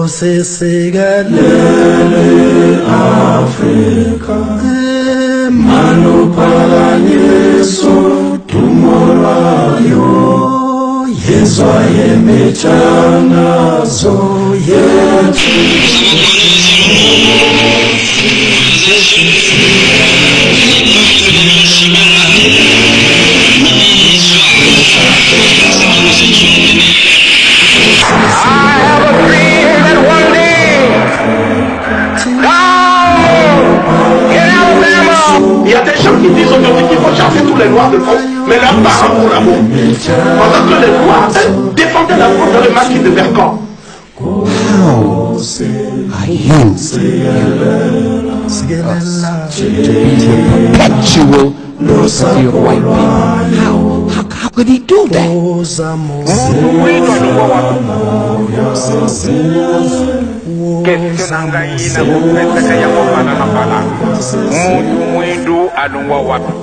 Nkosi sikelele Afrika maluphakanyiswa dumo lwayo yezwa yemithandazo yethu. I have a dream that one day, down in Alabama, Il y a des gens qui disent aujourd'hui qu'il faut chasser tous les Noirs de France, mais leurs parents collaborent. Pendant que les Noirs, eux, défendaient la France dans le maquis de Vercors. How are you to be the perpetual property of white people? How could he do that? Question na ngai nakopesaka yango mbala na mbala, mutu mwindu alongwa wapi?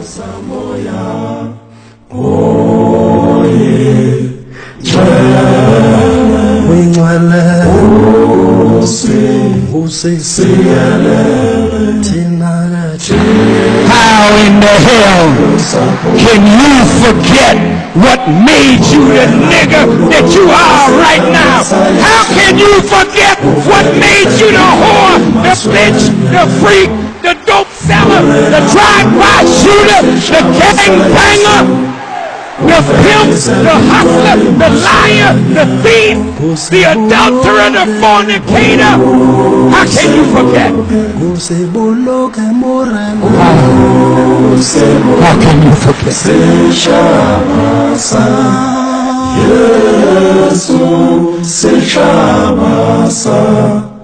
How in the hell can you forget what made you the nigga that you are right now? How can you forget what made you the whore, the bitch, the freak, the dope seller, the drive-by shooter, the gangbanger, the pimp, the hustler, the liar, the thief, the adulterer, the fornicator? How can you forget? How can you forget?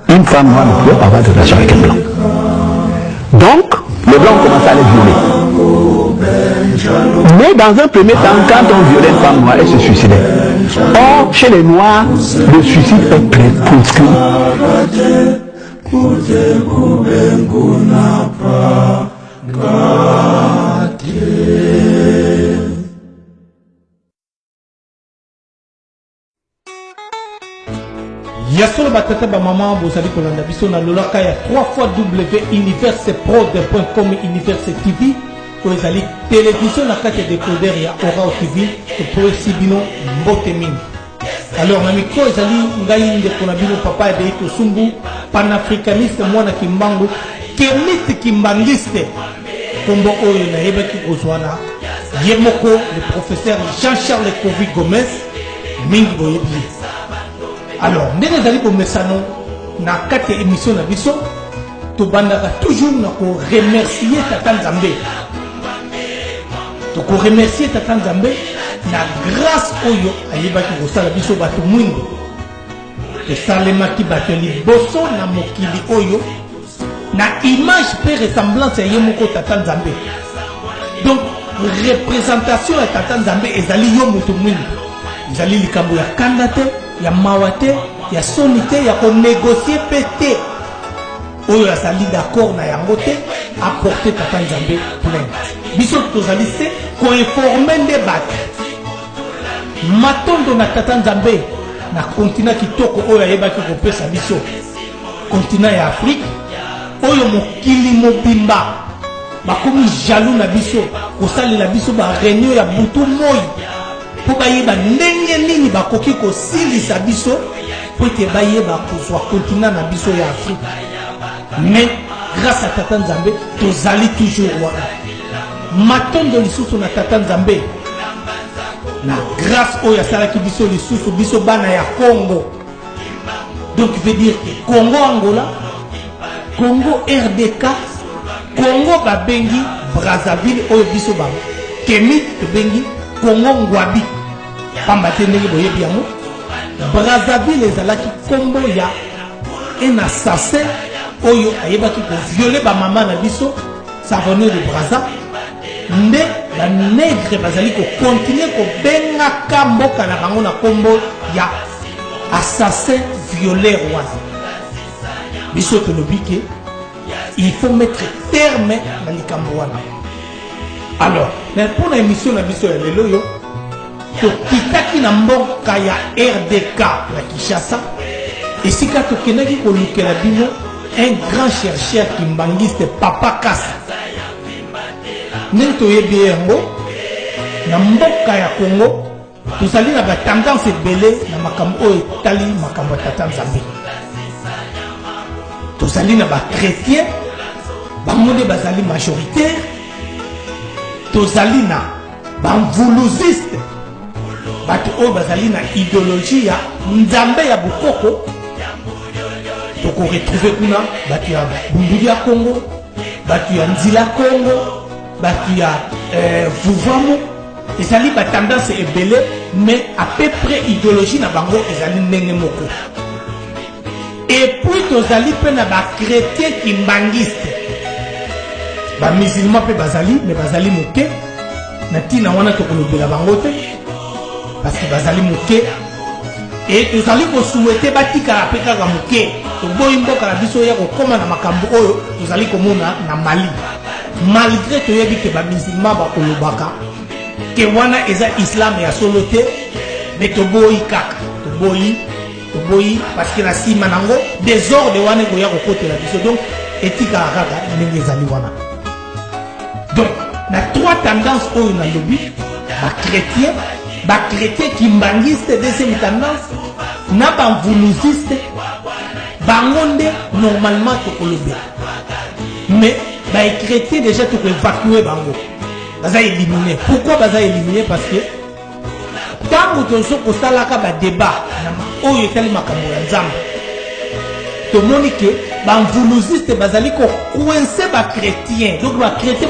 Une femme noire ne pouvait pas avoir de relation avec un blanc. Donc, les blancs commençaient à les violer. Mais dans un premier temps, quand on violait une femme noire, elle se suicidait. Or, chez les noirs, le suicide est prescrit. Ya solo batata bamama, bozali kolanda biso na lolaka ya 3 fois w universe prod.com, Universe TV oyo ezali televizio na kati ya décoder ya Orao TV. Topesi bino mbote mingi. Alors, na micro ezali ngai, ndeko na bino, papa Adei Tosumbu, panafricaniste, mwana Kimbangu, kemite kimbangiste, nkombo oyo nayebaki kozwa na ye moko le professeur Jean-Charles Kovi Gomez, mingi boyebi ye. Alors, ndenge ezali bomesano na kati ya émission na biso, tobandaka toujours na koremercier Tata Nzambe. Tokoremercier Tata Nzambe na grâce oyo ayebaki kosala biso bato mwindu. Tosalemaki bato ya liboso na mokili oyo na image mpe ressemblance ya ye moko Tata Nzambe. Donc représentation ya Tata Nzambe ezali yo moto mwindu. Ezali likambo ya kanda te, ya mawa te, ya soni te, ya konégocier mpe te. Oyo azali d'accord na yango te, aporte Tata Nzambe plainte. Biso tozali se koinformer nde bato. Matondo na Tata Nzambe na continent kitoko oyo ayebaki kopesa biso, continent ya Afrique oyo mokili mobimba bakomi jaloux na biso, kosalela biso baréunion ya butu moi mpo bayeba ndenge nini bakoki kosilisa biso, po ete bayeba kozwa continent na biso ya Afrique. Mais grâce à Tata Nzambe, tozali toujours wana. Matondo lisusu na Tata Nzambe na grâce oyo asalaki biso lisusu, biso bana ya Congo. Donc veut dire que Congo Angola, Congo RDK, Congo babengi Brazzaville, oyo biso bakemi tobengi Congo Ngwabi, pamba te ndenge boyebi yango, Brazzaville ezalaki nkombo ya un assassin oyo ayebaki kovioler bamama na biso. Ça venait de Braza. Nde banègre bazali kocontinuer kobengaka mboka na bango na nkombo ya assassin violeur wana. Biso tolobi ke il faut mettre terme na likambo wana. Alors, na mpona émission na biso ya lelo oyo, tokitaki na mboka ya RDK, na Kinshasa. Esika tokendaki kolukela bino un grand chercheur kimbanguiste Papa Kasa. Ndenge toyebi ye yango na mboka ya Congo tozali na ba tendance ebele na makambo oyo etali makambo ya Tata Nzambe. Tozali na ba chrétiens, bango nde bazali majoritaire. Tozali na ba mvuluziste, bato oyo bazali na ideologie ya Nzambe ya bokoko. Tokoretrouve kuna bato ya Bunduli ya Congo, bato ya Nzila Congo, bato ya Vuvamu. Ezali ba tendance ebele, mais à peu près ideologie na bango ezali ndenge moko. Et puis tozali pe na ba chrétiens kimbanguistes, ba musulmans pe bazali, mais bazali moke. Na ntina wana tokolobela bango te parce que bazali moke et tozali kosouhaite batikala pe kaka moke. Toboyi mboka na biso ya kokoma na makambo oyo tozali komona na Mali, malgré toyebi ke ba musulmans bakolobaka ke wana eza islam ya solo te, mais toboyi kaka, toboyi, toboyi parce que na nsima nango désordre wana ekoya kokotela biso. Donc etikala kaka ndenge ezali wana. Donc na trois tendances oyo nalobi, ba chrétien, ba chrétien kimbanguiste deuxième tendance, na ba mvuluziste, bango nde normalement tokolobela. Mais ba chrétien déjà tokoévacuer bango, baza éliminé. Pourquoi baza éliminé? Parce que ntango tozo kosalaka ba débat na oyo etali makambo ya Nzambe, tomoni ke ba mvuluziste bazali ko coincer ba chrétien. Donc ba chrétien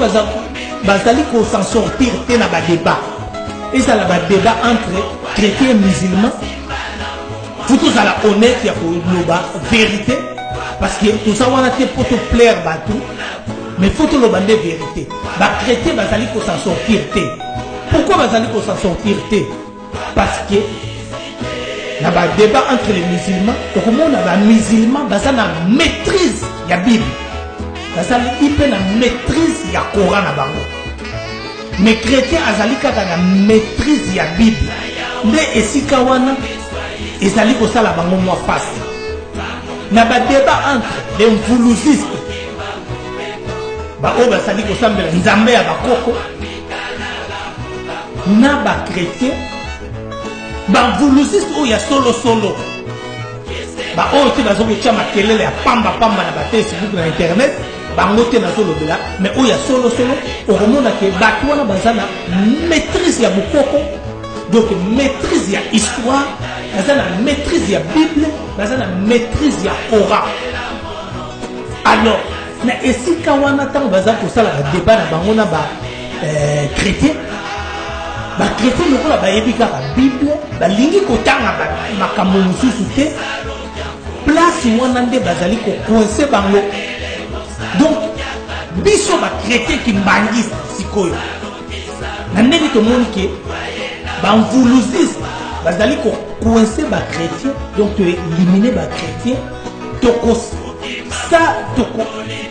bazali ko s'en sortir te na ba débat. Ezala ba débat entre chrétien et musulman, faut tozala honnête ya koloba vérité, parce que toza wana te po to plaire bato, mais faut toloba nde vérité. Ba chrétien bazali ko s'en sortir te. Pourquoi bazali ko s'en sortir te? Parce que na ba débat entre les musulmans, okomona ba musulmans baza na maîtrise ya Bible, bazali mpe na maîtrise ya Coran na bango, mais chrétien azali kaka na maîtrise ya Bible. Nde esika wana ezali kosala bango mwa pasi na ba débat entre les mvuluzistes, baoyo bazali kosambela Nzambe ya bakoko, na ba chrétien, ba mvuluziste oyo ya solosolo, baoyo te baza kotia makelele ya pamba pamba na ba Facebook, na internet, bango te nazolobela, mais oyo ya solosolo. Okomona ke bato wana baza na maîtrise ya bokoko, donc maîtrise ya histoire, baza na maîtrise ya Bible, baza na maîtrise ya Coran. Alors na esika wana, ntango baza kosala badébat na bango na ba chrétien, bachrétien lokola bayebi kaka Bible, balingi kotanga makambo mosusu te, place wana nde bazali kocoincer bango. Donc biso bachrétien kimbanguiste, sikoyo na ndenge tomoni ke bamvuluziste bazali kocoincer bachrétien, donc toéliminer bachrétien,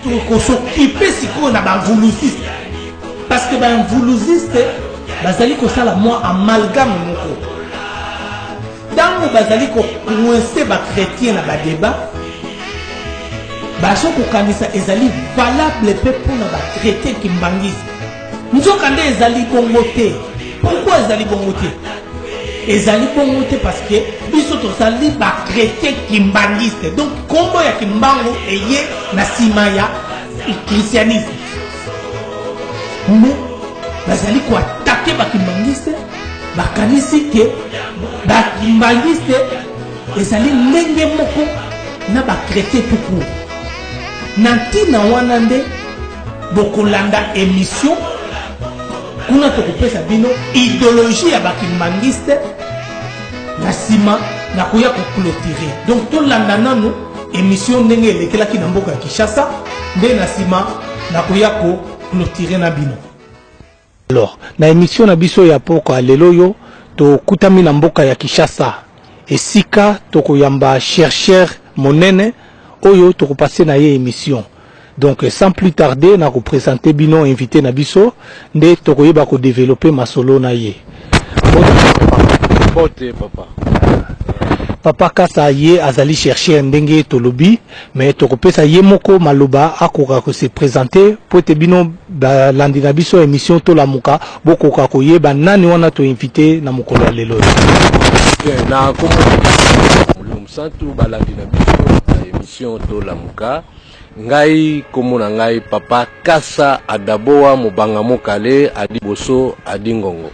tokos'occuper sikoyo na bamvuluziste, parce que bamvuluziste bazali kosala mwa amalgame moko. Ntango bazali kocoincer bachrétien na badébat, bazo kokanisa ezali valable mpe mpona bachrétien kimbanguiste, nzoka nde ezali bongo te. Pourquoi ezali bongo te? Ezali bongo te parce que biso tozali bachrétien kimbanguiste. Donc nkombo ya Kimbangu eye na nsima ya christianisme, mais bazali koattaquer bakimbanguiste, bakanisi ke bakimbanguiste ezali ndenge moko na bachrétien tout court. Na ntina wana nde bokolanda émission kuna, tokopesa bino idéologie ya bakimbanguiste. Na nsima nakoya koclôturer. Donc tolanda nanu émission ndenge elekelaki na mboka ya Kinshasa, nde na nsima nakoya koclôturer na bino. Alors na émission na biso ya poko ya lelo oyo, tokutami na mboka ya Kinshasa, esika tokoyamba chercheur monene oyo tokopasser na ye émission. Donc sans plus tarder, na koprésenter bino invité na biso, nde tokoyeba kodévelopper masolo na ye. Mbote, papa. Papa Kasa ye azali chercheur ndenge tolobi, mais tokopesa ye moko maloba akoka ko se presenter po ete bino balandi na biso ya emission Tolamuka bokoka koyeba nani wana to inviter na mokolo ya lelo oyo. Bien, na kombo Molimo Mosantu, balandi na biso na emission Tolamuka, ngai kombo na ngai Papa Kasa Adaboa Mobanga Mokale Adi Boso Adi Ngongo.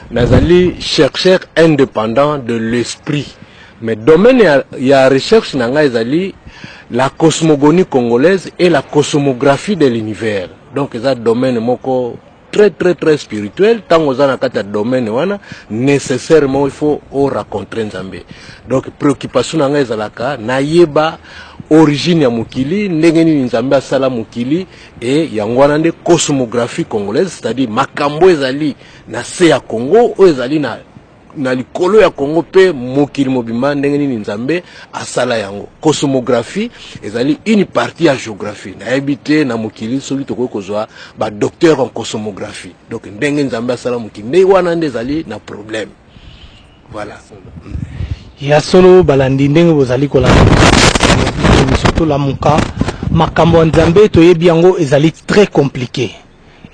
Nazali chercheur independant de l'esprit. Mais domaine ya, ya recherche na ngai ezali la cosmogonie congolaise et la cosmographie de l'univers. Donc eza domaine moko très très très spirituel. Tango oza na kati ya domaine wana, nécessairement il faut o rencontrer Nzambe. Donc préoccupation na ngai ezalaka nayeba origine ya mokili, ndenge nini Nzambe asala mokili, et yango wana nde cosmographie congolaise, c'est-à-dire makambo ezali na se ya Congo, oyo ezali na na likolo ya Congo pe mokili mobimba, ndenge nini Nzambe asala yango. Cosmographie ezali une partie ya géographie. Nayebi te na mokili soki tokoki kozwa ba docteur en cosmographie. Donc ndenge Nzambe asala mokili, nde wana nde ezali na problème. Voilà. Ya solo balandi, ndenge bozali kolanda biso Tolamuka, makambo ya Nzambe toyebi yango ezali très compliqué,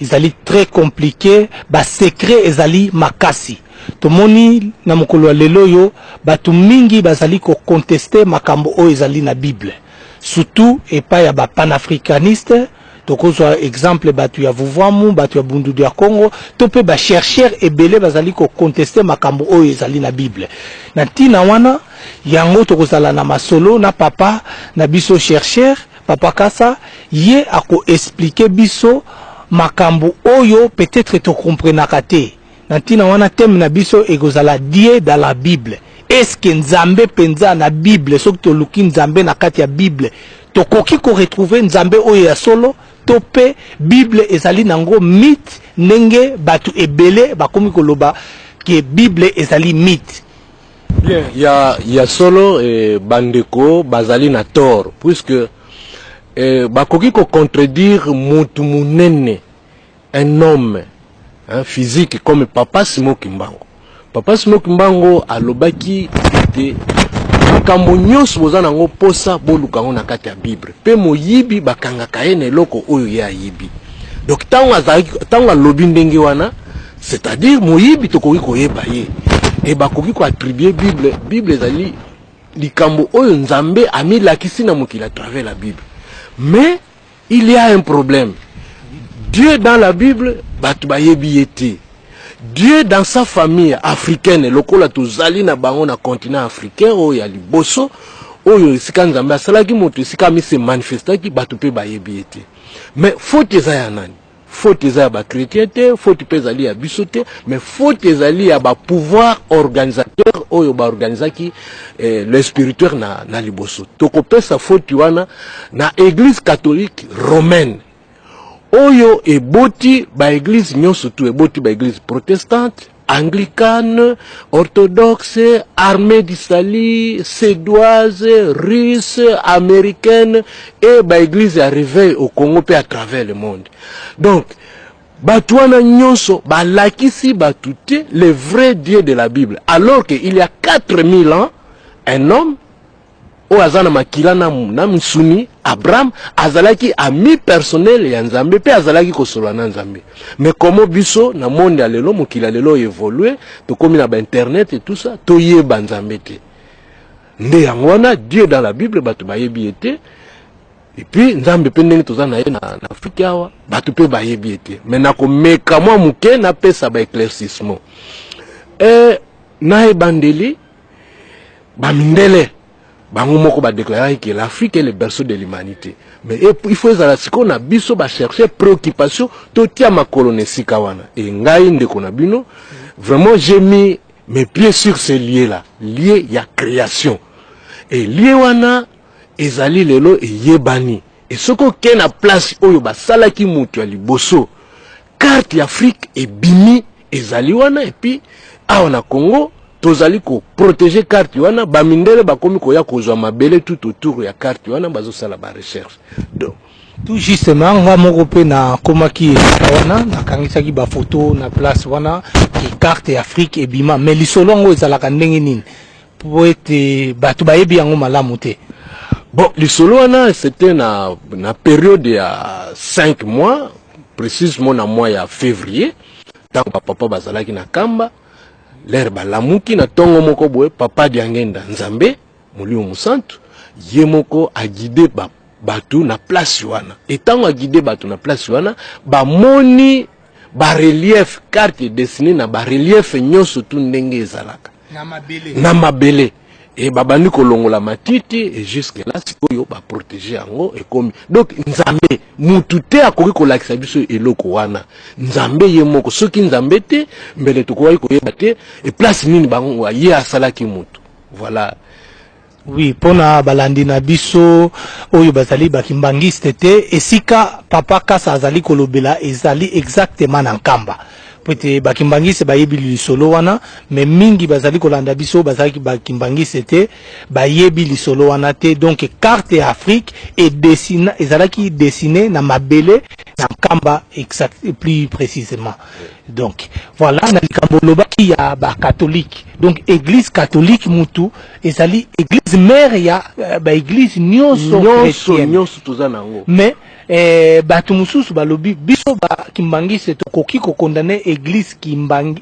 ezali très compliqué, ba secret ezali makasi. Tomoni na mokolo ya lelo oyo bato mingi bazali kocontester makambo oyo ezali na Bible, surtout epai ya bapanafricaniste. Tokozwa exemple bato ya Vuvwamu, bato ya Bundudu ya Congo, to mpe bachercheur ebele bazali kocontester makambo oyo ezali na Bible. Na ntina wana yango tokozala na masolo na papa na biso chercheur Papa Kasa. Ye akoexpliquer biso makambo oyo peut-être tokomprenaka te. Na ntina wana thème na biso ekozala Dieu dans la Bible. Est-ce Nzambe mpenza na Bible? Soki toluki Nzambe na kati ya Bible, tokoki koretrouver Nzambe oyo ya solo, to mpe Bible ezali nango mythe, ndenge bato ebele bakomi koloba ke Bible ezali mythe? Bien, ya solo, bandeko bazali na tort, puisque bakoki kocontredire mutu munene, un homme, hein, physique comme Papa Simon Kimbangu. Papa Simon Kimbangu alobaki ete makambo nyonso boza nango posa, boluka yango na kati ya Bible, mpe moyibi bakangaka ye na eloko oyo ye ayibi. Donc ntango azalaki, ntango alobi ndenge wana, c'est-à-dire moyibi tokoki koyeba ye e bakoki koattribuer Bible. Bible ezali likambo oyo Nzambe amilakisi na mokili à travers la Bible. Mais il y a un problème: Dieu dans la Bible, bato bayebi ye te. Dieu dans sa famille africaine, lokola tozali na bango na continent africain oyo ya liboso, oyo esika Nzambe asalaki moto, esika amise manifestaki, bato mpe bayebi ye te. Mais faute eza ya nani? Faute eza ya bachrétien te, faute mpe ezali ya biso te, mais faute ezali ya bapouvoir organisateur oyo baorganizaki le spirituel na liboso. Tokopesa faute wana na Église catholique romaine oyo eboti baéglise nyonso tu, eboti baéglise protestante, anglicane, orthodoxe, armée du salut, suédoise, russe, américaine et baéglise ya réveil au Congo mpe à travers le monde. Donc bato wana nyonso balakisi bato te le vrai Dieu de la Bible, alors que il y a 4000 ans, un homme oyo aza na makila na misuni, Abraham, azalaki ami personnel ya Nzambe mpe azalaki kosolola na Nzambe. Mais komo biso na monde ya lelo, mokili ya lelo oyo évolue, tokómi na bainternet et tout ça, toyeba Nzambe te? Nde yango wana Dieu dans la Bible, bato bayebi ye te. Et puis Nzambe mpe ndenge toza na ye na Afrique awa, bato mpe bayebi ye te. Mais nakomeka mwa moke napesa baéclaircissement. Na ebandeli, bamindele bango moko badéclaraki que l'Afrique est le berceau de l'humanité. Mais il faut ezala sikoyo na biso bachercher préoccupation, totia makolo na esika wana. E ngai ndeko na bino, vraiment j'ai mis mes pieds sur ce lieu là, lieu ya création. E lieu wana ezali lelo eyebani. E soki okei na place oyo basalaki moto ya liboso, carte ya Afrique ebimi, ezali wana. Et puis awa na Congo tozali koprotéger carte wana. Bamindele bakomi koya kozwa mabele tout autour ya carte wana, bazosala barecherche. Donc tout justement, nga moko mpe nakomaki esika wana, nakangisaki bafoto na place wana ke carte ya Afrique ebima. Mais lisolo yango ezalaka ndenge nini? Po ete bato bayebi yango malamu te. Bon, lisolo wana c'était na période ya 5 mois, précisément na mois ya février, ntango bapapa bazalaki na Kamba. Lere balamuki na ntongo moko boye, papa Diangenda, Nzambe Molimo Mosantu ye moko aguide bato na place wana. Etango aguide bato na place wana, bamoni barelief, carte dessiné na barelief nyonso tu ndenge ezalaka na mabele. Na mabele. E babandi kolongola matiti e jusque là sikoyo baprotege yango ekomi. Donc Nzambe, mutu te akoki kolakisa biso eloko wana, Nzambe ye moko. Soki Nzambe te, mbele tokokaki koyeba te e place nini bango ye asalaki mutu. Voilà. Oui, mpona balandi na biso oyo bazali bakimbangiste te, esika papa Kasa azali kolobela ezali exactement na Nkamba, po ete bakimbangiste bayebi lisolo wana, mais mingi bazali kolanda biso bazalaki bakimbangiste te, bayebi lisolo wana te. Donc carte ya Afrique edessina, ezalaki dessiné na mabele na Nkamba, exact, plus précisément. Donc voilà, na likambo olobaki ya bacatholique, donc Église catholique mutu ezali église mère ya baéglise nyonso nyonso chrétienne. Nyonso toza nango. Mais bato mosusu balobi biso bakimbangiste tokoki kokondane église kimbangi,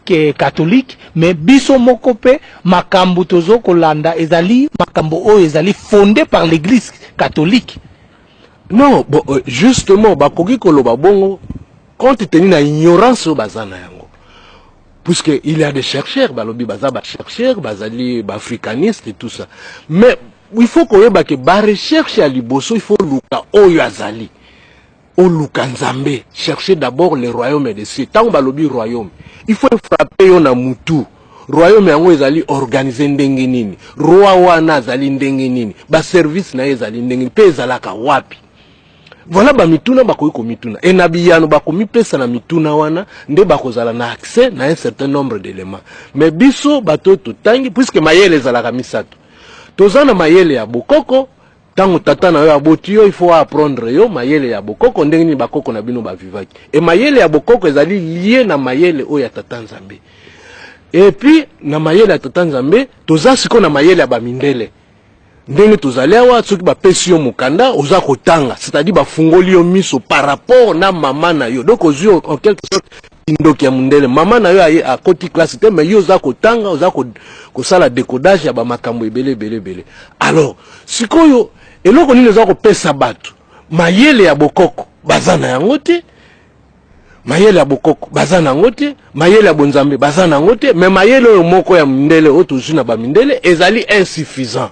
ke catholique, mais biso moko mpe makambo tozo kolanda ezali makambo oyo ezali fondé par l'Église catholique. Non, bon, justement bakoki koloba bongo compte tenu na ignorance oyo baza na yango, puisque il y a des chercheurs, balobi baza bachercheurs, bazali baafricaniste et tout ça. Mais il faut koyeba ke barecherche ya liboso, il faut luka oyo azali, oluka Nzambe. Chercher d'abord le royaume des cieux. Ntango balobi royaume, il faut frapper yo na mutu: royaume yango ezali organisé ndenge nini? Roi wana azali ndenge nini? Baservice na ye ezali ndenge nini? Mpe ezalaka wapi? Voilà bamituna bakoki komituna, e na biyano bakomipesa na mituna wana nde bakozala na accès na un certain nombre d'éléments. Mais biso bato oyo totangi, puisque mayele ezalaka misato, toza na mayele ya bokoko. Ntango tata na yo aboti yo, il faut apprendre yo mayele ya bokoko, ndenge nini bakoko na bino bavivaki. E mayele ya bokoko ezali lié na mayele oyo ya tata Nzambe. Et puis na mayele ya tata Nzambe, toza sikoyo na mayele ya bamindele. Ndenge tozali awa, soki bapesi yo mokanda, oza kotanga, c'est-à-dire bafungoli yo miso par rapport na mama na yo. Donc ozwi en quelque sorte kindoki ya mondele. Mama na yo aye akoti classe te, mais yo oza kotanga, oza kosala décodage ya bamakambo ebele ebele ebele. Alors sikoyo eloko nini eza kopesa bato mayele ya bokoko? Baza na yango te. Mayele ya bokoko baza nango te, mayele ya bonzambe baza nango te, mais mayele oyo moko ya mindele oyo tozwi na bamindele ezali insuffisant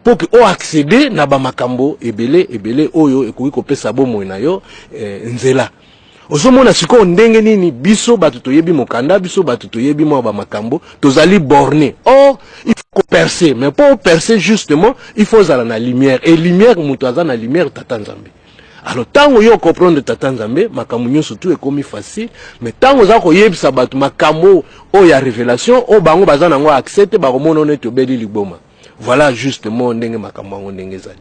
mpo ke oaccéder na bamakambo ebele ebele oyo ekoki kopesa bomoi na yo nzela. Ozomona sikoyo ndenge nini biso bato toyebi mokanda, biso bato toyebi mwa bamakambo, tozali borné. Or il faut kopercer, mais mpo opercer justement, il faut ozala na lumière. Et lumière, moto aza na lumière, tata Nzambe. Alors ntango yo comprendre tata Nzambe, makambo nyonso tu ekomi facile. Mais ntango oza koyebisa bato makambo oyo ya révélation oyo bango baza nango accès te, bakomona neti obeli liboma. Voilà justement ndenge makambo yango ndenge ezali.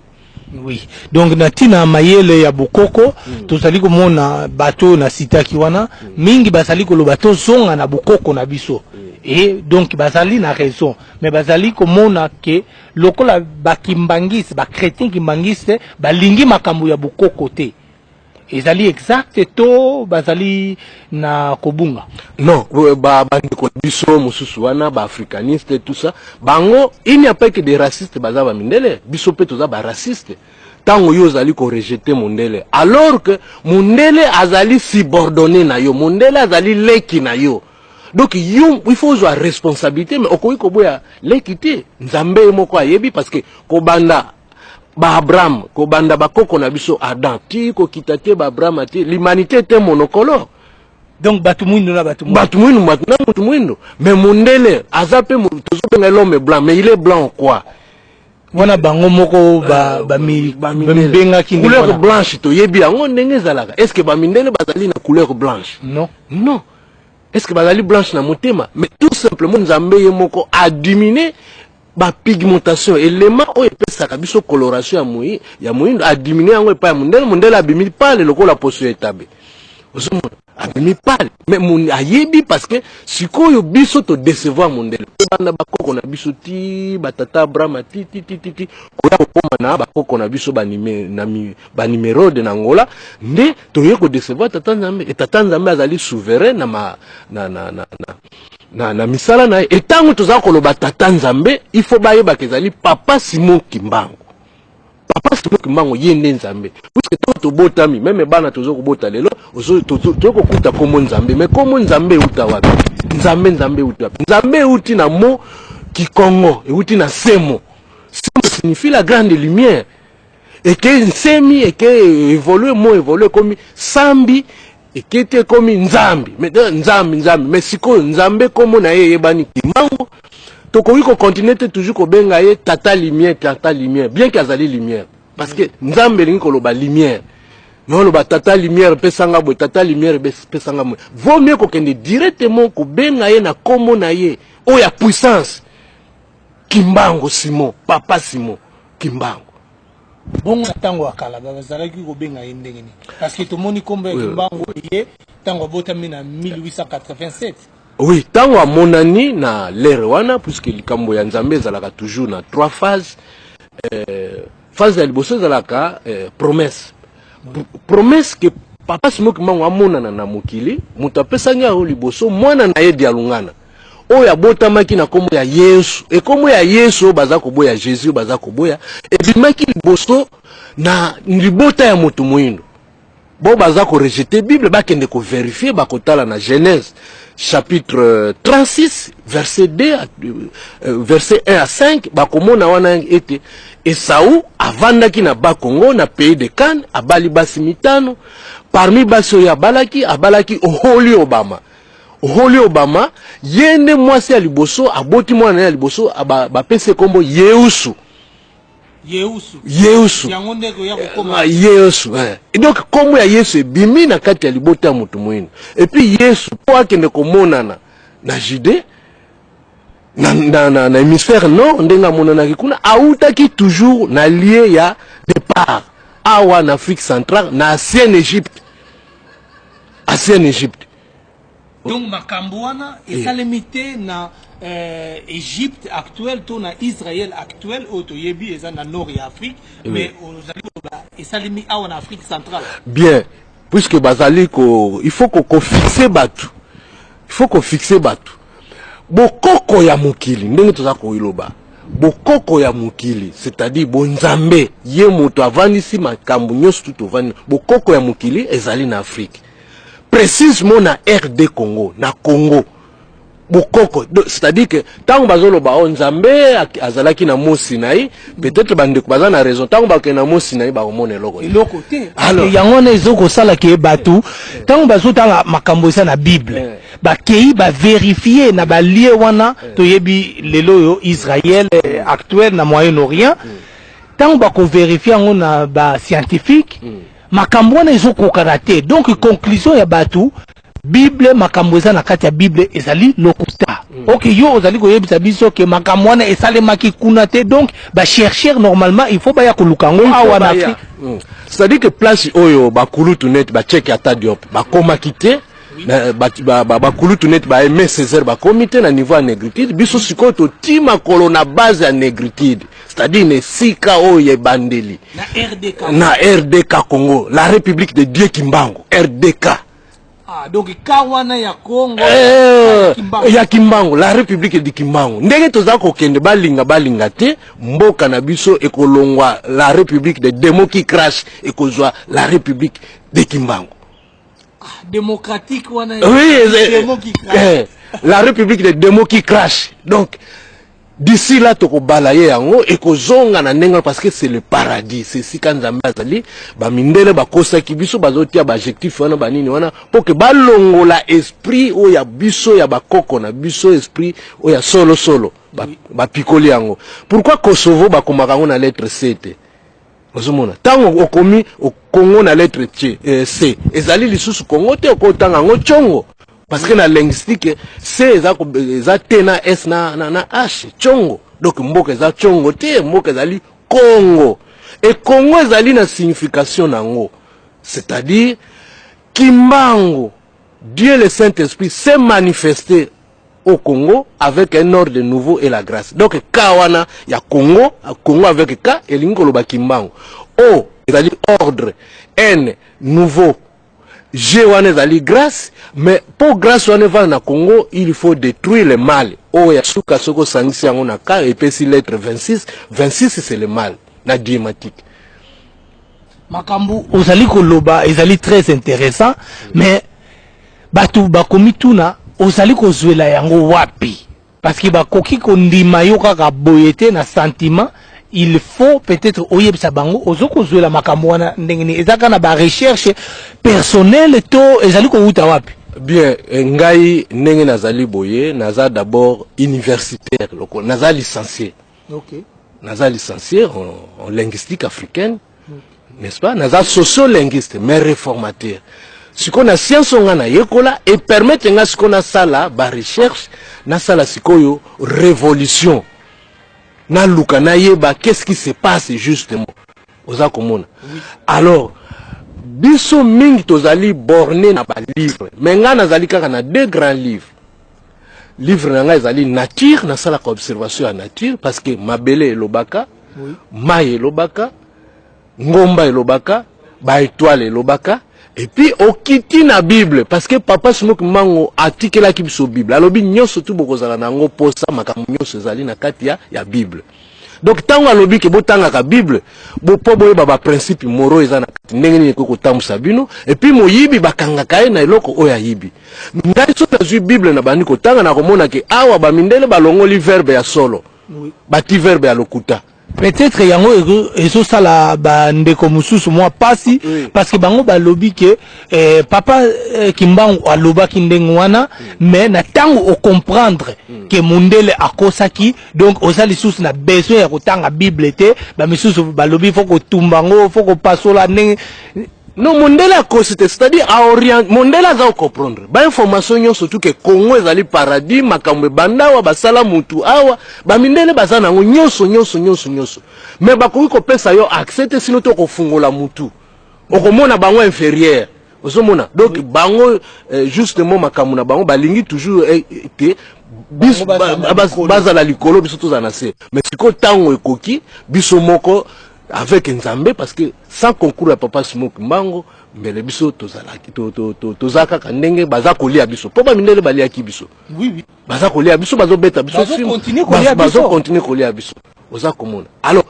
Oui, donc na ntina ya mayele ya bokoko, tozali komona bato oyo nasitaki wana mingi bazali koloba tozonga na bokoko na biso. Et donc bazali na raison, mais bazali komona ke lokola bakimbangiste, bachrétien kimbangiste balingi makambo ya bokoko te. Ezali exact to bazali na kobunga? Non, bandeko na biso mosusu wana, baafricaniste, tout ça, bango, il n'y a pas que des racistes baza bamindele. Biso mpe toza baraciste. Ntango yo ozali korejeter mondele, alors que mondele azali subordonné na yo, mondele azali leki na yo. Donc yo, il faut ozwa responsabilité, mais okoki koboya leki te. Nzambe ye moko ayebi, parce que kobanda baabraham, kobanda bakoko na biso Adam ti kokita te baabraham te, l'humanité te monocolore. Donc bato mwindo na bato mwindo. Bato mwindo, bato na moto mwindo. Mais mondele aza mpe tozobenga l'homme blanc, mais il est blanc quoi? Wana bango moko bamibengaki. Couleur blanche, toyebi yango ndenge ezalaka. Est ce que bamindele bazali na couleur blanche? Non. Non. Est ce que bazali blanche na motema? Mais tout simplement Nzambe ye moko adiminuer bapigmentation, élément oyo epesaka biso coloration ya moyindo, adiminuer yango epai ya mondele. Mondele abimi pâle lokola poso ya etabe. Ozomona, abimi pâle, mais ayebi, parce que sikoyo biso todecevoir mondele. Kobanda bakoko na biso ti batata Abrahama ti ti ti ti ti koya kokoma na bakoko na biso ba Nimerode na Angola, nde toye kodecevoir Tata Nzambe. E Tata Nzambe azali souverain na, ma, na, na, na, na, na, na misala na ye. Etango toza koloba Tata Nzambe, il faut bayebaka ezali Papa Simon Kimbangu. Papa Simon Kimbangu, ye nde Nzambe, puisque ntango tobotami, même bana tozo kobota lelo, tozo kokuta kombo Nzambe. Mais kombo Nzambe euta wapi? Nzambe, Nzambe euti wapi? Nzambe euti na mo kikongo, euti na semo. Semo signifie la grande lumière. Eke nsemi, eke évolue, mo évolue, ekomi sambi, eketi, ekomi Nzambi. Mais Nzambi, Nzambi, mais sikoyo Nzambe, kombo na ye eyebani Kimbangu. Tokoki kocontinue te toujours kobenga ye Tata Lumière, Tata Lumière, bien que azali lumière, parce que Nzambe elingi koloba lumière. Mais oloba Tata Lumière epesanga boye, Tata Lumière epesanga boye, vaut mieux kokende directement kobenga ye na kombo na ye oyo ya puissance, Kimbangu Simon, Papa Simon Kimbangu. Bongo na ntango ya kala bazalaki kobenga ye ndenge nini? Parce que tomoni nkombo ya Kimbangu eye ntango abotami na 1887. Oui, ntango amonani na l'heure wana, puisque likambo ya Nzambe ezalaka toujours na trois phases. Phase ya liboso ezalaka promesse. Promesse ke Papa Simon Kimbangu amonana na mokili, moto apesaki yango liboso mwana na ye Dialungana, oyo abotamaki na nkombo ya Yesu. Ekombo ya Yesu oyo baza koboya, Jésus oyo baza koboya, ebimaki liboso na libota ya moto moyindo. Bo baza korejeter Bible, bakende kovérifier, bakotala na Genèse chapitre 36 verset 2, verset 1 à 5. Bakomona wana ete Esau avandaki na Bakongo, na pays de Canaan, abali basi mitano. Parmi basi oyo abalaki, abalaki Oholi Obama. Oholi Obama, ye nde mwasi ya liboso aboti mwana na ye ya liboso, bapesi ekombo Yeusu. Yeusu. Yesu. Yango nde koya kokoma Ah, Yesu, eh. Et donc kombo ya Yesu ebimi na kati ya libota ya moto moyindo. Et puis Yesu, mpo akende komonana na Judée, na hémisphère nord, ndenge amonanaki kuna, autaki toujours na lieu ya départ awa na Afrique centrale, na ancienne Égypte, ancienne Égypte. Donc makambo wana esalemi te na Égypte actuelle to na Israël actuel oyo toyebi eza na nord ya Afrique, mais ozali koloba esalemi awa na Afrique centrale. Bien, puisque bazali ko, il faut ko kofixer bato, il faut kofixer bato bokoko ya mokili. Ndenge toza koyiloba bokoko ya mokili, c'est-à-dire bonzambe, ye moto avandisi makambo nyonso tu tovandi. Bokoko ya mokili ezali na Afrique, précisément na RD Congo, na Congo. Bokoko, c'est-à-dire que ntango bazoloba o Nzambe azalaki na mont Sinaï, peut-être bandeko baza na raison. Ntango bakende na mont Sinaï, bakomona eloko te. Eloko te. Alors. Yango wana ezokosala ke bato, ntango bazotanga makambo eza na Bible, bakei bavérifier na balieu wana toyebi lelo oyo Israël actuel na Moyen Orient. Ntango bakovérifier yango na bascientifique, makambo wana ezokokana te. Donc conclusion ya bato, Bible, makambo eza na kati ya Bible ezali lokuta. Ok, yo ozali koyebisa biso ke makambo wana esalemaki kuna te. Donc bachercheur, normalement, il faut baya koluka yango awa na Baya. Afrique. C'est-à-dire que place oyo bakulutu neti baCheikh Anta Diop bakomaki te, bakulutu neti ba Aimé Césaire bakomi te na niveau ya négritude. Biso sikoyo toti makolo na base ya négritude, c'est-à-dire na esika oyo ebandeli. Na RDK. Na RDK Congo, la République de Dieu Kimbangu, RDK. Ah, donc ka wana ya Congo. Kimbangu. Ya Kimbangu, la République de Kimbangu. Ndenge toza kokende, balinga balinga te, mboka na biso ekolongwa la République de démon qui crache, ekozwa la République de Kimbangu. Démocratique wana. Oui, démon qui crache. La République de démon qui crache. Donc d'ici là tokobala ye yango, ekozonga na ndenge wana, parce que c'est le paradis, c'est esika Nzambe azali. Bamindele bakosaki biso, bazotia baadjectif wana, banini wana, mpo ke balongola esprit oyo ya biso, ya bakoko na biso, esprit oyo ya solosolo. Bapikoli yango. Pourquoi Kosovo bakomaka yango na lettre C te? Ozomona, ntango okomi Congo na lettre C, C ezali lisusu Congo te, okotanga yango Congo, parce que na linguistique C eza, eza T na S na H, Congo. Donc mboka eza Congo te, mboka ezali Congo. E Congo ezali na signification nango, c'est-à-dire Kimbangu, Dieu le Saint-Esprit s'est manifesté. au Congo avec un ordre nouveau et la grâce. Donc K wana ya Congo, Congo avec K elingi koloba Kimbangu. O ezali ordre, N nouveau, G wana ezali grâce, mais po grâce wana evanda na Congo, il faut détruire le mal. Oyo ya suka soki osangisi yango na K epesi lettre 26, 26 c'est le mal na diématique. Makambo ozali koloba ezali très intéressant, mais bato bakomituna ozali kozwela yango wapi, parce que bakoki kondima yo kaka boye te na sentiment. Il faut peut-être oyebisa bango ozo kozwela makambo wana ndenge nini, eza kaka na barecherche personnelle to ezali kowuta wapi? Bien, ngai ndenge nazali boye, naza d'abord universitaire, loko naza licencié. Naza licencié en linguistique africaine, n'est-ce pas? Naza sociolinguiste mais réformateur. Sikoyo na science oyo ngai nayekola epermettre ngai sikoyo nasala barecherche, nasala sikoyo révolution, naluka nayeba qu'est-ce qui se passe justement. Oza komona? Alors biso mingi tozali borné na balivre, mais ngai nazali kaka na deux grands livres. Livre na ngai ezali nature, nasalaka observation ya nature, parce que mabele elobaka, mai elobaka, ngomba elobaka, baétoile elobaka. Et puis okiti na Bible, parce que papa Simon Kimbangu atikelaki biso Bible, alobi nyonso tu bokozala na yango posa, makambo nyonso ezali na kati ya Bible. Donc ntango alobi ke botangaka Bible mpo boyeba baprincipe moraux eza na kati, ndenge nini ekoki kotambusa bino. Et puis moyibi bakangaka ye na eloko oyo ayibi. Ngai soki nazwi Bible na bandi kotanga, na komona ke awa bamindele balongoli verbe ya solo, bati verbe ya lokuta. Peut-être yango ezosala bandeko mosusu mwa pasi, parce que bango balobi ke papa Kimbangu alobaki ndenge wana, mais na ntango ocomprendre ke mundele akosaki, donc oza lisusu na besoin ya kotanga Bible te. Bamisusu balobi fo kotumba yango, fo kopasola ndenge. Non, mondele akosi te, c'est-à-dire aorient mondele aza kocomprendre bainformation nyonso tu ke Congo ezali paradis, makambo ebanda awa, basala mutu awa. Bamindele baza nango nyonso nyonso nyonso nyonso, mais bakoki kopesa yo accès te, sino to kofungola mutu, okomona bango inférieur. Ozomona? Donc bango justement makambo na bango balingi toujours te biso bazala likolo, biso tozala na se. Mais sikoyo ntango ekoki, biso moko avec Nzambe, parce que sans concours ya papa Simon Kimbangu, mbele biso tozalaki toza kaka ndenge baza kolia biso, mpo bamindele baliaki biso. Baza kolia biso, bazobeta biso, bazocontinuer kolia biso. Oza komona? Alors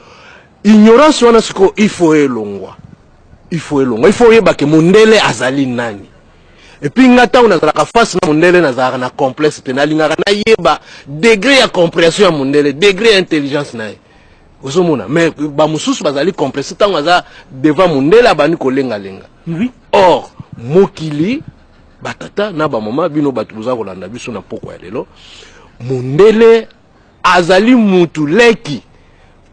ignorance wana sikoyo il faut elongwa, il faut elongwa. Il faut oyeba ke mondele azali nani. Et puis nga ntango nazalaka face na mondele, nazalaka na complexe te. Nalingaka nayeba degré ya compréhension ya mondele, degré ya intelligence na ye. Ozomona? Mais bamosusu bazali complexe, ntango aza devant mondele abandi kolengalenga. Or mokili, batata na bamama, bino bato boza kolanda biso na poko ya lelo, mondele azali mutu leki,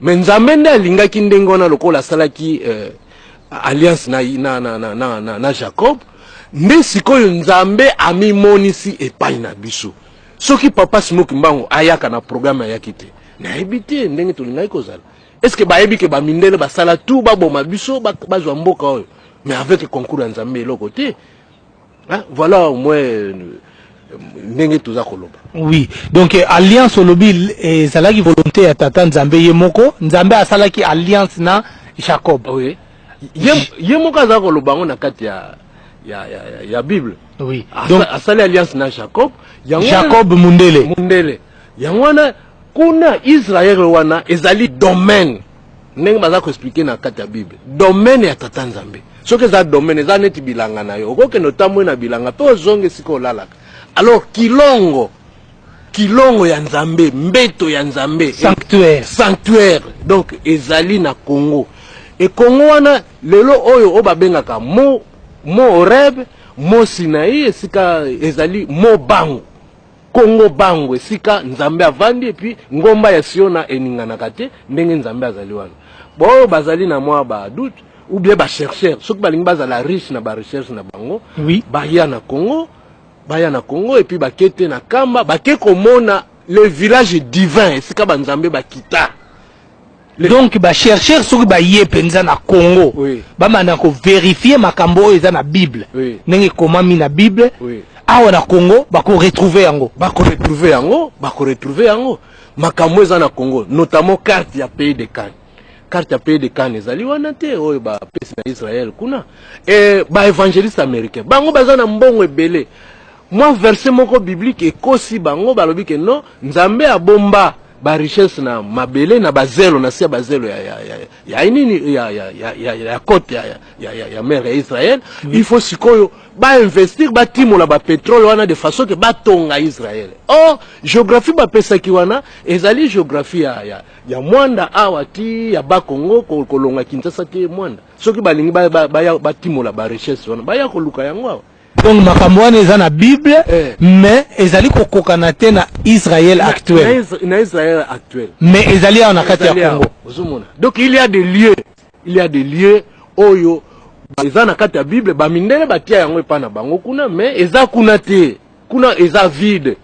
mais Nzambe nde alingaki ndenge wana. Lokola asalaki alliance na Jacob, nde sikoyo Nzambe amimonisi epai na biso. Soki papa Simon Kimbangu ayaka na programme ayaki te, nayebi te ndenge tolingaki kozala. Est ce que bayebi ke bamindele basala tu baboma biso, bazwa mboka oyo? Mais avec concours ya Nzambe, eloko te. Hein? Voilà au moins ndenge toza koloba. Oui, donc alliance olobi ezalaki volonté ya tata Nzambe ye moko. Nzambe asalaki alliance na Jacob. Oui. Ye moko aza koloba yango na kati ya Bible. Donc asali alliance na Jacob. Yango Jacob mundele. Mundele. Yango wana kuna Israel wana ezali domaine, ndenge baza koexpliquer na kati ya Bible, domaine ya tata Nzambe. Soki eza domaine, eza neti bilanga na yo, okokende otambwi na bilanga mpe ozonga esika olalaka. Alors kilongo, kilongo ya Nzambe, mbeto ya Nzambe, sanctuaire. Sanctuaire donc ezali na Congo. E Congo wana lelo oyo, oyo babengaka mont Horeb, mont Sinaï, esika ezali mont Bango, Kongo Bango, esika Nzambe avandi. Et puis ngomba ya Siona eninganaka te, ndenge Nzambe azali wana. Boyo bazali na mwa badoute ou bien bachercheur, soki balingi bazala riche na barecherche na bango, baya na Congo, baya na Congo. Et puis bake te na Kamba, bake komona le village divin, esika banzambe bakita. Donc bachercheur soki baye mpenza na Congo, bamanda kovérifier makambo oyo eza na Bible, ndenge ekomami na Bible. Awa na Congo bako retrouver yango. Bako retrouver yango, bako retrouver yango. Makambo eza na Congo, notamment carte ya pays de Cannes. Carte ya pays de Cannes ezali wana te oyo bapesi na Israël kuna. Et ba évangélistes américains, bango baza na mbongo ebele. Mwa verset moko biblique ekosi bango, balobi ke non, Nzambe abomba ba richesse na mabele na bazelo na se ya bazelo ya ya ya ya nini ya ya ya ya ya côte ya ya ya, ya mer ya Israël. Il faut sikoyo ba investir, batimola ba pétrole wana de façon que batonga Israël. Or géographie bapesaki wana ezali géographie ya ya ya Mwanda awa ti ya Bakongo, kolonga Kinshasa te Mwanda. Soki balingi baya batimola ba richesse wana, baya koluka yango awa. Donc makambo wana eza na Bible, mais ezali kokokana te na Israël actuel. Na Israël actuel. Mais ezali awa na kati ya Congo. Ozomona, donc il y a des lieux, il y a des lieux oyo eza na kati ya Bible, bamindele batia yango epai na bango kuna, mais eza kuna te, kuna eza vide.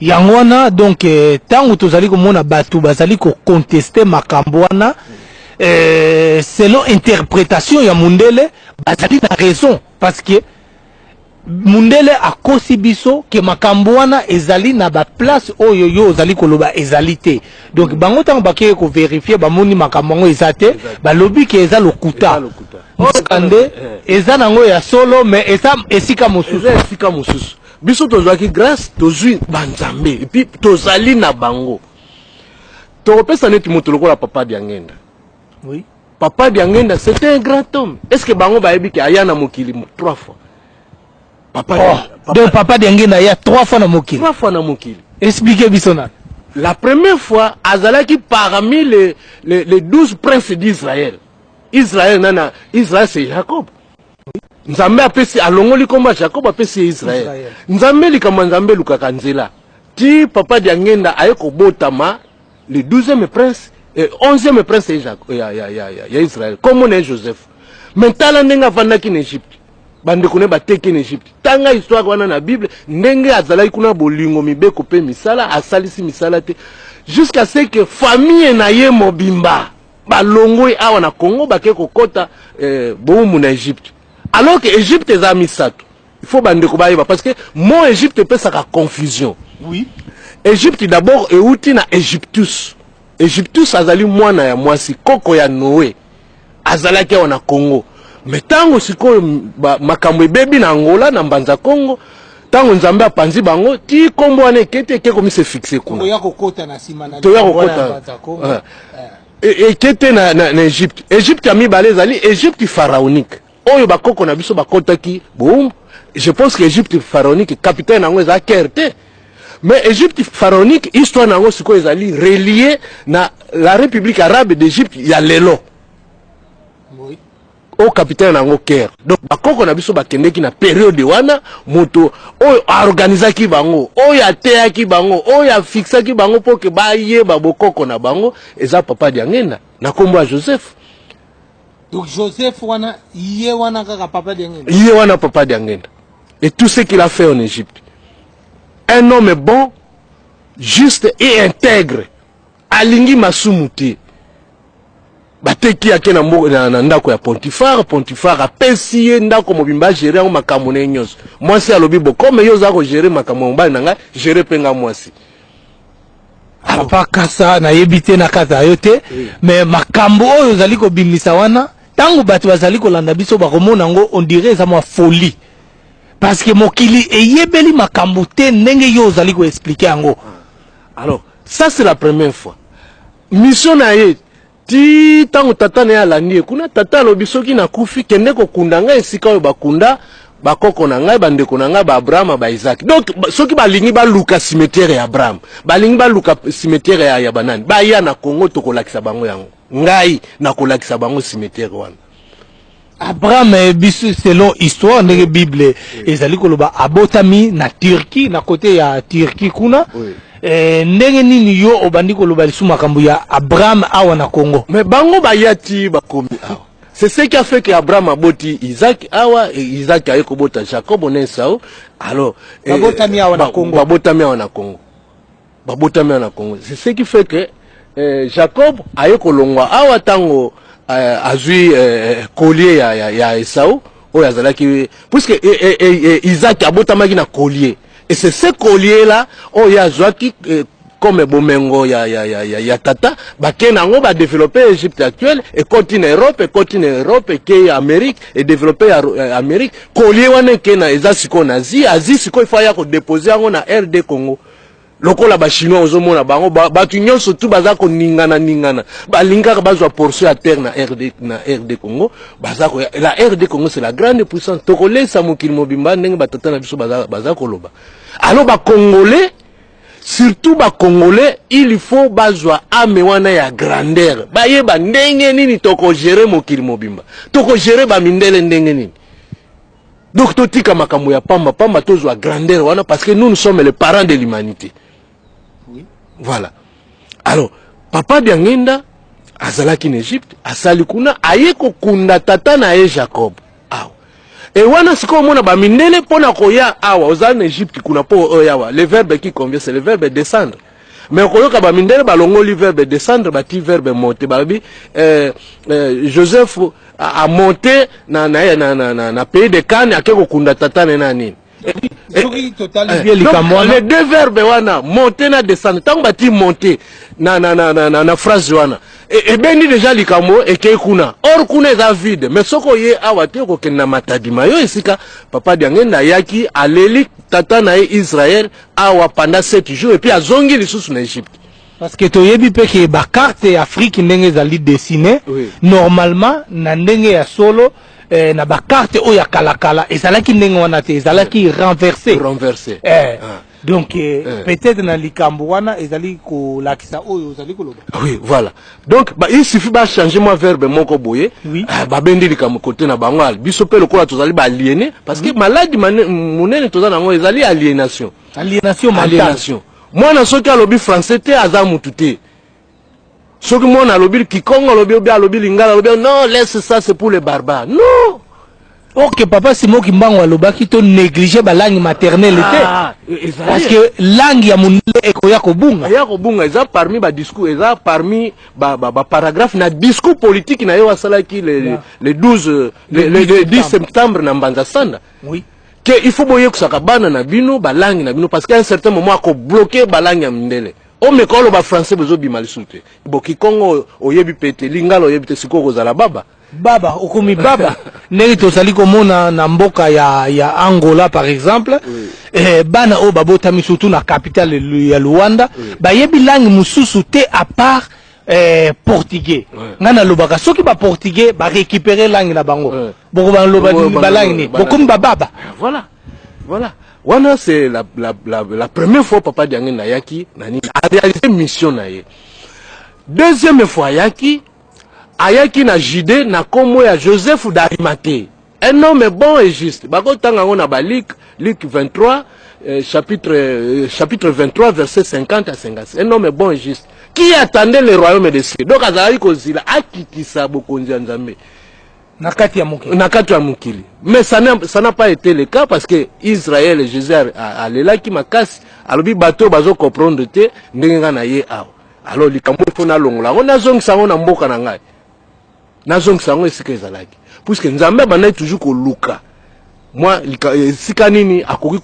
Yango wana, donc ntango tozali komona bato bazali kocontester makambo wana selon interprétation ya mundele, bazali na raison, parce que mundele akosi biso ke makambo wana ezali na baplace oyo yo ozali koloba ezali te. Donc bango, ntango bakei kovérifier, bamoni makambo yango eza te, balobi ke eza lokuta. Nzokande eza nango ya solo, mais eza esika mosusu. Eza esika mosusu. Biso tozwaki grâce, tozwi banzambe et puis tozali na bango. Tokopesa neti moto lokola Papa Diangenda. Papa Diangenda, c'était un grand homme. Est ce que bango bayebi ke aya na mokili trois fois, Papa? Oh, papa, donc Papa Diangenda aya trois fois na mokili? Trois fois na mokili. Explique biso nani. La première fois, azalaki parmi les 12 princes d'Israël. Israël nana? Israël, c'est Jacob. Nzambe apesi, alongoli kombo ya Jacob, apesi ye Israël. Israël. Nzambe, likambo ya Nzambe elukaka nzela ti Papa Diangenda aye kobotama le 12e prince, 11e prince ya, ya, ya, ya, ya, ya Israël. Kombo na ye Joseph. Mais tala ndenge avandaki na Egypte, bandeko na ye bateki na Egypte. Tanga histoire wana na Bible, ndenge azalaki kuna, bolingo, mibeko mpe misala, asalisi misala te jusqu'à ce que famille na ye mobimba balongoi awa na Congo, bake kokɔta bowumbu na Egypte, alors que Egypte eza misato. Il faut bandeko bayeba, parce que mot Egypte epesaka confusion. Egypte d'abord euti na Egyptus. Egyptus azali mwana ya mwasi, koko ya Noé. Azalaki awa na Congo, mais ntango sikoyo makambo ebebi na Angola, na Mbanza Congo, ntango Nzambe apanzi bango, ti nkombo wana ekete, eke komi se fixer kuna. Toya kokota na nsima na Toya likambo wana ya kokota. Mbanza Congo. Ah. Ekete na Egypte. Egypte ya mibale ezali Egypte pharaonique oyo bakoko na biso bakotaki bowumbu. Je pense que Egypte pharaonique, capitaine yango eza Caire te, mais Egypte pharaonique, histoire na yango sikoyo ezali relié na la République arabe d'Égypte ya lelo, oyo capitaine na yango Caire. Donc bakoko na biso bakendeki na période wana. Moto oyo aorganizaki bango, oyo ateyaki bango, oyo afixaki bango mpo ke bayeba bokoko na bango, eza Papa Diangenda na nkombo ya Joseph. Donc Joseph wana, ye wana kaka Papa Diangenda? Ye wana Papa Diangenda et tout ce qu'il a fait en Égypte. Un homme bon, juste et intègre, alingi masumu te. Bateki, ake na ndako ya Pontifar. Pontifar apesi ye ndako mobimba, agérer yango, makambo na ye nyonso. Mwasi alobi: "Bokome yo oza kogérer makambo ya mobali na ngai, gérer mpe nga mwasi." Papa Kasa, nayebi te na kata yo te, mais makambo oyo ozali kobimisa wana, ntango bato bazali kolanda biso, bakomona yango on dirait eza mwa folie, parce que mokili eyebeli makambo te ndenge yo ozali koexpliquer yango. Alors ça, c'est la première fois. Mission na ye ti ntango tata na ye alandi ye kuna, tata alobi: "Soki nakufi, kende kokunda ngai esika oyo bakunda bakoko na ngai, bandeko na ngai, baabraham, baisaki." Donc soki balingi baluka cimetière ya Abraham, balingi baluka cimetière ya banani, baya na Congo, tokolakisa bango yango. Ngai nakolakisa bango cimetière wana. Abraham, biso selon histoire, ndenge Bible ezali koloba, abotami na Turquie, na côté ya Turquie kuna. Ndenge nini yo obandi koloba lisusu makambo ya Abraham awa na Congo? Mais bango baya ti bakomi awa. C'est ce qui a fait que Abraham aboti Isaac awa, et Isaac aye kobota Jacob na Esau. Alors Babotami awa na Congo. Babotami awa na Congo, babotami awa na Congo. C'est ce qui fait que Jacob aye kolongwa awa ntango azwi collier ya Esau. Oyo azalaki, puisque Isaac abotamaki na collier, et c'est ce collier là oyo azwaki comme bomengo ya tata. Bake na yango, badéveloppe Égypte actuelle, ekoti na Europe, ekoti na Europe, ekei Amérique, edéveloppe ya Amérique. Collier wana eke na, eza sikoyo na Asie. Asie sikoyo ifo aya kodépose yango na RD Congo. Lokola Bachinois, ozomona bango, bato nyonso tu baza koningana ningana, balingaka bazwa portion ya terre na RD Congo. Baza koya. La RD Congo, c'est la grande puissance. Tokolesa mokili mobimba, ndenge batata na biso baza koloba. Alors Bacongolais, surtout Bacongolais, il faut bazwa âme wana ya grandeur, bayeba ndenge nini tokogérer mokili mobimba, tokogérer bamindele ndenge nini. Donc totika makambo ya pamba pamba, tozwa grandeur wana, parce que nous, nous sommes les parents de l'humanité. Voilà. Alors papa Diangenda azalaki na Égypte, asali kuna, aye kokunda tata na ye Jacob awa. E wana sikoyo omona bamindele mpo na koya awa, ozala na Égypte kuna mpo oyo awa, le verbe qui convient, c'est le verbe descendre. Mais koyoka bamindele, balongoli verbe descendre, bati verbe monter. Balobi Joseph a monté na pays de Canaan, ake kokunda tata na ye na nini. Soki totali bien likambo wana, les deux verbes wana, monter na descendre, ntango bati monter na phrase wana, ebendi déjà likambo, ekei kuna. Or kuna eza vide. Mais soki oye awa te, okokende na Matadi Mayo, esika papa Diangenda ayaki, aleli tata na ye Israel awa pendant 7 jours, et puis azongi lisusu na Égypte. Parce que toyebi mpe ke bacarte ya Afrique, ndenge ezali dessiné, normalement na ndenge ya solo, na bacarte oyo ya kalakala, ezalaki ndenge wana te, ezalaki renversé. Renversé. Ah. Donc peut-être na likambo wana ezali kolakisa oyo ozali koloba. Oui, voilà. Donc ba, il suffit bachanger mwa verbe moko boye. Ah, babendi likambo kote na bango. Ali biso mpe lokola tozali baaliéné, parce que maladi monene toza nango ezali aliénation. Aliénation mentale. Aliénation. Mwana soki alobi français te, aza mutu te. Soki mwana alobi kikongo, alobi obi, alobi lingala, alobi non, laisse ça, c'est pour les barbares, non. Ok, papa Simon Kimbangu alobaki to négliger balangue maternelle te. Ah, ezali parce que langue ya mondele ekoya kobunga. Eya kobunga. Eza parmi badiscours, eza parmi baparagraphe na discours politique na ye oyo asalaki le 12, le 10 septembre na Mbanza Sanda, ke il faut boyekisaka bana na bino balangue na bino, parce qu'à un certain moment akobloquer balangue ya mindele. Omeka oloba français, bozobima lisusu te. Bo kikongo oyebi pe te, lingala oyebi te, sikoyo kozala baba. Baba, okomi baba, ndenge tozali komona na mboka ya Angola par exemple. Bana oyo babotami surtout na capitale ya Luanda, bayebi langue mosusu te à part portugais. Ngai nalobaka, soki baportugais barécupérer langue na bango, boko baloba balangue nini? Bokomi bababa. Voilà. Wana c'est la première fois papa Diangenda ayaki na nini, aréaliser mission na ye. Deuxième fois ayaki na Judée na nkombo ya Joseph d'Arimathée, un homme bon et juste. Bakotanga yango na baluc, Luc 23, chapitre 23, verset 50 à 56. Un homme bon et juste qui attendait le royaume des cieux. Donc azalaki kozila akitisa bokonzi ya Nzambe na kati ya mokili. Na kati ya mokili. Mais ça n'a pas été le cas, parce que Israël, Jésus alelaki makasi, alobi bato oyo bazocomprendre te ndenge ngai na ye awa. Alors likambo ifo nalongola yango, nazongisa yango na mboka na ngai, nazongisa yango esika ezalaki, puisque Nzambe abandaki toujours koluka mwa esika nini akoki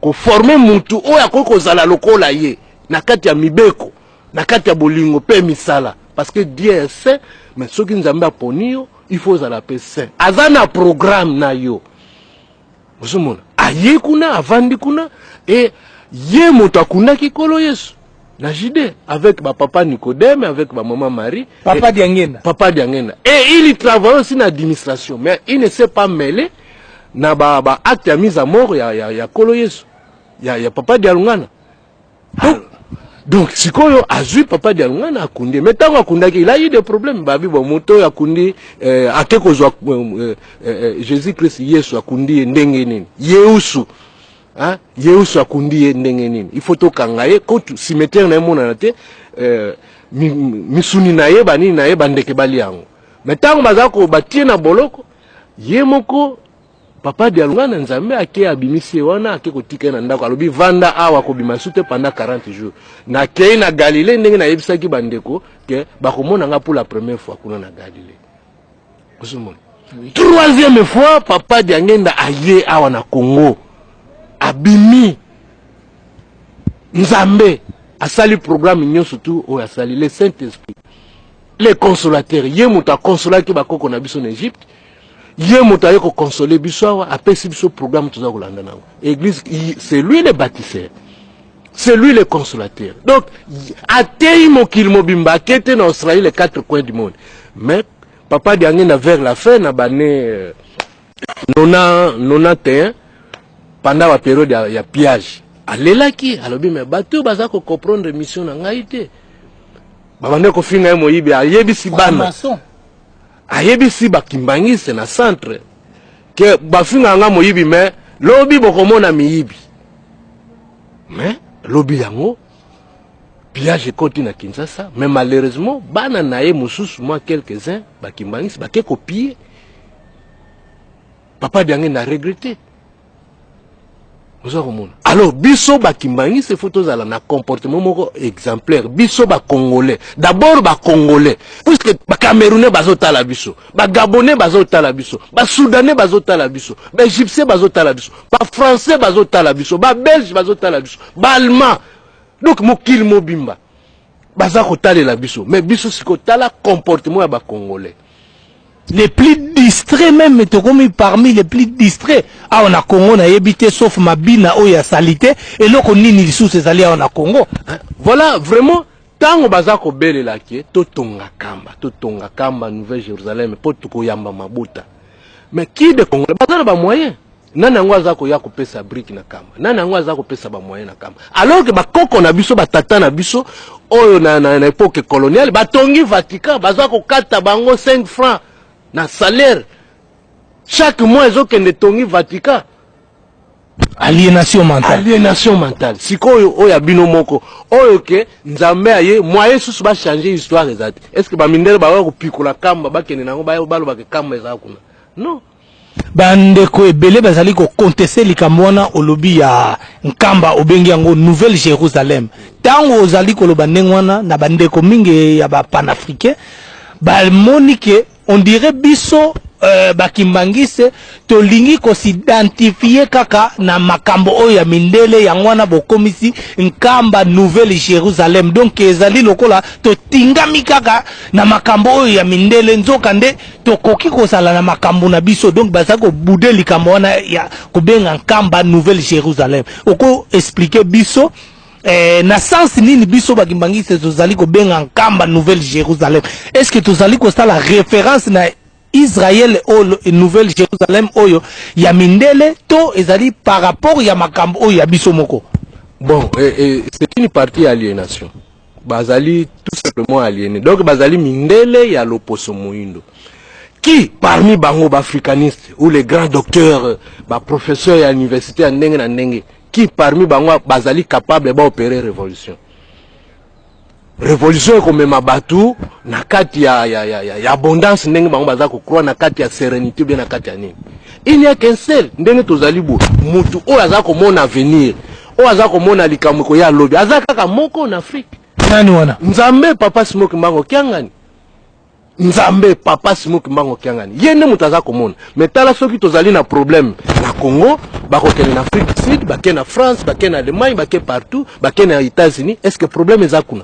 koformer mutu oyo akoki kozala lokola ye na kati ya mibeko, na kati ya bolingo mpe misala, parce que Dieu est saint. Mais soki Nzambe aponi yo, il faut ozala mpe saint. Aza na programme na yo. Ozomona, aye kuna, avandi kuna, e ye moto akundaki Nkolo Yesu na Judée avec bapapa Nicodème, avec bamama Marie. Papa Diangenda. Papa Diangenda. Et il travaille aussi na administration, mais il ne s'est pas mêlé na ba acte ya mise à mort ya Nkolo Yesu, ya papa Dialungana. Donc sikoyo azwi papa Dialungana, akundi. Mais ntango akundaki, il a eu des problèmes. Babi bon, moto oyo akundi, ake kozwa Jésus Christ, Yesu, akundi ye ndenge nini? Yeusu, hein? Yeusu akundi ye ndenge nini? Il faut tokanga ye, kotu cimetière na ye monana te, misuni na ye, banini na ye, bandeke balia yango. Mais ntango baza ko batie na boloko, ye moko papa Dialungana, Nzambe ake abimisi ye wana, ake kotika ye na ndako, alobi vanda awa, kobima su te pendant 40 jours. Nakei na Galilée, ndenge nayebisaki bandeko ke bakomona nga pour la première fois kuna na Galilée. Ozomona. Troisième fois, papa Diangenda aye awa na Congo, abimi Nzambe asali programme nyonso tu oyo asali le Saint-Esprit, le consolateur. Ye moto akonsolaki bakoko na biso na Egypte, ye moto aye kokonsole biso awa, apesi biso programme toza kolanda nango. Église, c'est lui le bâtisseur, c'est lui le consolateur. Donc ateyi mokili mobimba, ake te na Australie, les quatre coins du monde. Mais papa Diangenda, vers la fin na bane 91, pendant ba période ya pillage, alelaki, alobi: "Me bato oyo baza kocomprendre mission na ngai te." Babandi kofinga ye moyibi. Ayebisi bana, ayebisi bakimbangiste na centre ke bafingaka nga moyibi, me lobi bokomona miyibi. Me lobi yango, pillage ekoti na Kinshasa. Mais malheureusement, bana na ye mosusu, mwa quelques-uns bakimbangisi, bake kopiller. Papa Diangenda regretté. Oza komona? Alors biso bakimbangisi, faut tozala na comportement moko exemplaire. Biso bacongolais d'abord, bacongolais, puisque bacamerounais bazotala biso, bagabonais bazotala biso, basoudanais bazotala biso, baégyptien bazotala biso, bafrançais bazotala biso, babelge bazotala biso, baallemand. Donc mokili mobimba baza kotalela biso. Mais biso sikoyo, tala comportement ya bacongolais. Les plus distraits même, tokomi parmi les plus distraits awa na Congo. Nayebi te, sauf mabina oyo asali te, eloko nini lisusu ezali awa na Congo? Voilà, vraiment, ntango baza kobelela ke totonga Kamba, totonga Kamba, Nouvelle Jérusalem, mpo tokoyamba mabota, mais qui de Congolais baza na bamoyen? Nani yango aza koya kopesa brique na Kamba? Nani yango aza kopesa bamoyen na Kamba, alors ke bakoko na biso, batata na biso oyo na époque coloniale batongi Vatican, baza kokata bango 5 francs na salaire chaque mois, ezokende tongi Vatican? Aliénation mentale. Aliénation mentale. Sikoyo oyo ya bino moko oyo ke Nzambe aye, moyen susu bachange histoire eza te. Est ce que bamindele bakoya kopikola Kamba, bakende nango, balobaka Kamba eza kuna? Non. Bandeko ebele bazali kocontester likambo wana olobi ya Nkamba, obengi yango Nouvelle Jérusalem. Ntango ozali koloba ndenge wana na bandeko mingi ya bapanafricain, bamoni ke on dirait biso bakimbangise tolingi kos'identifier kaka na makambo oyo ya mindele. Yango wana bokomisi Nkamba Nouvelle Jérusalem. Donc ezali lokola totingami kaka na makambo oyo ya mindele, nzoka nde tokoki kozala na makambo na biso. Donc bazali kobouder likambo wana ya kobenga Nkamba Nouvelle Jérusalem. Oko expliquer biso na sens nini biso bakimbangisi tozali kobenga Nkamba Nouvelle Jérusalem? Est ce que tozali kosala référence na Israël oyo, Nouvelle Jérusalem oyo ya mindele, to ezali par rapport ya makambo oyo ya biso moko? Bon, et c'est une partie aliénation. Bazali tout simplement aliéné. Donc bazali mindele ya loposo moyindo. Qui parmi bango baafricanistes ou les grands docteurs, baprofesseurs ya université ya ndenge na ndenge, qui parmi bango bazali capable baopérer révolution? Révolution ekomema bato na kati ya abondance, ndenge bango baza kocroire, na kati ya sérénité, bien na kati ya nini? Il n'y a qu'un seul. Ndenge tozali boye, mutu oyo aza komona avenir, oyo aza komona likambo ekoya lobi, aza kaka moko na Afrique. Nani wana? Nzambe Papa Simon Kimbangu Kiangani. Nzambe Papa Simon Kimbangu Kiangani, ye nde moto aza komona. Mais tala, soki tozali na problème na Congo, bakokende na Afrique du Sud, bake na France, bake na Allemagne, bake partout, bake na États-Unis. Est ce que problème eza kuna,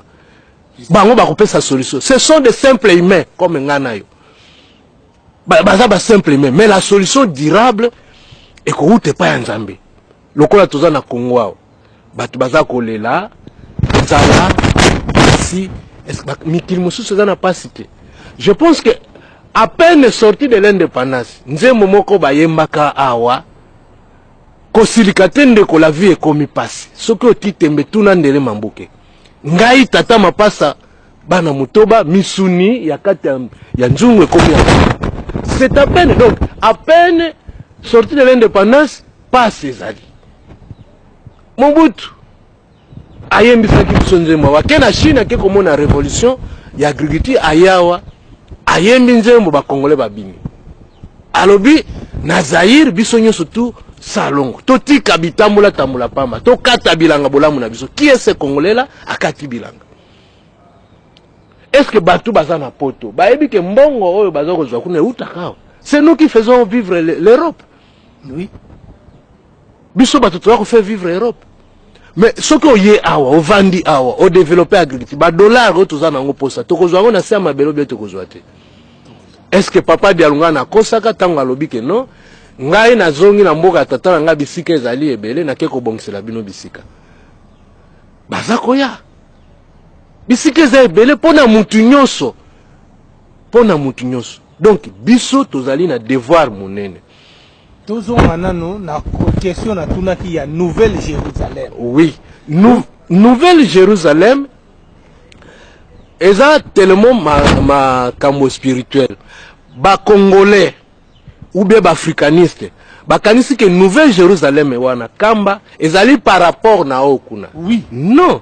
bango bakopesa solution? Ce sont des simples humains comme nga na yo. Baza basimple humain, mais la solution durable ekowuta epai ya Nzambe. Lokola toza na Congo awa, bato baza kolela nzala, pasi. Mikili mosusu eza na pasi te? Je pense que à peine sorti de l'indépendance, nzembo moko bayembaka awa: "Kosilika te ndeko, la vie ekomi pasi. Soki oti tembe, tuna ndele mambuke. Ngai tata mapasa, bana motoba, misuni ya kati ya nzungu ekomi ya." C'est à peine, donc à peine sorti de l'indépendance, pasi ezali. Mobutu ayembisaki biso nzembo awa, ake na Chine, ake komona révolution ya agriculture, ayawa ayembi nzembo, bakongole babimi. Alobi: "Na Zaire, biso nyonso tu salongo, totika bitambola tambola pamba, tokata bilanga, bolamu na biso." Qui est ce Congolais là akati bilanga? Est ce que bato baza na Poto bayebi ke mbongo oyo baza kozwa kuna eutaka awa? C'est nous qui faisons vivre l'Europe. Oui. Biso bato toza kofaire vivre Europe. Mais soki oye awa, ovandi awa, odeveloppe agriculture, badollar oyo toza nango mposa, tokozwa yango na se ya mabele obie tokozwa te. Est ce que papa Dialungana akosaka ntango alobi ke non, ngai nazongi na mboka ya tata na ngai, bisika ezali ebele, nake kobongisela bino bisika? Baza koya, bisika eza ebele mpo na mutu nyonso, mpo na mutu nyonso. Donc biso tozali na devoir monene. Tozonga nanu na question natunaki ya Nouvelle Jérusalem. Oui, Nouvelle Jérusalem eza tellement makambo spirituel. Ba Congolais ou bien baafricaniste bakanisi ke Nouvelle Jérusalem wana Kamba ezali par rapport na oyo kuna. Non.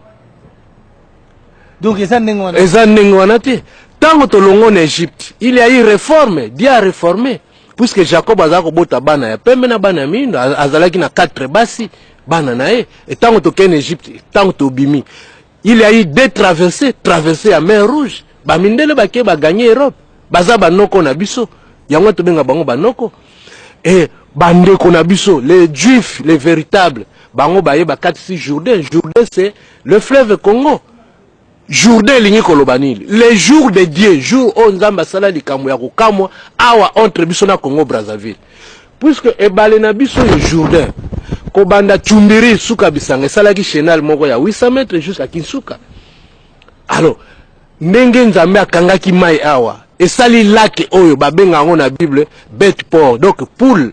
Donc eza ndenge wana. Eza ndenge wana te. Ntango tolongo na Égypte, il y a eu réforme. Dieu a réformé, puisque Jacob azala kobota bana ya pembe na bana ya mindo. Azalaki na 4 basi, bana na ye. Ntango tokei na Égypte, ntango tobimi, il y a eu deux traversées, traversée ya mer Rouge. Bamindele bakei, baganye Europe, baza banoko na biso, yango tobenga bango banoko. E bandeko na biso, les Juifs, les véritables, bango baye, bakatisi Jourdain. Jourdain, c'est le fleuve Congo. Jourdain elingi koloba nini? Le jour de Dieu, jour oyo Nzambe asala likambo ya kokamwa awa entre biso na Congo Brazzaville, puisque ebale na biso oyo Jourdain, kobanda Tumbiri suka bisanga, esalaki chenal moko ya 800 mètres jusqu'à Kinsuka. Alors ndenge Nzambe akangaki mai awa, esali lac oyo babenga yango na Bible Bet Port, donc poule,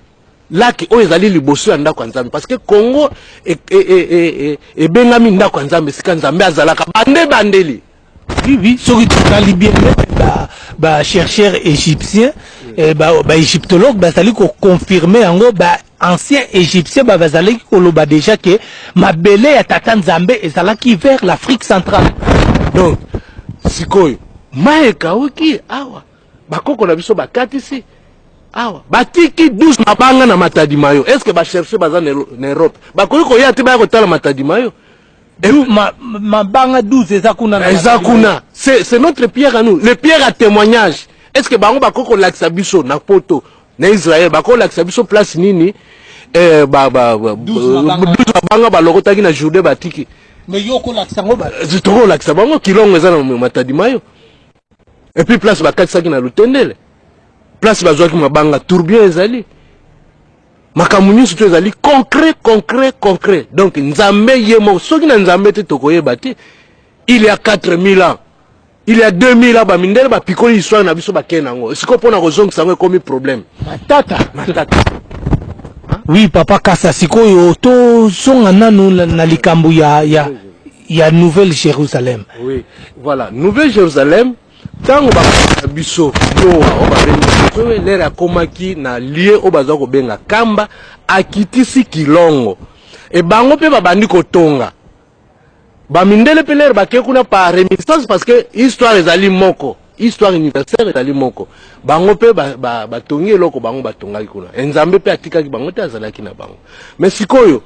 lac oyo ezali liboso ya ndako ya Nzambe, parce que Congo ebengami ndako ya Nzambe, esika Nzambe azalaka bande bandeli. Oui, soki totali bien, même ba chercheur égyptien, ba égyptologue bazali koconfirme yango. Ba ancien égyptien bazalaki koloba déjà ke mabele ya tata Nzambe ezalaki vers l'Afrique centrale. Donc sikoyo mai ekauki awa, bakoko na biso bakatisi awa, batiki 12 mabanga na Matadi Mayo. Est ce que bacherche baza na Europe bakoki koya te, baya kotala Matadi Mayo? Mabanga 12 eza kuna na Eza Matadi Mayo. Kuna c'est notre pierre à nous, le pierre à témoignage. Est ce que bango bakoki kolakisa biso na poto, na Israël, bakoki kolakisa biso place nini 12 mabanga. 12 mabanga balokotaki na Jourdain, batiki? Mais yo kolakisa yango Tokolakisa bango kilongo eza na Matadi Mayo, et puis place bakatisaki na Lutendele, place bazwaki mabanga, tourbillon ezali, makambo nyonso to ezali concret, concret, concret. Donc Nzambe ye moko, soki na Nzambe te, tokoyeba te. Il y a 4000 ans, il y a 2000 ans, bamindele bapikoli histoire na biso, bakei nango. Sikoyo mpona kozongisa yango ekomi problème. Matata. Matata. Oui, papa Kasa, sikoyo tozonga nanu na likambo ya Nouvelle Jérusalem. Oui, voilà, Nouvelle Jérusalem. Ntango bakona biso Noa, oyo babengi lere akomaki na lieu oyo baza kobenga Kamba, akitisi kilongo e bango mpe babandi kotonga. Bamindele mpe lere bakei kuna par réminiscence, parce que histoire ezali moko, histoire universelle ezali moko. Bango mpe batongi ba eloko bango batongaki kuna. E Nzambe mpe atikaki bango te, azalaki na bango. Mais sikoyo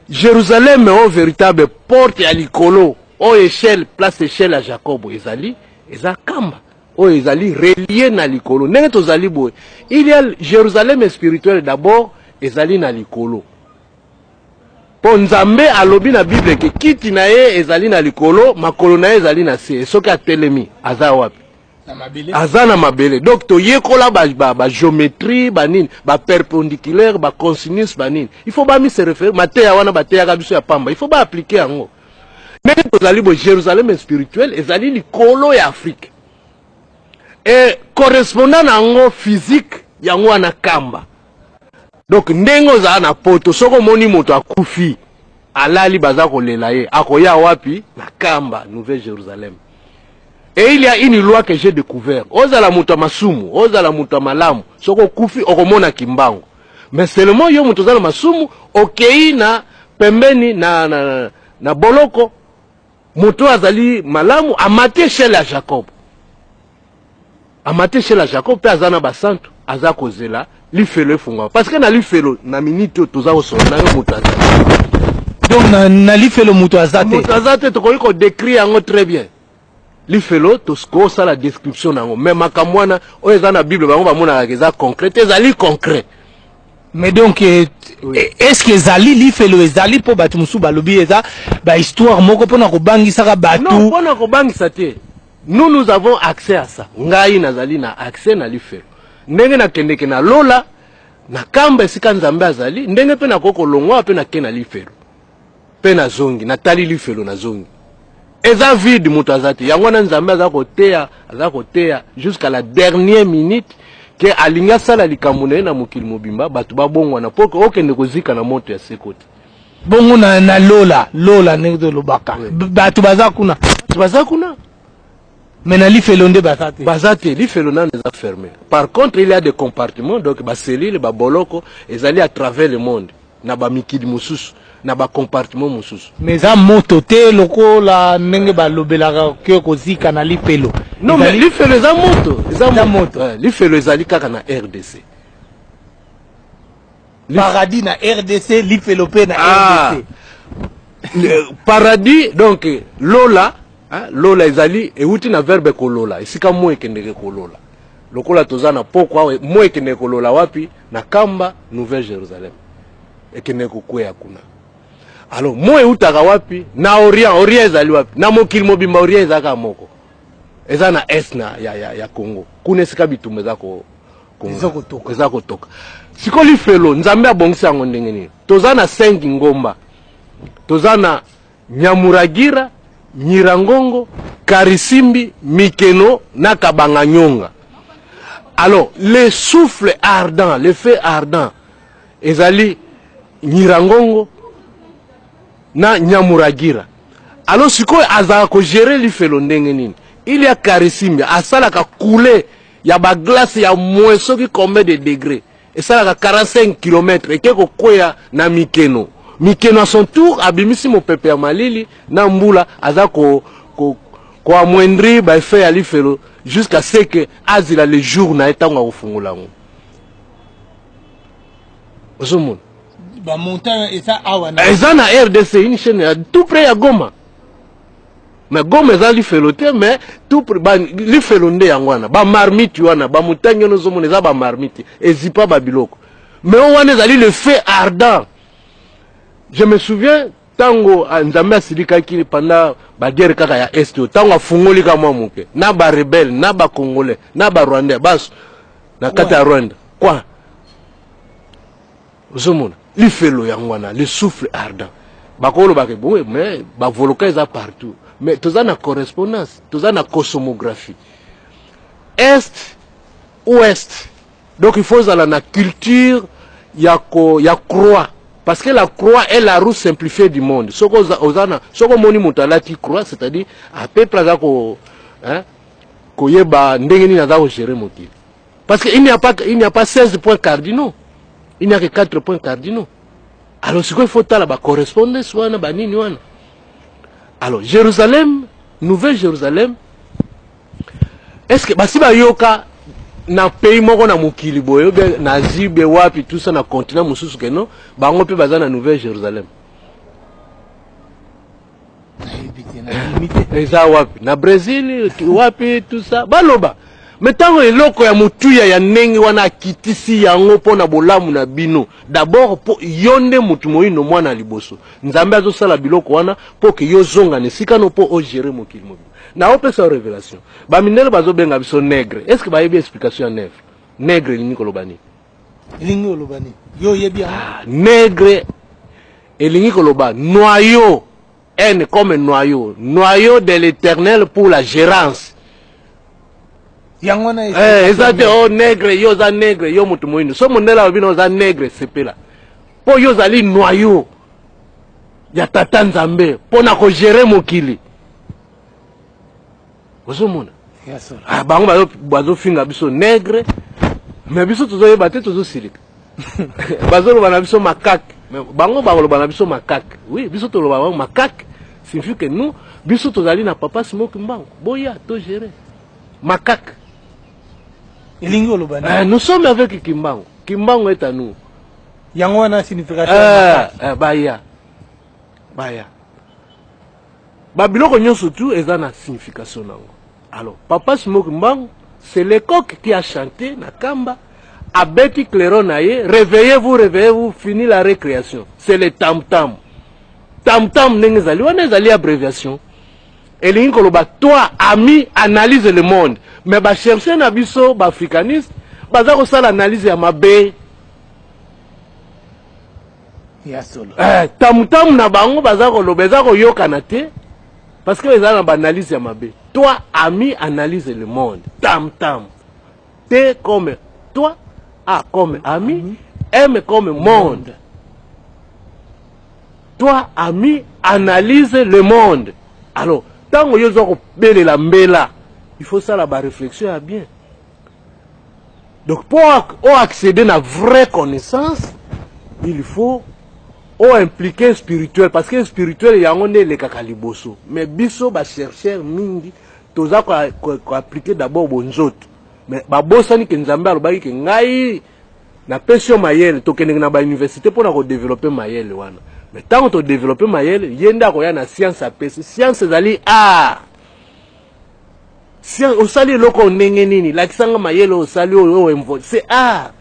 Jérusalem oyo véritable, porte ya likolo oyo, échelle, place échelle ya Jacob ezali, eza Kamba oyo ezali relié na likolo. Ndenge tozali boye, il y a Jérusalem spirituelle d'abord, ezali na likolo, mpo Nzambe alobi na Bible ke kiti na ye ezali na likolo, makolo na ye ezali na se. Soki atelemi, aza wapi? Aza na mabele. Donc toyekola bagéométrie, ba banini, baperpendiculaire, bacosinus, banini. Il faut bami se référer mateya wana bateyaka biso ya pamba, il faut baappliquer yango. Ndenge tozali boye, Jérusalem spirituel ezali likolo ya Afrique e correspondant na yango physique, yango wana Kamba. Donc ndenge ozala na poto, soki omoni moto akufi, alali, baza kolela ye, akoya wapi? Na Kamba, Nouvelle Jérusalem. Et il y a une loi que j'ai découvert: ozala moto ya masumu, ozala moto ya malamu, soki okufi, okomona Kimbangu. Mais seulement yo moto oza na masumu, okei na pembeni na boloko. Moto oyo azali malamu amati échelle ya Jacob, amati échelle ya Jacob mpe aza na basantu, aza kozela lifelo efungwama, parce que na lifelo, na minute oyo toza kosolola na yo, moto azali. Donc na lifelo moto aza te? Moto aza te. Tokoki kodécrire yango très bien. Lifelo tokosala description na yango, mais makambo wana oyo eza na Bible bango bamonaka eza concret te, ezali concret. Mais donc eh, oui. Eh, est-ce que ezali lifelo ezali mpo bato mosusu balobi eza ba histoire moko mpona kobangisaka bato? Non, mpona kobangisa te. Nous, nous avons accès à ça. Ngai nazali na accès na lifelo. Ndenge nakendeke na lola na kamba esika Nzambe azali, ndenge mpe nakoki kolongwa mpe nake na lifelo. Mpe nazongi, natali lifelo, nazongi. Eza vide, moto aza te. Yango wana Nzambe aza koteya, aza koteya jusqu'à la dernière minute ke alingi asala likambo na ye na mokili mobimba, bato babongwana mpo okende kozika na moto ya seko te. Bongo na, na lola, lola ndenge tolobaka, oui. Bato baza kuna. Bato baza kuna. Mais na lifelo nde baza te. Baza te, lifelo nano eza fermé. Par contre, il y a des compartiments, donc ba cellules, ba boloko, ezali à travers le monde. Na ba mikili mosusu, na ba compartiment mosusu. Mais eza moto te lokola ndenge balobelaka ke kozika na lifelo. Non, mais lifelo eza moto, eza moto. Ouais, lifelo ezali kaka na RDC. Paradis na RDC, lifelo pe na ah. RDC. Le paradis donc lola, hein, lola ezali euti na verbe kolola, esika moi ekendeke kolola. Lokola toza na pokwa awa, moi ekendeke kolola wapi? Na Kamba, Nouvelle Jérusalem. Ekendeke kokweya kuna. Alors moi eutaka wapi? Na Orient. Orient ezali wapi? Na mokili mobimba Orient ezalaka moko. Eza na est na ya, ya, ya Congo. Kuna esika bitumba eza ko eza kotoka. Eza kotoka. Sikoyo lifelo Nzambe abongisi yango ndenge nini? Toza na 5 ngomba. Toza na Nyamuragira, Nyirangongo, Karisimbi, Mikeno na Kabanganyonga. Alors, le souffle ardent, le feu ardent, ezali Nyirangongo na Nyamuragira. Alors sikoyo azalaka kogere lifelo ndenge nini? Il y a Karisimbi asalaka coule ya ba glace ya moins soki combien de degrés esalaka 45 km eke kokweya na Mikeno. Mikeno à son tour abimisi mopepe ya malili na mbula, aza ko, ko, ko amoindrir ba effet ya lifelo jusqu'à ce que azila le jour na ye ntango akofungola yango. Ozomona ba montagne eza awa na eza na RDC, une chaîne ya tout près ya Goma. Mais Goma eza lifelo te, mais tout près ba lifelo nde yango wana, ba marmite wana, ba montagne wana ozomona eza ba marmite ezipa ba biloko. Mais oyo wana ezali le feu ardent. Je me souviens ntango Nzambe asilikaki pendant ba guerre kaka ya Est oyo, ntango afungoli ka mwa moke na ba rebelle na ba congolais na ba rwandais baso na kati ya Rwanda quoi. Ozomona lifelo yango wana, le souffle ardent. Bakolobaka boye, mais ba volcan eza partout, mais toza na correspondance, toza na cosmographie est ouest. Donc il faut ozala na culture ya ko ya croix, parce que la croix est la roue simplifiée du monde. Soko oza na, soko omoni moto alati croix, c'est-à-dire à peu près aza ko, hein, koyeba ndenge nini aza kogérer mokili. Parce qu'il n'y a pas, il n'y a pas 16 points cardinaux. Il n'y a que 4 points cardinaux. Alors, ce qu'il faut tala ba correspondance wana ba nini wana. Alors, Jérusalem, Nouvelle Jérusalem, est-ce que basi bayoka na pays moko na mokili boye be na Asie be wapi tout ça na continent mosusu ke non, bango pe baza na Nouvelle Jérusalem? Eza wapi? Na Brésil wapi tout ça baloba. Mais ntango eloko ya motuya ya ndenge wana akitisi yango mpo na bolamu na bino, d'abord mpo yo nde motu moyindo mwana ya liboso, Nzambe azosala biloko wana mpo ke yo zonga na esika no mpo ogere mokili mobimba. Na opesa yo revelation, bamindele bazobenga biso negre. Est ce que bayebi explication ya negre? Negre elingi koloba nini? Elingi koloba nini? Yo oyebi yango? Ah, negre elingi koloba noyau, N comme noyau, noyau de l'éternel pour la gérance. Yango wana eh, eza te oh negre, yo oza negre, yo moto moyindo. So mondele alobi na oza negre, sepela. Po yo ozali noyau ya tata Nzambe mpo na kogere mokili. Ozomona? Ah, bango bazofinga biso negre, mais biso tozoyeba te, tozosilika. Bazoloba na biso macaque, mais bango bakoloba na biso macaque. Oui, biso toloba bango macaque, signifie que nous, biso tozali na papa Simon Kimbangu. Boya to gérer. Macaque. Elingi oloba nini? Eh, nous sommes avec Kimbangu. Kimbangu est à nous. Yango wana signification ya macaque. Eh, baya. Baya. Ba biloko nyonso tout eza na signification nango. Alors papa Simon Kimbangu, c'est le coq qui a chanté na Kamba, abeti clairon na ye, réveillez-vous, réveillez-vous, fini la récréation. C'est le tam-tam. Tam-tam ndenge ezali wana ezali abréviation. Elingi koloba toi ami analyse le monde. Mais ba chercheurs na biso ba africanistes baza kosala analyse ya mabe. Ya solo. Eh, tamutamu na bango baza koloba eza koyokana te parce que eza na baanalyse ya mabe. Toi ami analyse le monde. Tam tam. T comme toi, A comme ami, M comme monde. Toi ami analyse le monde. Alors, ntango yo oza kobelela mbela, il faut sala ba réflexion ya bien. Donc pour accéder na vraie connaissance, il faut o impliquer spirituel parce que spirituel yango nde elekaka liboso. Mais biso ba chercheurs mingi toza ko, ko, ko appliquer d'abord bonzoto. Mais babosani ke Nzambe alobaki ke ngai napesi yo mayele, tokendeke na ba université mpona kodevelope mayele wana. Mais ntango todevelope mayele, ye nde akoya na science apesi. Science ezali art. Science, osali eloko ndenge nini? Lakisanga mayele osali oyo oyo c'est art.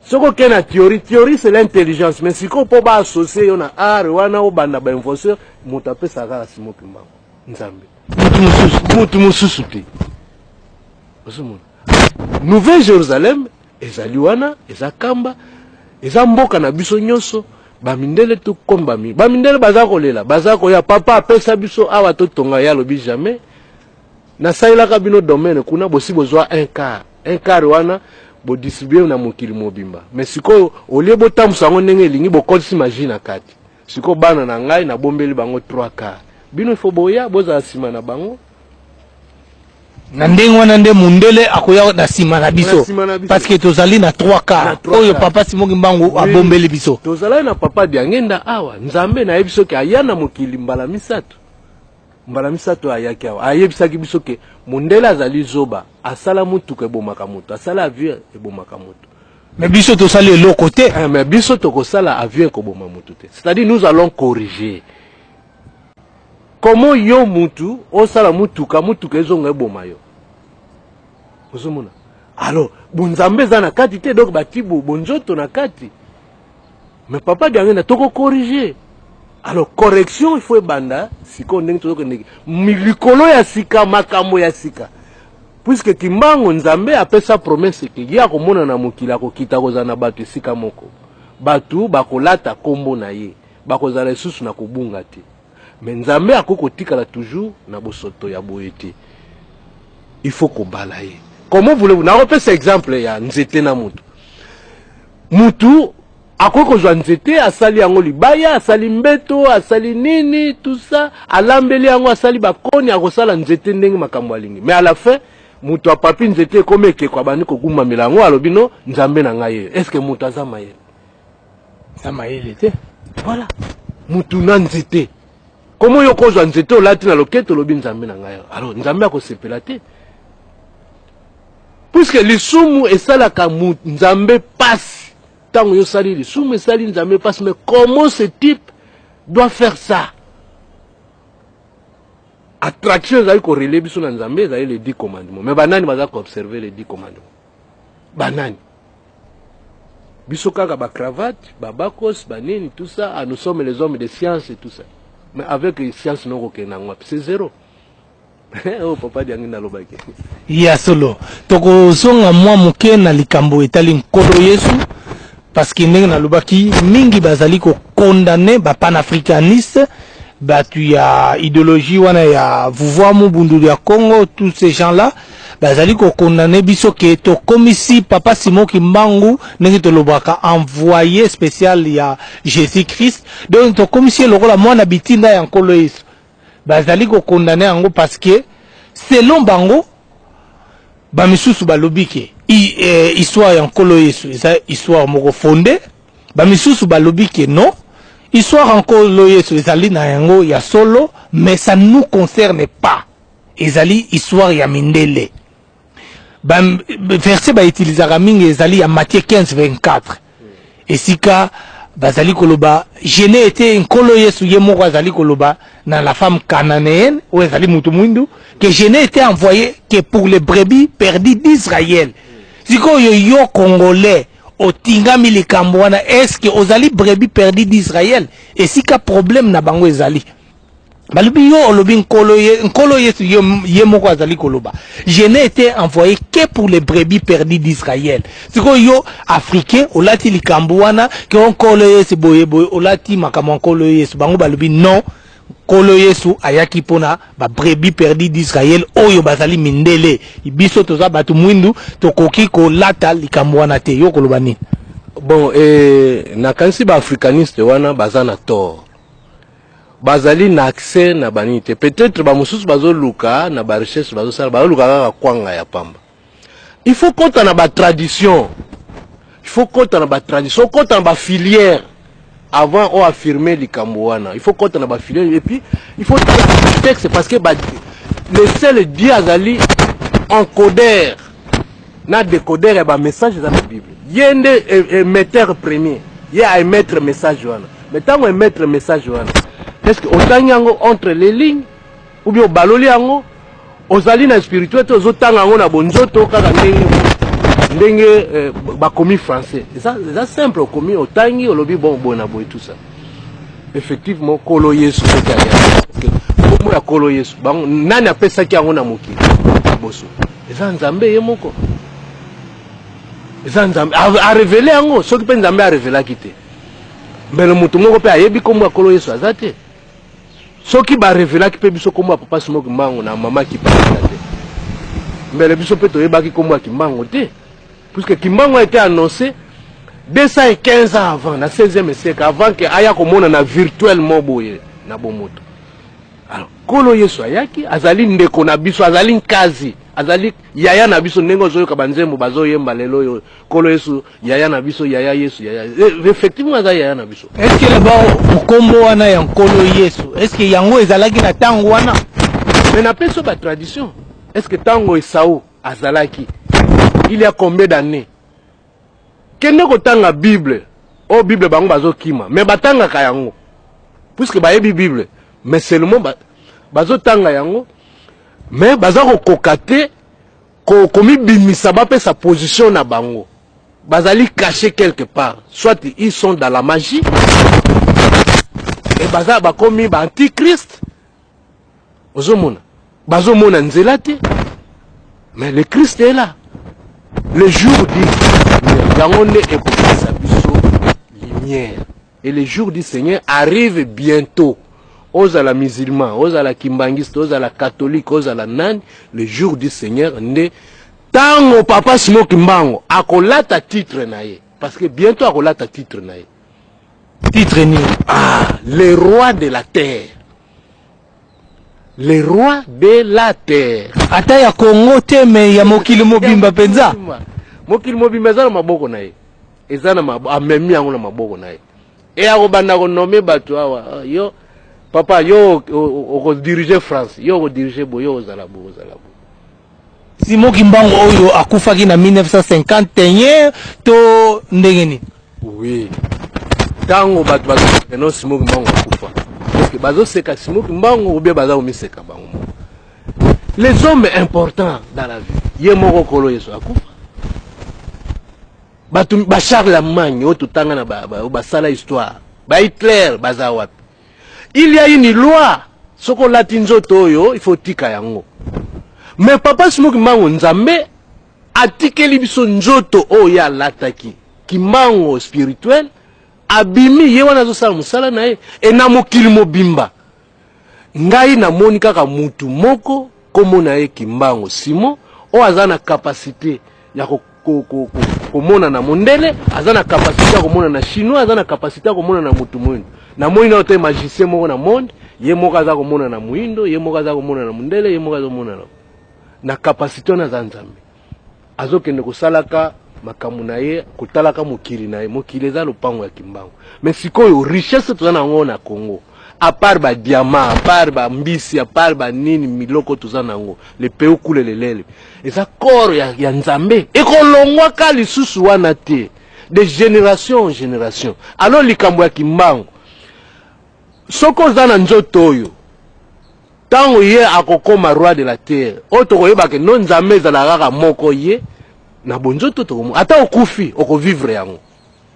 Soki okei na théorie, théorie c'est l'intelligence, mais sikoyo mpo baassocie yo na art wana obanda ba invention, moto apesaka kaka Simon Kimbangu Nzambe, mutu mosusu mutu mosusu te. Ozomona Nouvelle Jérusalem ezali wana, eza Kamba, eza mboka na biso nyonso. Bamindele tout comme bami bamindele baza kolela, baza koya, papa apesa biso awa totonga, ye alobi jamais nasalelaka bino domaine kuna, bosi bozwa un quart, un quart wana bodistribue na mokili mobimba. Mais sikoyo olie botambusa yango ndenge elingi, bokotisi magie na kati. Sikoyo bana na ngai nabombeli bango 3 quart, bino ifo boya bozala nsima na bango. Na ndenge wana nde mundele akoya na nsima na biso, parce que tozali na 3 quart oyo papa Simon Kimbangu abombeli biso. Tozalaki na papa Diangenda awa, Nzambe nayebi soki aya na mokili mbala misato. Mbala misato ayaki awa, ayebisaki biso ke mundele azali zoba, asala mutuka ebomaka moto, asala avion ebomaka moto. Mais biso tosali eloko te. Eh, mais biso tokosala avion ekoboma moto te. C'est-à-dire nous allons corriger. Comment yo mutu osala mutuka, mutuka ezonga eboma yo? Ozomona? Alors, bonzambe eza na kati te, donc bati bonzoto na kati. Mais papa Diangenda toko corriger. Alors correction il faut ebanda sikoyo ndenge tozokende likolo ya sika, makambo ya sika. Puisque Kimbangu Nzambe apesa promesse ke ye akomona na mokili, akokita kozala na bato esika moko. Bato bakolata kombo na ye, bakozala lisusu na kobunga te. Mais Nzambe akoki kotikala toujours na bosoto ya boye te. Il faut kobala ye. Comment voulez-vous? Nakopesa exemple ya nzete na moto. Mutu akoki kozwa nzete, asali yango libaya, asali mbeto, asali nini, tout ça, alambeli yango, asali bakoni, akosala nzete ndenge makambo alingi. Mais à la fin, moto apapi nzete ekomi ekeko, abandi kogumbamela yango, alobi no Nzambe na ngai ye. Est-ce que moto aza mayele? Aza mayele te. Voilà. Mutu na nzete. Comment yo kozwa nzete olati na loketo olobi Nzambe na ngai? Alors Nzambe akosepela te. Puisque lisumu esalaka Nzambe pasi. Tango yo sali lisumu esali Nzambe pasi, mais comment ce type doit faire ça? Attraction ezali korelier biso na Nzambe ezali les 10 commandements. Mais banani baza koobserver les 10 commandements? Banani? Biso kaka ba cravate, ba bakos, ba nini, tout ça. Ah, nous sommes les hommes de science et tout ça. Mais avec science noko kenda ngwa, c'est zéro. Oh, papa Diangenda alobaki. Ya solo, tokozonga mwa moke na likambo etali Nkolo Yesu, parce que ndenge nalobaki mingi bazali kokondane ba panafricaniste, bato ya idéologie wana ya Vuvuamu Bundu ya Congo, tous ces gens-là bazali kokondane biso ke tokomisi papa Simon Kimbangu ndenge tolobaka envoyé spécial ya Jésus-Christ, donc tokomisi ye lokola mwana bitinda ya Nkolo Yesu. Bazali kokondane yango parce que selon bango, bamisusu balobi ke histoire ya Nkolo Yesu eza histoire moko fondée, bamisusu balobi ke non, histoire ya Nkolo Yesu ezali na yango ya solo, mais ça nous concerne pas, ezali histoire ya mindele. Ba verset bautilisaka mingi ezali ya Matthieu 15 24, esika Bazali koloba je n'ai ete, Nkolo Yesu ye moko azali koloba na la femme cananéenne oyo azali mutu mwindu que je n'ai ete envoye que pour les brebis perdues d'Israël. Sikoyo yo congolais otingami likambo wana, est ce que ozali brebis perdue d'Israël? Esika problème na bango ezali. Balobi yo olobi Nkolo ye, Nkolo Yesu ye, ye moko azali koloba je n'ai été envoyé que pour les brebis perdues d'Israël. Sikoyo yo africain olati likambo wana ke o Nkolo Yesu boye boye, olati makambo ya Nkolo Yesu. Bango balobi non, Nkolo Yesu ayaki mpona ba brebis perdues d'Israël oyo bazali mindele, biso toza bato mwindu tokoki kolata likambo wana te. Yo koloba nini? Bon, nakanisi ba africaniste wana baza na tort, bazali na accès na banini te. Peut-être bamosusu bazoluka na ba recherche, bazosala, bazoluka kaka kwanga ya pamba. Il faut kota na ba tradition, il faut kota na ba tradition, kota na ba filière avant o affirmer likambo wana. Il faut kota na ba filière et puis il faut tala texte, parce que ba, le seul Dieu azali encodeur na décodeur ya ba message eza na Bible. Ye nde émetteur premier, ye aémettre message wana. Mais ntango émettre message wana, est ce que otangi yango entre les lignes ou bien obaloli yango? Ozali na spirituel te, ozotanga yango na bonzoto kaka ndenge ndenge bakomi français. Eza simple, okomi, otangi, olobi bon, boye na boye, tout ça. Effectivement, Nkolo Yesu soki aya, kombo ya Nkolo Yesu bango nani apesaki yango na mokili liboso? Eza Nzambe ye moko, eza Nzambe arévéler yango. Soki mpe Nzambe arévélaki te, mbele moto moko mpe ayebi kombo ya Nkolo Yesu aza te. Soki barévélaki mpe biso kombo ya Papa Simon Kimbangu na mama Kipalita te, mbele biso mpe toyebaki kombo ya Kimbangu te, puisque Kimbangu a été annoncé 215 ans avant, na 16e siècle, avant ke aya komonana virtuellement boye na bomoto. Alors Nkolo Yesu ayaki, azali ndeko na biso, azali nkazi, azali yaya na biso, ndenge ozoyoka banzembo bazoyemba lelo oyo, Nkolo Yesu yaya na biso, yaya Yesu yaya. Effectivement aza yaya na biso. Est ce que là-bas nkombo wana ya Nkolo Yesu, est ce que yango ezalaki na ntango wana? Mais napesi yo ba tradition. Est ce que ntango Esau azalaki, il y a combien d'années? Kende kotanga Bible. Oyo Bible bango bazokima, mais batangaka yango puisque bayebi Bible, mais seulement bazotanga yango, mais baza kokoka te komibimisa, bapesa position na bango. Bazali caché quelque part, soit ils sont dans la magie et baza bakomi ba antichrist. Ozomona bazomona nzela te, mais le Christ est là. Le jour du Seigneur, yango nde ekopesa biso lumière, et le jour du Seigneur arrive bientôt. Ozala musulman, ozala kimbangiste, ozala catholique, ozala nani, le jour du Seigneur nde ntango Papa Simon Kimbangu akolata titre na ye, parce que bientôt akolata titre na ye. Titre nini? Ah, le roi de la terre, le roi de la terre. Ata ya Congo te, mais ya mokili mobimba mpenza. Mokili mobimba eza na maboko na ye, eza na amemi yango na maboko na ye. E akobanda konommer bato awa. Ah, yo papa, yo okodiriger France, yo okodiriger boye, yo ozala boye, ozala boye. Simon Kimbangu oyo akufaki na 1951 to ndenge nini? Oui, ntango bato bazoseka no Simon Kimbangu akufa, est-ce bazoseka Simon Kimbangu ou bien baza komiseka bango moko? Les hommes importants dans la vie, ye moko Nkolo Yesu akufa, bato ba Charlemagne oyo totanga na basala histoire, ba Hitler baza wapi? Il y a une loi, soki olati nzoto oyo, il faut tika yango. Mais Papa Simon Kimbangu, Nzambe atikeli biso nzoto oyo ye alataki, Kimbangu spirituel abimi, ye wana azosala mosala na ye e na mokili mobimba. Ngai namoni kaka mutu moko, kombo na ye Kimbangu Simon, oyo aza na capacité ya komona na mondele, aza na capacité ya komona na chinois, aza na capacité ya komona na mutu moyindo. Namoni nano te magicien moko na monde, ye moko aza komona na moyindo, ye moko aza komona na mondele, ye moko azomona na capacité wana. Aza Nzambe, azokende kosalaka makambo na ye, kotalaka mokili na ye. Mokili eza lopango ya Kimbangu. Mais sikoyo richesse toza na yango na Congo, à part ba diamant, à part bambisi, à part banini, miloko toza na yango, le pays coule le lait, eza corps ya Nzambe, ekolongwaka lisusu wana te. De génération en génération. Alors likambo ya Kimbangu, soki oza na nzoto oyo, ntango ye akokoma roi de la terre, oyo tokoyeba ke no Nzambe ezalaka kaka moko, ye na bonzoto tokomo, ata okufi, okovivre yango,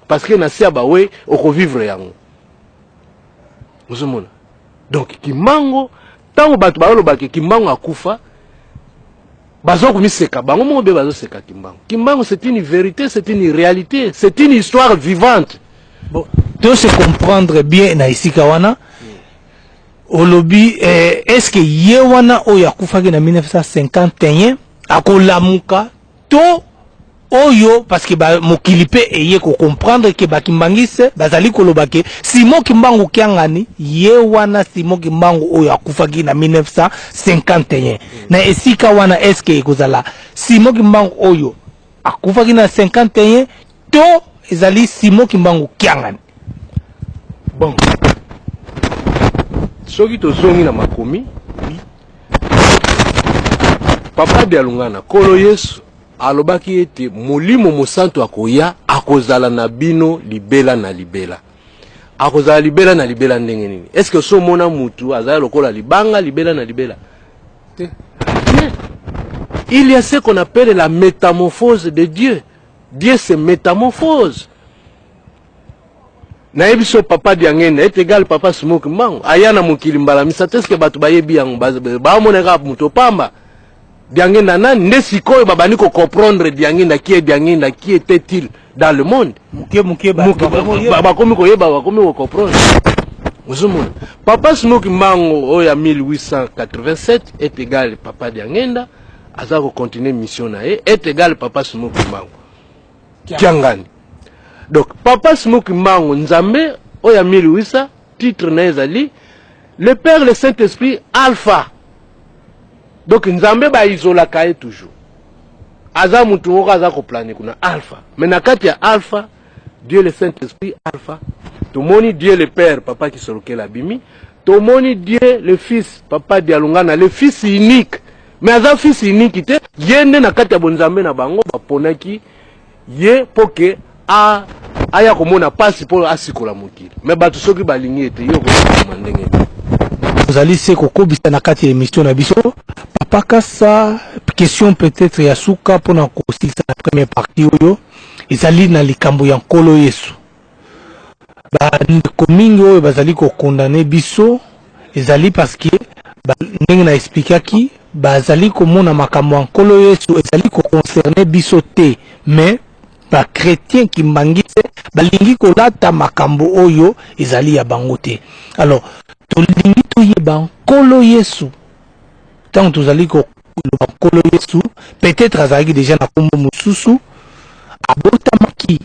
parce que na se ya bawe okovivre yango. Ozomona? Donc Kimbangu, ntango bato balobaka Kimbangu akufa, baza komiseka bango moko mpe bazoseka Kimbangu. Kimbangu, c'est une vérité, c'est une réalité, c'est une histoire vivante. Bon, to se comprendre bien na esika wana. Olobi est ce que ye wana oyo akufaki na 1951 akolamuka to oyo? Parce que ba, mokili mpe eye kocomprendre ke bakimbangiste bazali koloba ke Simon Kimbangu Kiangani ye wana, Simon Kimbangu oyo akufaki na 1951. Na esika wana, est ce que ekozala Simon Kimbangu oyo akufaki na 51 to ezali Simon Kimbangu Kiangani? Bon, soki tozongi na makomi, Papa Dialungana, Nkolo Yesu alobaki ete Molimo Mosantu akoya, akozala na bino libela na libela. Akozala libela na libela ndenge nini? Est ce que so omona mutu azala lokola libanga libela na libela? Te. Il y a ce qu'on appelle la métamorphose de Dieu. Dieu se métamorphose. Nayebi so Papa Diangenda est égal Papa Simon Kimbangu aya na mokili mbala misato. Eske bato bayebi yango? Baomona kaka moto pamba. Diangenda nani? Nde sikoyo babandi kocomprendre Diangenda, qui est Diangenda, qui était-il dans le monde. Moke moke bato bakomi koyeba, bakomi kocomprendre. Ozomona, Papa Simon Kimbangu oyo ya 1887 est égal Papa Diangenda aza kocontinue mission na ye, est égal Papa Simon Kimbangu Kiangani. Donc Papa Simon Kimbangu, Nzambe oyo ya 1800, titre na ye ezali le Père, le Saint Esprit, Alpha. Donc Nzambe baizolaka ye toujours, aza mutu moko aza koplane kuna, Alpha. Mais na kati ya Alpha, Dieu le Saint Esprit, Alpha, tomoni Dieu le Père, Papa Kisolokela abimi, tomoni Dieu le Fils, Papa Dialungana, le Fils unique. Mais aza fils unique te, ye nde na kati ya bonzambe na bango baponaki ye mpo ke aya komona pasi mpo asikola mokili. Mais bato soki balingi ete ye okokoma ndenge te. Ozali se kokobisa na kati ya émission na biso, Papa Kasa. Question peut-être ya suka mpona kosilisa na première partie oyo ezali na likambo ya Nkolo Yesu. Bandeko mingi oyo bazali kocondamner biso ezali parce que ndenge na expliquaki, bazali komona makambo ya Nkolo Yesu ezali koconcerner biso te, mais bachrétien kimbangiste balingi kolata makambo oyo ezali ya bango te. Alors tolingi toyeba Nkolo Yesu. Ntango tozali koloba Nkolo Yesu, peut-être azalaki déjà na nkombo mosusu, abotamaki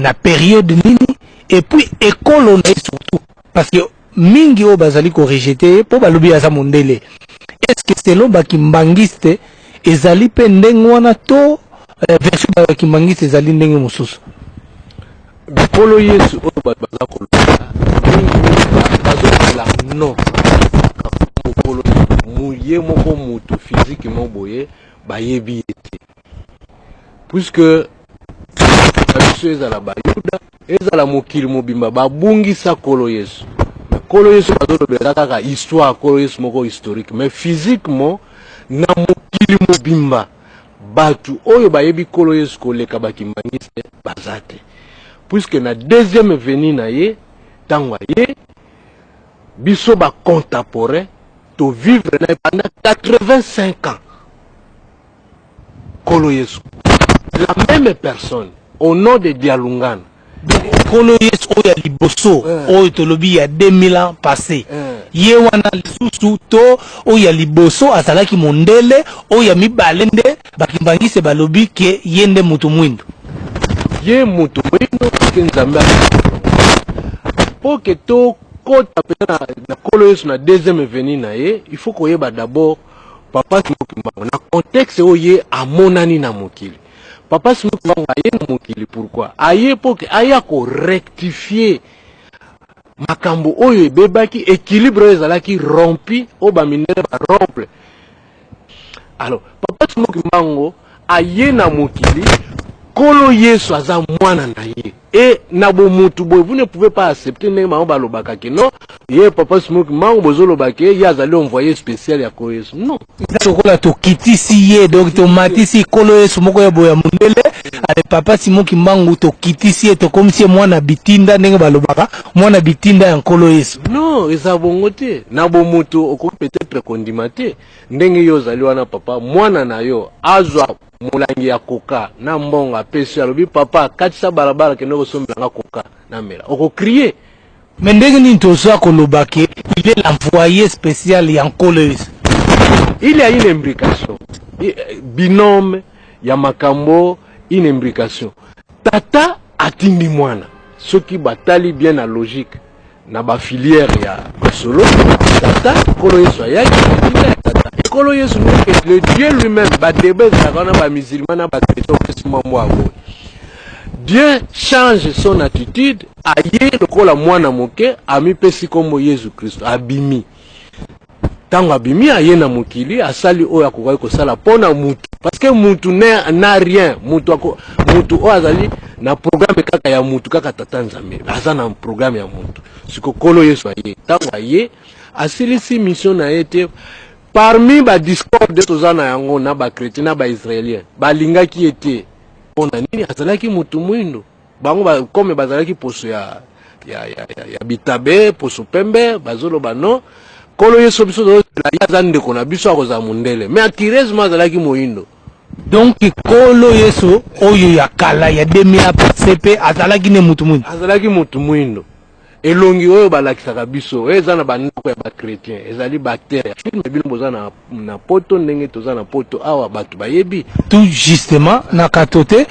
na période nini, et puis ekolo na ye surtout, parce que mingi oyo bazali korejeter ye mpo balobi aza mondele. Est ce que selon bakimbangiste ezali mpe ndenge wana to version bakimbangiste ezali ndenge mosusu? Nkolo Yesu oyo bato baza koloba mingi, bazolobela non mokolo ye moko mutu physiquement boye bayebi ye te, puisque na biso, ezala Bayuda, ezala mokili mobimba, babungisa Nkolo Yesu. Nkolo Yesu bazolobela kaka histoire, Nkolo Yesu moko historique, mais physiquement na mokili mobimba, bato oyo bayebi Nkolo Yesu koleka bakimbangiste baza te, puisque na deuxième venue na ye, ntango aye, biso bacontemporain tovivre na ye pendant 85 ans. Nkolo Yesu, la même personne au nom de Dialungana. Nkolo Yesu oyo ya liboso, oyo tolobi ya 2000 ans passé, ye wana lisusu to oyo ya liboso azalaki mondele, oyo ya mibale nde bakimbangise balobi ke ye nde moto mwindo? Ye moto mwindo, ke Nzambe mpo ke tokɔta mpenza na Nkolo Yesu na deuxième venue na ye, il faut koyeba d'abord Papa Simon Kimbangu na contexte oyo ye amonani na mokili. Papa Simon Kimbangu aye na mokili pourquoi? Aye mpo ke aya korectifier makambo oyo ebebaki, équilibre oyo ezalaki rompi, oyo bamindele barompre. Alors Papa Simon Kimbangu aye na mokili Nkolo Yesu aza mwana na ye et na bomutu boye vous ne pouvez pas accepter ndenge bango balobaka ke non ye papa Simon Kimbangu bozoloba ke ye azali envoyé spécial ya Nkolo Yesu non. Eza lokola tokitisi ye donc tomatisi Nkolo Yesu moko ya boye ya mondele ale papa Simon Kimbangu tokitisi ye tokomisi ye mwana bitinda ndenge balobaka mwana bitinda ya Nkolo Yesu. Non eza bongo te na bomutu okoki peut-être kondima te ndenge yo ozali wana papa mwana na yo azwa molangi ya coca na mbongo apesi yo alobi papa katisa balabala kende kosombela nga coca namela oko crier. Mais ndenge nini toza koloba ke il est l'envoye special ya Nkolo Yesu? Il ya une imbrication binome ya makambo une imbrication tata atindi mwana soki batali bien na logique na ba filière ya masolo tata nkolo yesu ayaki etinda ya tata ekolo yesu ndenge le dieu lui-même ba débat ezalaka wana ba musulman na ba chrétien opesi mwa mwa boye dieu change son attitude aye lokola mwana moke amipesi nkombo yesu kristo abimi Tango abimi aye na mokili asali oyo akokaki kosala mpo na mutu parce que mutu n'a rien mutu ako mutu oyo azali na programme kaka ya mutu kaka tata Nzambe aza na programme ya mutu siko kolo Yesu aye tango aye asilisi mission na ye te parmi ba discorde toza na yango na ba chrétien na ba israélien balingaki ye te mpo na nini azalaki mutu mwindo Bango ba comme bazalaki poso ya ya ya, ya, ya bitabe poso pembe bazoloba non Nkolo Yesu biso tozozela ye aza ndeko na biso akozala mondele mais curieusement azalaki moyindo. Donc Nkolo Yesu oyo ya kala ya 2000 ans passe pe azalaki nde mutu mwindo? Azalaki mutu mwindo. Elongi oyo balakisaka biso oyo eza na ba ndako ya ba chretien ezali ba acteur ya film bino boza na, na poto ndenge toza na poto awa bato bayebi. Tout justement na kato te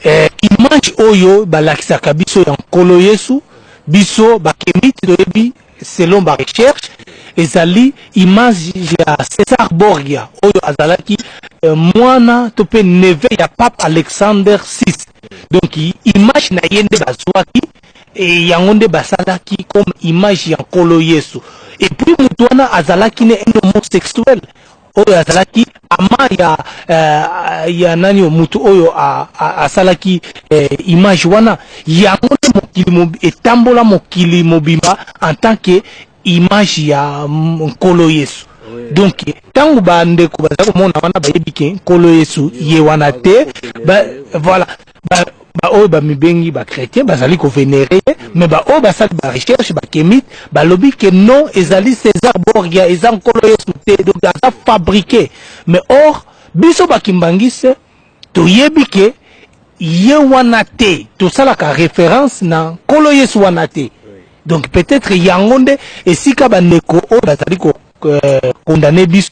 eh, image oyo balakisaka biso ya Nkolo Yesu biso ba kemite toyebi selon ba recherche ezali image ya Cesar Borgia oyo azalaki eh, mwana to pe neveu ya Pape Alexander VI donc image na ye nde bazwaki Et yango nde basalaki comme image ya Nkolo Yesu. Et puis mutu wana azalaki ne un homosexuel oyo azalaki ama ya uh, ya nani mutu oyo asalaki eh, image wana. Yango nde mokili etambola mokili mobimba en tant que image ya Nkolo Yesu. Donc tango ba ndeko bazali komona wana bayebi ke Nkolo Yesu ye wana te ba, voilà ba, ba oyo bamibengi ba chrétien bazali ko vénérer ye mais ba oyo basali ba recherche ba kemite balobi ke non ezali César Borgia eza Nkolo Yesu te donc aza fabriqué mais or biso ba kimbanguiste toyebi ke ye wana te tosalaka reference na Nkolo Yesu wana te donc peut-être yango nde esika bandeko oyo bazali ko euh, condamner biso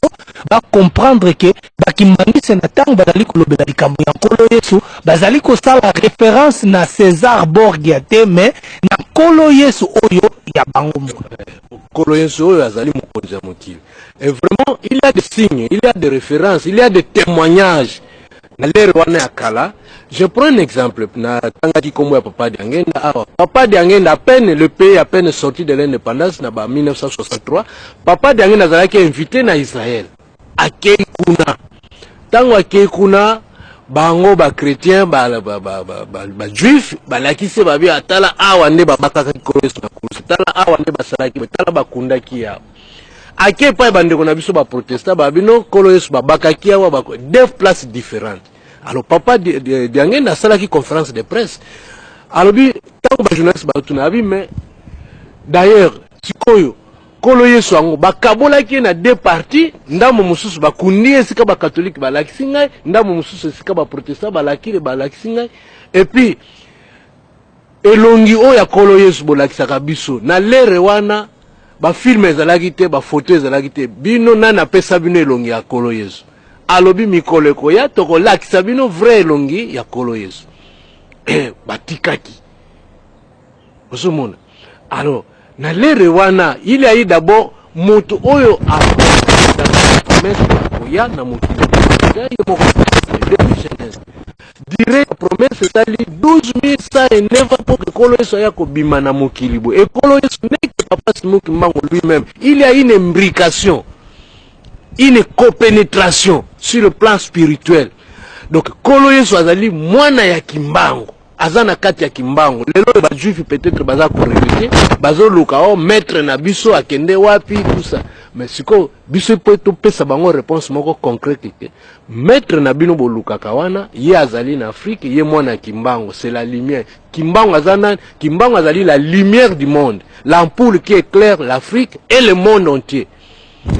ba comprendre que ba kimbanguiste na ntango bazali kolobela likambo ya Nkolo Yesu bazali kosala reference na César Borgia te mais na Nkolo Yesu oyo ya bango moko. Nkolo Yesu oyo azali mokonzi ya mokili. Et vraiment, il y a des signes, il y a des références, il y a des témoignages. Na lere wana ya kala, je prends un exemple, na tangaki kombo ya Papa Diangenda awa. Papa Diangenda, à peine le pays à peine sorti de l'indépendance na ba 1963, Papa Diangenda azalaki invité na Israël. Akei kuna. Tango akei kuna, bango ba chrétien ba ba ba ba, ba, ba juif balakisi babi atala awa nde babakaka Nkolo Yesu na kurusi, tala awa nde basalaki, tala bakundaki awa. Ake epai bandeko na biso ba protestant ba bino Nkolo Yesu babakaki awa ba deux places différentes. Alors papa Diangenda asalaki conférence de presse alobi ntango ba journaliste batuna abi mais d'ailleurs sikoyo Nkolo Yesu yango bakabolaki ye na deux parties, ndambo mosusu bakundi ye esika ba catholique balakisi ngai, ndambo mosusu esika ba protestant balakile balakisi ngai et puis Elongi oyo ya Nkolo Yesu bolakisaka biso na lere wana ba film ezalaki te ba photo ezalaki te bino nani apesa bino elongi ya Nkolo Yesu alobi mikolo ekoya tokolakisa bino vrai elongi ya Nkolo Yesu eh, batikaki ozomona alors na lere wana il y a eu d'abord moto oyo promesse ya koya na mokili ye moko depuis Genèse Duree ya promesse esali 12109 ans mpo que Nkolo Yesu aya kobima na mokili boye. Et Nkolo Yesu n'est que Papa Simon Kimbangu lui-même. Il y a une imbrication, une copénétration sur le plan spirituel. Donc Nkolo Yesu azali mwana ya Kimbangu, aza na kati ya Kimbangu. Lelo oyo ba juifs peut-être baza ko regretter, bazoluka oh maître na biso akende wapi, tout ça. Mais sikoyo biso mpo topesa bango réponse moko concrète te. Maître na bino bolukaka wana, ye azali na Afrique, ye mwana ya Kimbangu, c'est la lumière. Kimbangu aza nani? Kimbangu azali la lumière du monde, l'ampoule qui éclaire l'Afrique et le monde entier.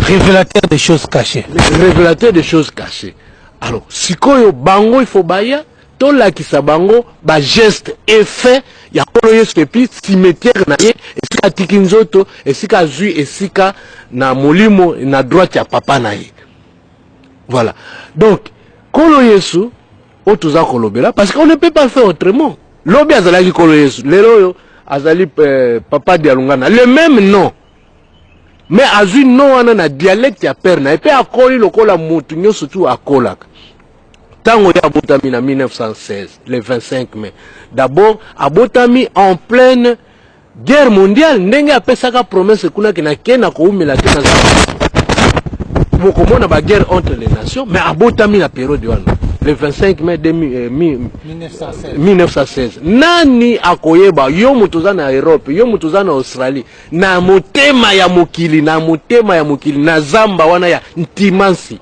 Révélateur des choses cachées. Révélateur des choses cachées. Alors, sikoyo bango il faut baya tolakisa bango ba geste effet ya Nkolo Yesu et puis cimetière na ye, esika atiki nzoto, esika azwi esika na molimo na droite ya papa na ye. Voilà. Donc Nkolo Yesu oyo toza kolobela, parce qu'on ne peut pas faire autrement. Lobi azalaki Nkolo Yesu, lelo oyo azali papa Dialungana, le même nom. Mais azwi nom wana na dialecte ya père na ye, mpe akoli lokola motu nyonso tu akolaka. Ntango ye abotami na 1916, le 25 mai, d'abord abotami en pleine guerre mondiale, ndenge apesaka promesse kuna ke nake na koumela te, naza bokomona baguerre entre les nations. Mais abotami na période wana, le 25 mai 1916. 1916. Nani akoyeba? Yo moto oza na Europe, yo moto oza na Australie, na motema ya mokili, na motema ya mokili, na zamba wana ya Ntimansi.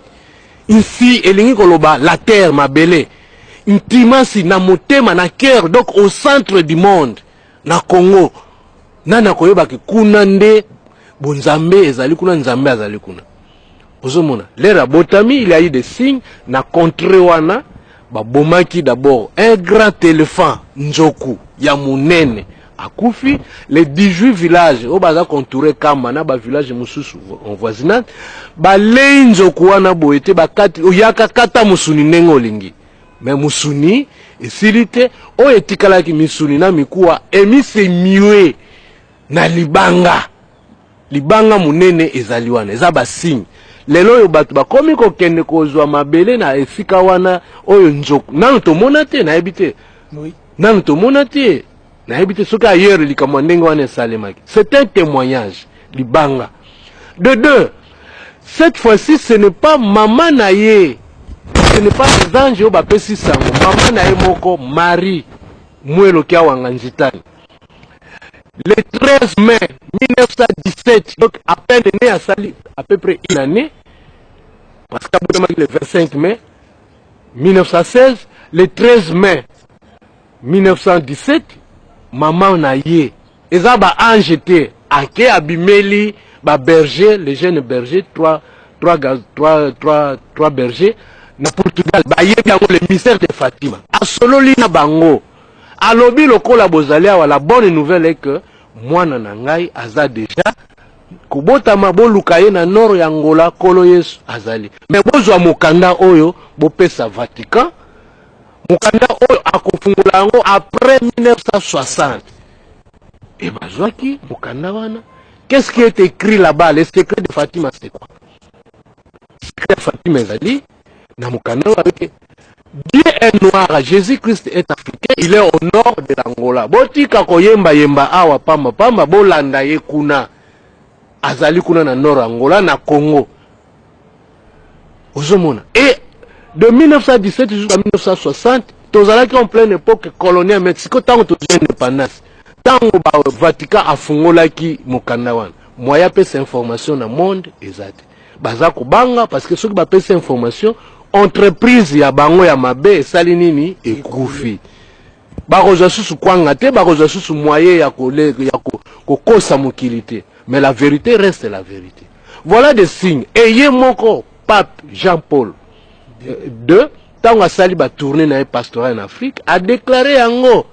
Nsi elingi koloba la terre, mabele. Ntimansi na motema, na cœur, donc au centre du monde, na Congo. Nani akoyebaki kuna nde bonzambe ezali kuna, Nzambe azali kuna? Ozomona, l'heure abotami, il y a eu des signes na contrée wana. Babomaki d'abord un grand éléphant, nzoku ya monene akufi. Les 18 villages oyo baza contouré Kamba na bavillage mosusu en voisinage, balei nzoku wana boye te. Bakati, oyaka kata mosuni ndenge olingi, mais mosuni esili te. Oyo etikalaki, misuni na mikuwa, emisemue na libanga, libanga monene ezali wana. Eza basigne. Lelo oyo bato bakomi kokende kozwa mabele na esika wana oyo nzoku nanu tomona te, nayebi te. Nanu tomona te, nayebi te soki ailleurs likambo ya ndenge wana esalemaki. C'est un témoignage, libanga. De deux, cette fois-ci, ce n'est pas mama na ye, ce n'est pas les anges oyo bapesi sango. Mama na ye moko, Marie Mwelo Kiawanga Nzitani, le 13 mai 1917, donc à peine né, asali à peu près une année, parce qu'abotamaki le 25 mai 1916, le 13 mai 1917, mama na ye, eza baange te, ake abimeli baberger, les jeunes bergers, trois, trois, trois, trois, trois bergers na Portugal. Bayebi yango, le mystère de Fatima. Asololi na bango, alobi: lokola bozali awa, la bonne nouvelle est que mwana na ngai aza déjà kobotama, boluka ye na nord ya Angola, Nkolo Yesu azali. Mais bozwa mokanda oyo, bopesa Vatican mokanda oyo, akofungola yango après 1960. E bazwaki mokanda wana. Qu'est-ce qui est écrit là-bas? Le secret de Fatima, c'est quoi? Secret de Fatima ezali na mokanda oyo avec Dieu est noir, Jésus-Christ est africain, il est au nord de l'Angola. Botika koyemba-yemba awa pamba pamba, bolanda ye kuna. Azali kuna na nord Angola, na Congo. Ozomona. Et de 1917 jusqu'à 1960, tozalaki en pleine époque coloniale, mais sikoyo ntango tozwi indépendance, ntango ba Vatican afungolaki mokanda wana, moyen apesa information na monde eza te. Baza kobanga, parce que soki bapesi information, entreprise ya bango ya mabe esali nini? Ekufi. Bakozwa susu kwanga te, bakozwa susu moyen ya kokosa mokili te. Mais la vérité reste la vérité. Voilà des signes. Eye moko pape Jean Paul II, ntango asali batournée na ye pastoral en Afrique, adéclaré yango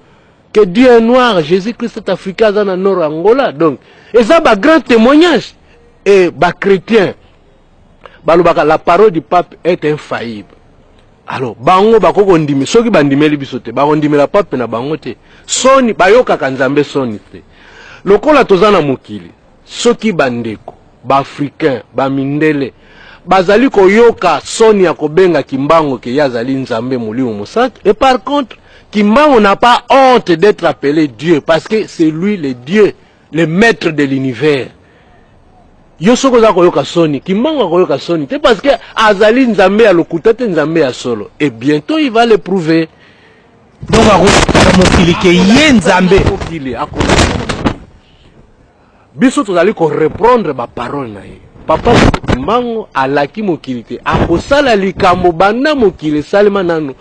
que Dieu est noir, Jésus-Christ est africain, aza na nord Angola. Donc eza bagrand témoignage. Et bachrétien balobaka: la parole du pape est infaillible. Alors bango bakoki kondimi, soki bandimeli biso te, bakondimela pape na bango te. Soni, bayokaka Nzambe soni te. Lokola toza na mokili, soki bandeko baafricain, bamindele bazali koyoka soni ya kobenga Kimbango ke ye azali Nzambe Molimo Mosantu, et par contre Kimbango n'a pas honte d'être appelé Dieu, parce que c'est lui le Dieu, le maître de l'univers. Yo soki oza koyoka soni, Kimbangu akoyoka soni te parce que azali Nzambe ya lokuta te, Nzambe ya solo. Et bientot il va le prouver. Donc akolakisa mokili ke ye Nzambe. Mokili akolakisa mokili. Biso tozali ko reprendre ba parole na ye. Papa Kimbangu alaki mokili te akosala likambo banda mokili esalema nanu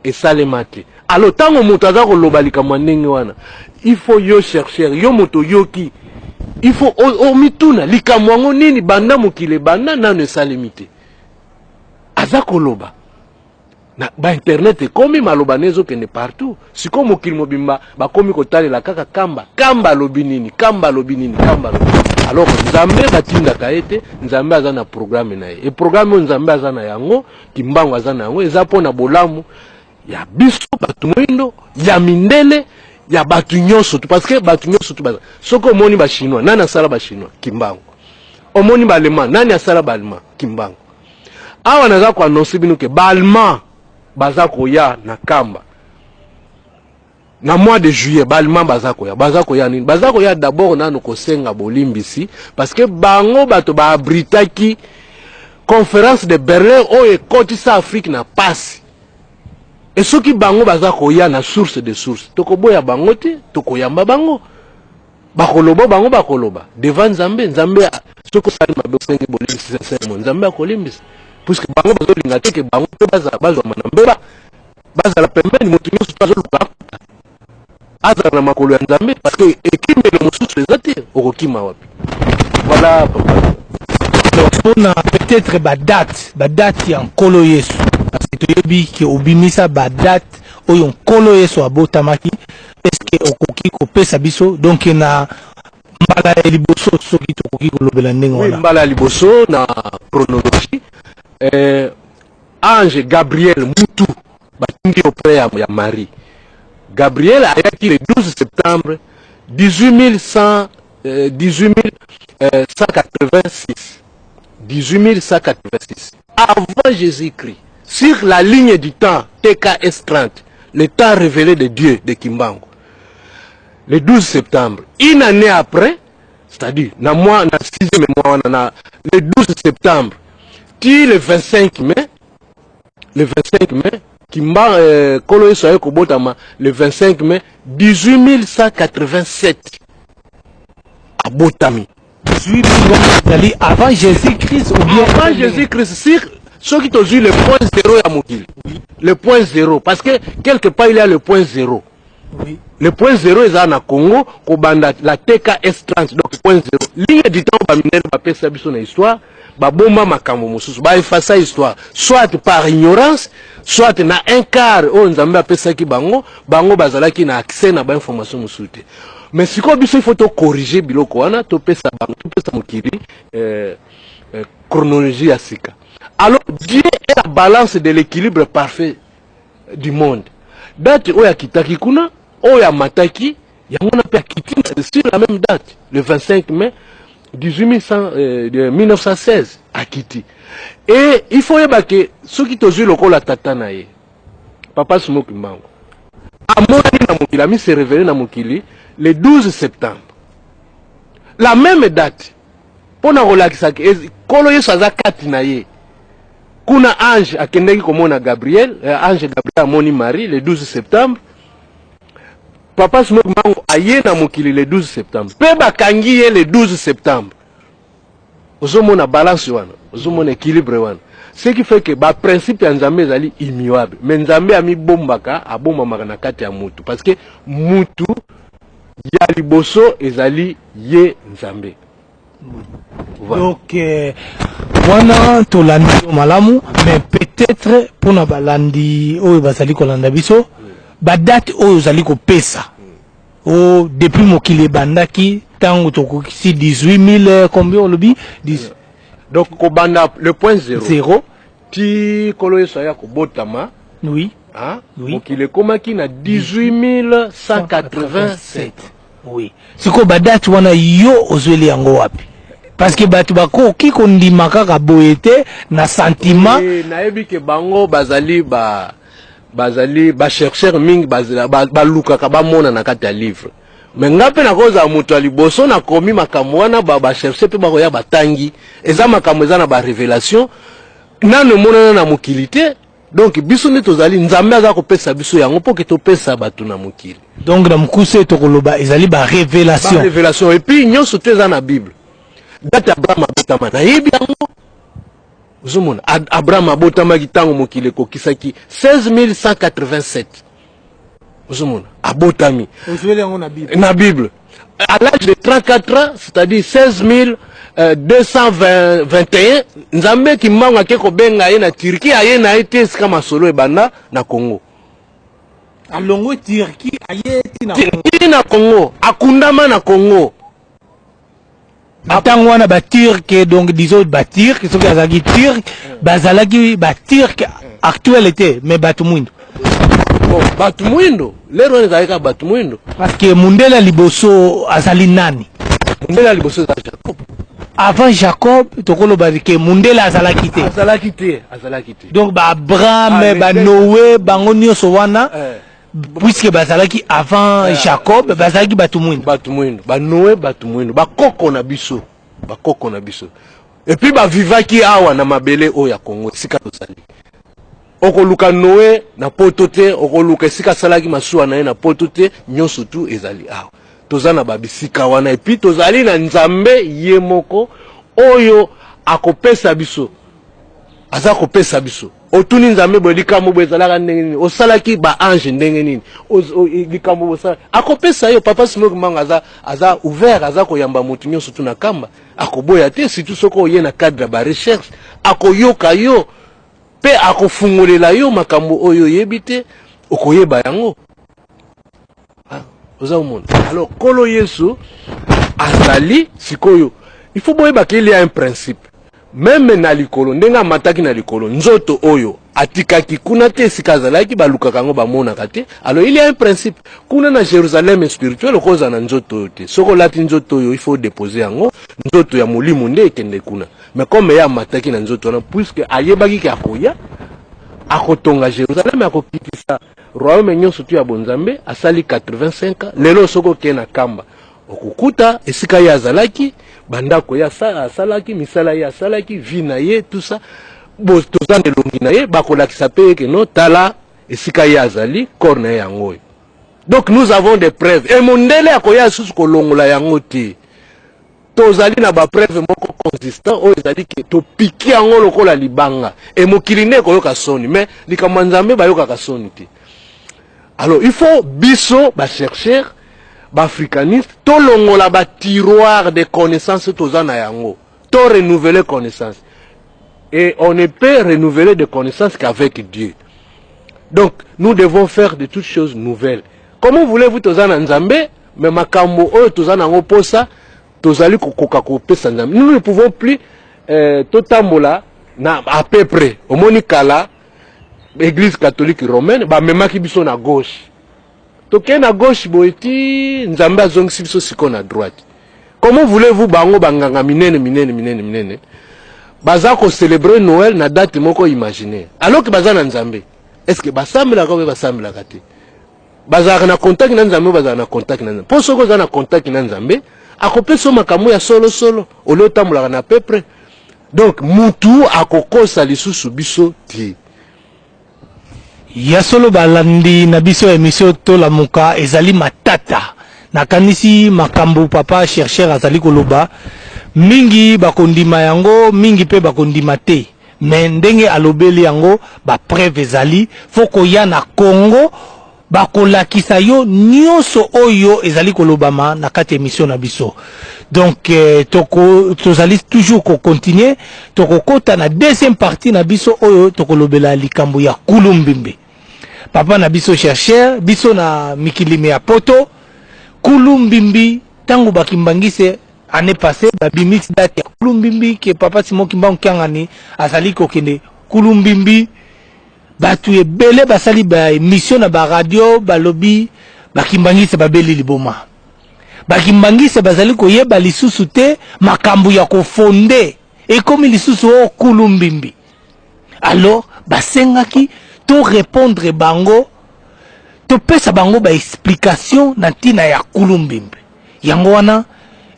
esalema te. Alors tango moto aza koloba likambo ya ndenge wana, il faut yo chercheur, yo moto oyoki, il faut omituna likambo yango nini banda mokili ebanda nanu esalemi te. Aza koloba na ba internet ekomi maloba na ezokende partout. Sikoyo mokili mobimba bakomi kotalela kaka Kamba. Kamba alobi nini? Kamba alobi nini? Kamba alobi nini? Alors Nzambe batindaka ye te, Nzambe aza na programme na ye. Et programme oyo Nzambe aza na yango, Kimbangu aza na yango, eza mpo na bolamu ya biso bato moindo, ya mindele, ya bato nyonso tu, parce que bato nyonso tu baza. Soki omoni ba chinois, nani asala ba chinois? Kimbangu. Omoni ba allemand, nani asala ba allemand? Kimbangu. Awa naza ko annoncer bino ke ba allemand baza koya na Kamba na mois de juillet. Ba allemand baza koya, baza koya nini? Baza koya d'abord nanu kosenga bolimbisi, parce que bango bato ba abritaki conférence de Berlin oyo ekotisa Afrique na pasi. E soki bango baza koya na source de source, tokoboya bango te, tokoyamba bango. Bakoloba, bango bakoloba devant Nzambe. Nzambe, soki osali mabe, osengi bolimbisi sincèrement, Nzambe akolimbisa, puisque bango bazolinga te ke bango mpe bazwama na mbeba, bazala pembeni. Moto nyonso to azoluka akuta azala na makolo ya Nzambe, parce que ekimelo mosusu eza te, okokima wapi? Voilà, papa. Mpona peut-être badate ya Nkolo Yesu, parce que toyebi ke obimisa badate oyo Nkolo Yesu abotamaki, est-ce que okoki kopesa biso donc na mbala ya liboso, soki tokoki kolobela ndenge wana? Mbala ya liboso na chronologie, ange Gabriel mutu batindi auprès ya Marie. Gabriel ayaki le 12 septembre 18100, 18186, 18186 avant Jésus-Christ, sur la ligne du temps TKS 30, le temps révélé de Dieu de Kimbangu, le 12 septembre. Une année après, c'est-à-dire na mois, na sixième mois wana, na le 12 septembre ti le 25 mai, le 25 mai Kimba, Nkolo Yesu aye kobotama le 25 mai 18187, abotami. Ezali avant Jésus-Christ ou bien? Avant Jésus-Christ. Si soki tozwi le point zéro ya mokili, le point zéro, parce que quelque part il y a le point zéro. Le point zéro eza na Congo, kobanda la TKS 30, donc point zéro, ligne du temps. Bamindele bapesa biso na histoire, babomba makambo mosusu, baefasa histoire, soit par ignorance, soit na un quart oyo Nzambe apesaki bango. Bango bazalaki na accès na bainformation mosusu te. Mais sikoyo biso, il faut tocorriger biloko wana, topesa bango, topesa mokili chronologie ya sika. Alors Dieu est la balance de l'équilibre parfait du monde. Date oyo akitaki kuna, oyo amataki yango wana mpe akiti sur la même date, le 25 mai 1800, 1916 akiti. Et il faut oyeba ke soki tozwi lokola tata na ye, papa Simon Kimbangu amonani na mokili, ami se révélé na mokili le 12 septembre, la même date, mpo na kolakisa Nkolo Yesu aza kati na ye. Kuna ange akendaki komona Gabriel, ange Gabriel amoni Marie le 12 septembre. Papa Simon Kimbangu aye na mokili le 12 septembre, mpe bakangi ye le 12 septembre. Ozomona balance wana, ozomona équilibre wana, ce qui fait que baprincipe ya Nzambe ezali immuable. Mais Nzambe amibombaka, abombamaka na kati ya mutu, parce que mutu ya liboso ezali ye Nzambe. Voilà. Donc wana tolandi yo malamu, mais peut-être mpona balandi oyo bazali kolanda biso, badate oyo ozali kopesa o depuis mokili ebandaki, ntango tokokisi 18 000, combien olobi? Donc kobanda le point zéro, zéro, ti Nkolo Yesu aya kobotama. Ah, mokili ekomaki na 18 187. Oui, sikoyo badate wana yo ozweli yango wapi? Parce que bato bakoki kondima kaka boye te na sentiment. Oui, nayebi ke bango bazali bazali bachercheur mingi, balukaka bamona na kati ya livre. Mais nga mpe nakozala moto ya liboso nakomi makambo wana, bachercheurs mpe bakoya batangi. Eza makambo eza na barévélation, nano emonana na mokili te. Donc biso nde tozali, Nzambe aza kopesa biso yango mpo ke topesa bato na mokili. Donc na mokuse tokoloba ezali barévélation. Barévélation. Et puis nyonso te eza na Bible. Date Abraham abotama, nayebi yango. Ozomona, Abraham abotamaki ntango mokili ekokisaki 16187. Ozomona, abotami. Ozweli yango na Bible? Na Bible. À l'âge de 34 ans, c'est-à-dire 16 221, Nzambe Kimbangu ake kobenga ye na Turquie, aye na ye te esika masolo ebanda na Congo. Alongwe Turquie, aye ti na Ti na Congo, akundama na Congo. Na ntango wana baturcs, donc disons baturcs, soki azalaki turc, bazalaki baturcs actuel te, mais bato mwindo. Bon, bato mwindo, lero wana ezalaki kaka bato mwindo. Parce que mundele ya liboso azali nani? Mundele ya liboso eza Jacob. Avant Jacob, tokoloba ke mundele azalaki te? Azalaki te, azalaki te. Donc baAbraham, Ah, baNoé, bango nyonso wana, puisque bazalaki avant Jacob, bazalaki bato mwindo. Bato mwindo, baNoé bato mwindo, bakoko na biso, bakoko na biso. Et puis bavivaki awa na mabele oyo ya Congo, esika tozali. Okoluka Noé na Poto te, okoluka esika asalaki masuwa na ye na Poto te. Nyonso tu ezali awa, toza na babisika wana. Et puis tozali na Nzambe ye moko oyo akopesa biso, aza kopesa biso. Otuni Nzambe boye: likambo boye ezalaka ndenge nini? Osalaki baange ndenge nini? Likambo bosala, akopesa yo. Papa Simon Kimbangu aza ouvert, aza koyamba motu nyonso tu na Kamba, akoboya te. Surtout soki oye na cadre ya barecherche, akoyoka yo mpe akofungolela yo makambo oyo oyebi te, okoyeba yango. Ah, oza komona. Alors Nkolo Yesu azali sikoyo. Il faut boyeba qu'il y a un principe même na likolo. Ndenge amataki na likolo, nzoto oyo atikaki kuna te, esika azalaki balukaka yango, bamonaka te. Alors il y a un principe kuna na Jérusalem spirituel, okozala na nzoto oyo te. Soki olati nzoto oyo, il faut déposer yango. Nzoto ya molimo nde ekende kuna. Mais comme ye amataki na nzoto wana, puisque ayebaki ke akoya, akotonga Jérusalem, akokitisa royaume nyonso tu ya bonzambe, asali 85 ans. Lelo soki okei na Kamba, okokuta esika ye azalaki, bandako ye asalaki, misala ye asalaki, vie na ye, tout ça. Bo toza na elongi na ye, bakolakisa mpe ye ke no, tala esika ye azali, corps na ye yango oyo. Donc nous avons des preuves e mondele akoya lisusu kolongola yango te. Tozali na bapreuve moko consistant oyo ezali ke topiki yango lokola libanga. E mokili nde ekoyoka soni, mais likambo ya Nzambe bayokaka soni te. Alors il faut biso bachercheur, baafricaniste, tolongola batiroir de connaissance toza na yango, to renouveler connaissance. Et on ne peut renouveler de connaissance qu'avec Dieu. Donc nous devons faire de toutes choses nouvelles. Comment voulez-vous, toza na Nzambe, mais makambo oyo toza nango posa, tozali kokoka kopesa Nzambe? Nous ne pouvons plus totambola na à peu près. Omoni, kala Église catholique romaine bamemaki biso na gauche, tokei na gauche boye ti Nzambe azongisi biso sikoyo na droite. Comment voulez-vous, bango banganga minene minene minene minene baza kocélébrer Noël na date moko imaginaire, alors que baza na Nzambe? Est ce que basambelaka obe basambelaka te? Bazalaka na contact na Nzambe? Bazalaka na contact na Nzambe? Mpo soki oza na contact na Nzambe, akopesa yo makambo ya solosolo, olie otambolaka na peu près. Donc mutu akokosa lisusu biso te. Ya solo, balandi na biso ya émission Tolamuka, ezali matata. Nakanisi makambo papa chercheur azali koloba, mingi bakondima yango, mingi mpe bakondima te. Mais ndenge alobeli yango, bapreuve ezali. Faut koya na Congo, bakolakisa yo nyonso oyo ezali kolobama na kati ya émission na biso. Donc tozali toujours kocontinuer, tokokɔta na deuxième partie na biso oyo tokolobela likambo ya Kulumbimbi. Papa na biso chercheur, biso na mikilimi ya Poto, Kulumbimbi, ntango bakimbangise année passée babimisi date ya Kulumbimbi ke papa Simon Kimbangu Kiangani azali kokende Kulumbimbi, bato ebele basali baémission na baradio, balobi bakimbangisi babeli liboma, bakimbangisi bazali koyeba lisusu te makambo ya kofonder, ekomi lisusu o Kulumbimbi. Alors basengaki to répondre bango. Topesa bango ba explication na ntina ya kulumbimbi. Yango wana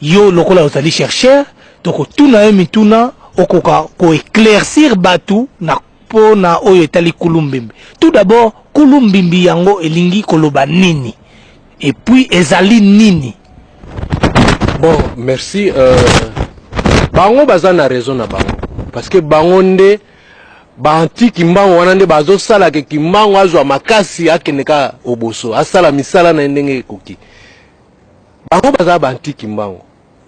yo lokola ozali chercheur, tokotuna yo mituna okoka ko eclaircir batu na mpo na oyo etali kulumbimbi. Tout d'abord, kulumbimbi yango elingi koloba nini? Et puis ezali nini? Bon, merci. Euh, bango baza na raison na bango parce que bango nde ba anti kimbangu wana nde bazosala ke kimbangu azwa makasi akende kaka oboso asala misala na ye ndenge ekoki. Bango baza ba anti kimbangu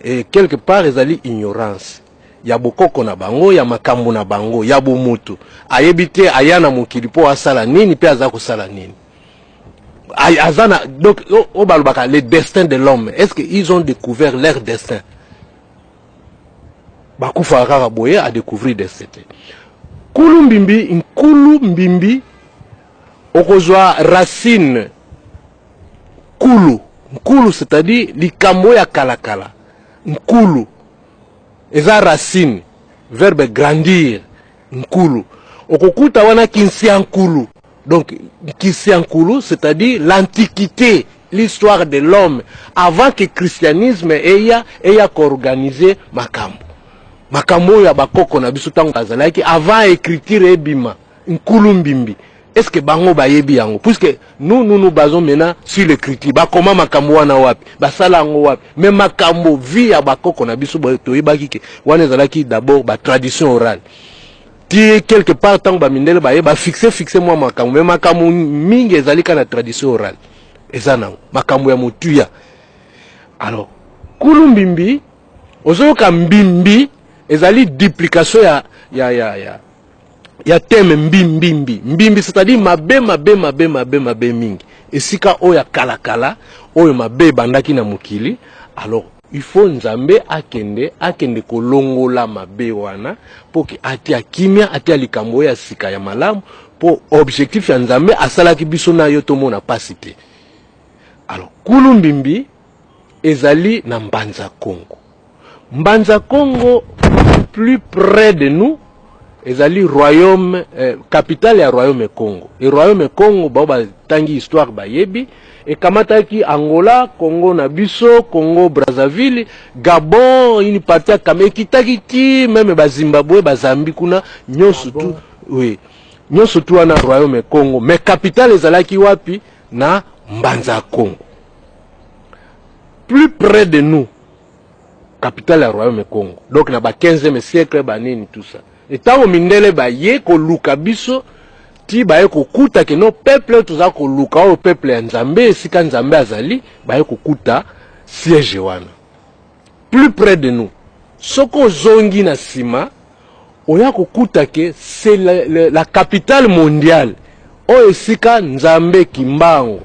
et quelque part ezali ignorance ya bokoko na bango ya makambo na bango ya bomoto. Ayebi te aya na mokili mpo asala nini mpe aza kosala nini. Aza na donc oyo balobaka le destin de l'homme, est-ce que ils ont découvert leur destin? Bakufaka kaka boye a découvrir destin te. Kulu mbimbi, nkulu mbimbi, okozwa racine kulu, nkulu c'est-à-dire likambo ya kalakala. Nkulu eza racine, verbe grandir, nkulu. Okokuta wana kinsia nkulu. Donc kinsia nkulu c'est-à-dire l'antiquité, l'histoire de l'homme avant que christianisme eya eya koorganiser makambo. Makambo oyo ya bakoko na biso ntango bazalaki avant écriture ebima, nkulu mbimbi. Est-ce que bango bayebi yango? Puisque nous, nous nous basons maintenant sur l'écriture. Bakoma makambo wana wapi? Basala yango wapi? Mais makambo vie ya bakoko na biso toyebaki ke wana ezalaki d'abord ba tradition orale. Ti quelque part ntango bamindele baye ba fixe fixe mwa makambo, mais makambo mingi ezali kaka na tradition orale. Eza nango makambo ya motuya. Alors kulu mbimbi, ozoyoka mbimbi ezali duplication ya ya ya ya ya thème mbimbimbi. Mbimbi c'est-à-dire mabe mabe mabe mabe mabe mingi. Esika oyo ya kalakala oyo mabe ebandaki na mokili, alors il faut Nzambe akende akende kolongola mabe wana po ke atia kimia, atia likambo oyo ya sika ya malamu, po objectif ya Nzambe asalaki biso na yo tomona pasi te. Alors kulu mbimbi ezali na Mbanza Kongo. Mbanza Kongo plus près de nous ezali royaume, capitale ya royaume Congo. Et royaume Congo bao batangi histoire bayebi, ekamataki Angola, Congo na biso, Congo Brazzaville, Gabon, une partie ya Cameroun, ekitaki ti même ba Zimbabwe, ba Zambie kuna nyonso tu, oui. Nyonso tu wana royaume Congo, mais capitale ezalaki wapi? Na Mbanza Kongo. Plus près de nous, capitale ya royaume Congo. Donc na ba 15e siècle ba nini tout ça. Et tango mindele ba ye koluka biso ti ba ye kokuta ke no peuple toza koluka oyo peuple ya Nzambe esika Nzambe azali, ba ye kokuta siège wana. Plus près de nous. Soko ozongi na sima oya kokuta ke c'est la, la, la capitale mondiale oyo esika Nzambe Kimbangu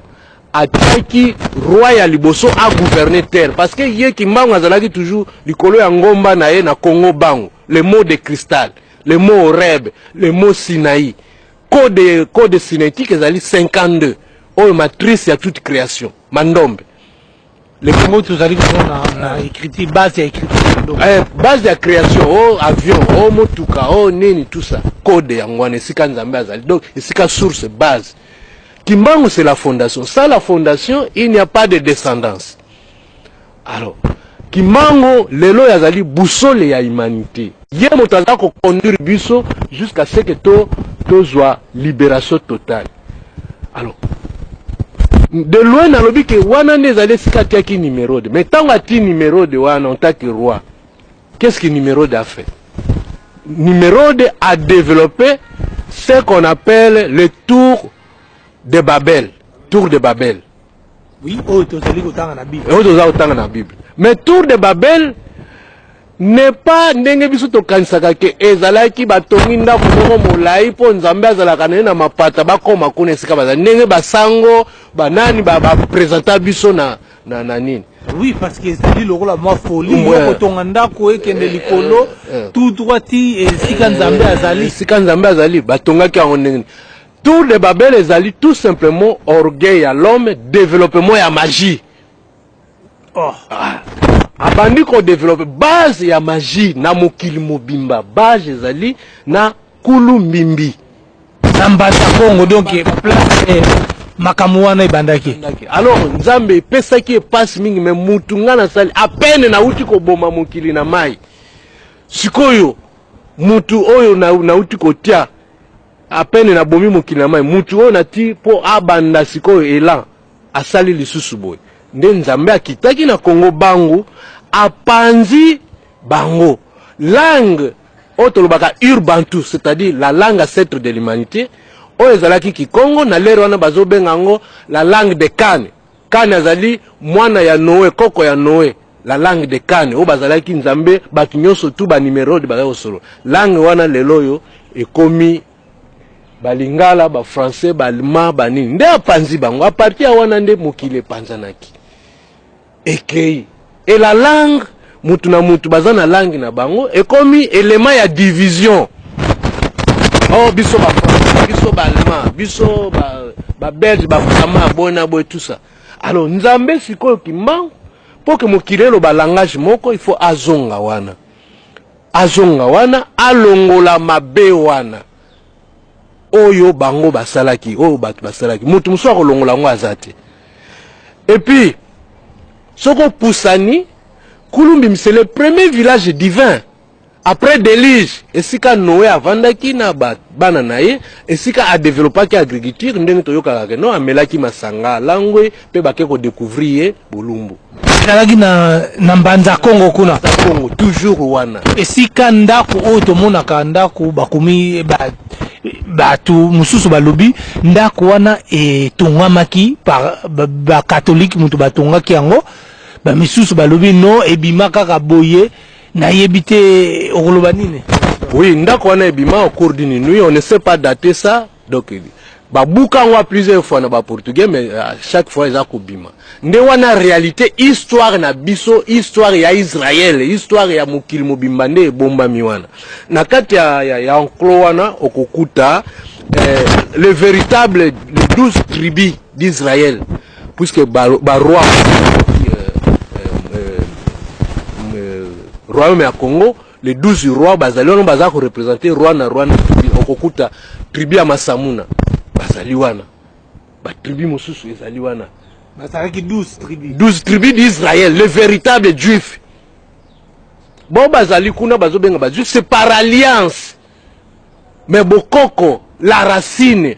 atiaki roi ya liboso a gouverner terre, parce que ye Kimbangu azalaki toujours likolo ya ngomba na ye na Congo Bangu, le mot de cristal, le mot Horeb, le mot Sinaï, code, code sinaïtique ezali 52 oyo matrice ya toute création mandombe. Le Congo tozali komona na écriture, base ya écriture. Base ya création, oh avion, oh motuka, oh nini tout ça. Code yango wana esika Nzambe azali. Donc esika source base. Kimbangu c'est la fondation. Sans la fondation, il n'y a pas de descendance. Alors, Kimbangu lelo yazali boussole ya humanité. Ye moto aza ko conduire biso jusqu'à ce que to tozwa libération totale. Alors, de loin nalobi ke wana nde ezali esika atiaki Nimrod. Mais ntango ati Nimrod wana en tant que roi, qu'est-ce que Nimrod a fait? Nimrod a développé ce qu'on appelle le tour de Babel. Tour de Babel. Oui, oyo tozali kotanga na Bible. Oyo tozali kotanga na Bible. Mais tour de Babel n'est pas ndenge biso tokanisaka ke ezalaki batongi ndako moko molai mpo Nzambe azalaka na ye na mapata bakoma kuna esika bazali, ndenge basango banani bapresenta biso na, na, na nini. Oui, parce que ezali lokola mwa folie, yo kotonga ndako ekende likolo tout droit ti esika Nzambe azali. Esika Nzambe azali, batongaki yango ndenge nini? Tour de Babel ezali tout simplement orgueil ya l'homme, développement ya magie. Oh. Ah. Abandi ko développer base ya magie na mokili mobimba, base ezali na kulu mbimbi. Na Mbanza Kongo, donc place Makambo wana ebandaki. Alors Nzambe epesaki ye pasi mingi, mais mutu nga nasali à peine nauti koboma mokili na mai, sikoyo mutu oyo nauti kotia à peine nabomi mokili na mai, mutu oyo nati mpo abanda sikoyo elan asali lisusu boye. Nde Nzambe akitaki na Kongo Bangu, apanzi bango langue oyo tolobaka urbantu, c'est-à-dire la langue ancêtre de l'humanité, oyo ezalaki Kikongo. Na lere wana bazobenga yango la langue de Kane. Kane azali mwana ya Noe, koko ya Noe. La langue de Kane oyo bazalaki Nzambe, bato nyonso tu banumerode bazali kosolo langue wana. Lelo oyo ekomi balingala, bafrançais, baallemand, banini. Nde apanzi bango. À partir ya wana nde mokili epanzanaki, ekei e la langue, mutu na mutu baza na langue na bango, ekomi élément ya division. Oh, biso bafrançais, biso baallemand, biso babelge, baflamand, boye na boye, tout ça. Alors Nzambe sikoyo Kimbangu, mpo ke mokili eloba langage moko, il faut azonga wana, azonga wana, alongola mabe wana oyo bango basalaki, oyo bato basalaki. Moto mosusu akolongola yango aza te. Et puis soki opusani Kulumbimbi, c'est le premier village divin après déluge, esika Noé avandaki na bana na ye, esika adevelopaki agriculture. Ndenge toyokaka ke no amelaki masanga, alangwe mpe bake kodécouvrir ye bolumbu. Ezalaki na Mbanza Kongo kuna. Kongo toujours wana. Esika ndako oyo tomonaka, ndako bakomi bato mosusu balobi ndako wana etongamaki par bacatholique, moto batongaki yango. Bamisusu balobi no, ebima kaka boye. Nayebi te okoloba nini. Oui, ndako wana ebima au cours d'une nuit, on ne sait pas dater ça. Donc babuka yango plusieurs fois na baportugais, mais à chaque fois eza kobima. Nde wana réalité, histoire na biso, histoire ya Israel, histoire ya mokili mobimba nde ebombami wana na kati ya enclos wana. Okokuta le véritable, les 12 tribus d'Israël, puisque baroi ba royaume ya Congo, les 12 rois bazali wana, baza koreprésenter roi na roi na tribu. Okokuta tribu ya Masamuna bazali wana, batribu mosusu ezali wana. Bazalaki 12 tribus. 12 tribus d'Israël, le véritable juif. Bon, bazali kuna, bazobenga bajuif, c'est par alliance, mais bokoko, la racine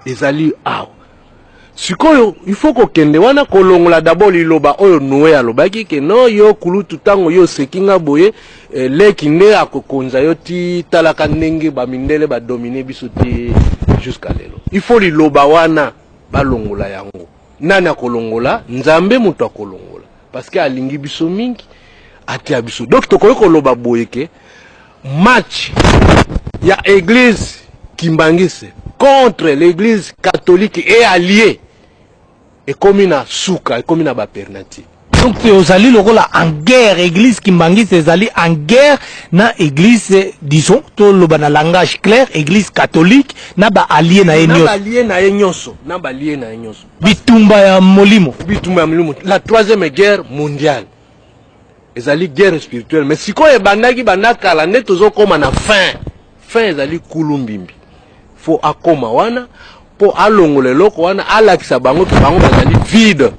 ezali awa. Sikoyo il faut kokende wana kolongola d'abord liloba oyo Noe alobaki ke no, yo kulutu, ntango yo oseki nga boye, leki nde akokonza yo. Ti talaka ndenge bamindele badomine biso te jusqu'à lelo. Il faut liloba wana balongola yango. Nani akolongola? Nzambe moto akolongola, parce que alingi biso mingi, atia biso. Donc tokoki koloba boye ke match ya église kimbangiste contre l'église catholique et allié ekomi na suka, ekomi na bapenalty. Donc ozali lokola en guerre, église kimbangiste ezali en guerre na église, disons toloba na langage clair, église catholique na baallié na ye na nyonso. Baallié na ye nyonso, na baallié na ye nyonso. Bitumba ya molimo. Bitumba ya molimo, la troisième guerre mondiale ezali guerre spirituelle, mais sikoyo ebandaki banda kala. Nde tozokóma na fin. Fin ezali Kulu Mbimbi. Faut akóma wana mpo alongola eloko wana, alakisa bango ke bango bazali vide,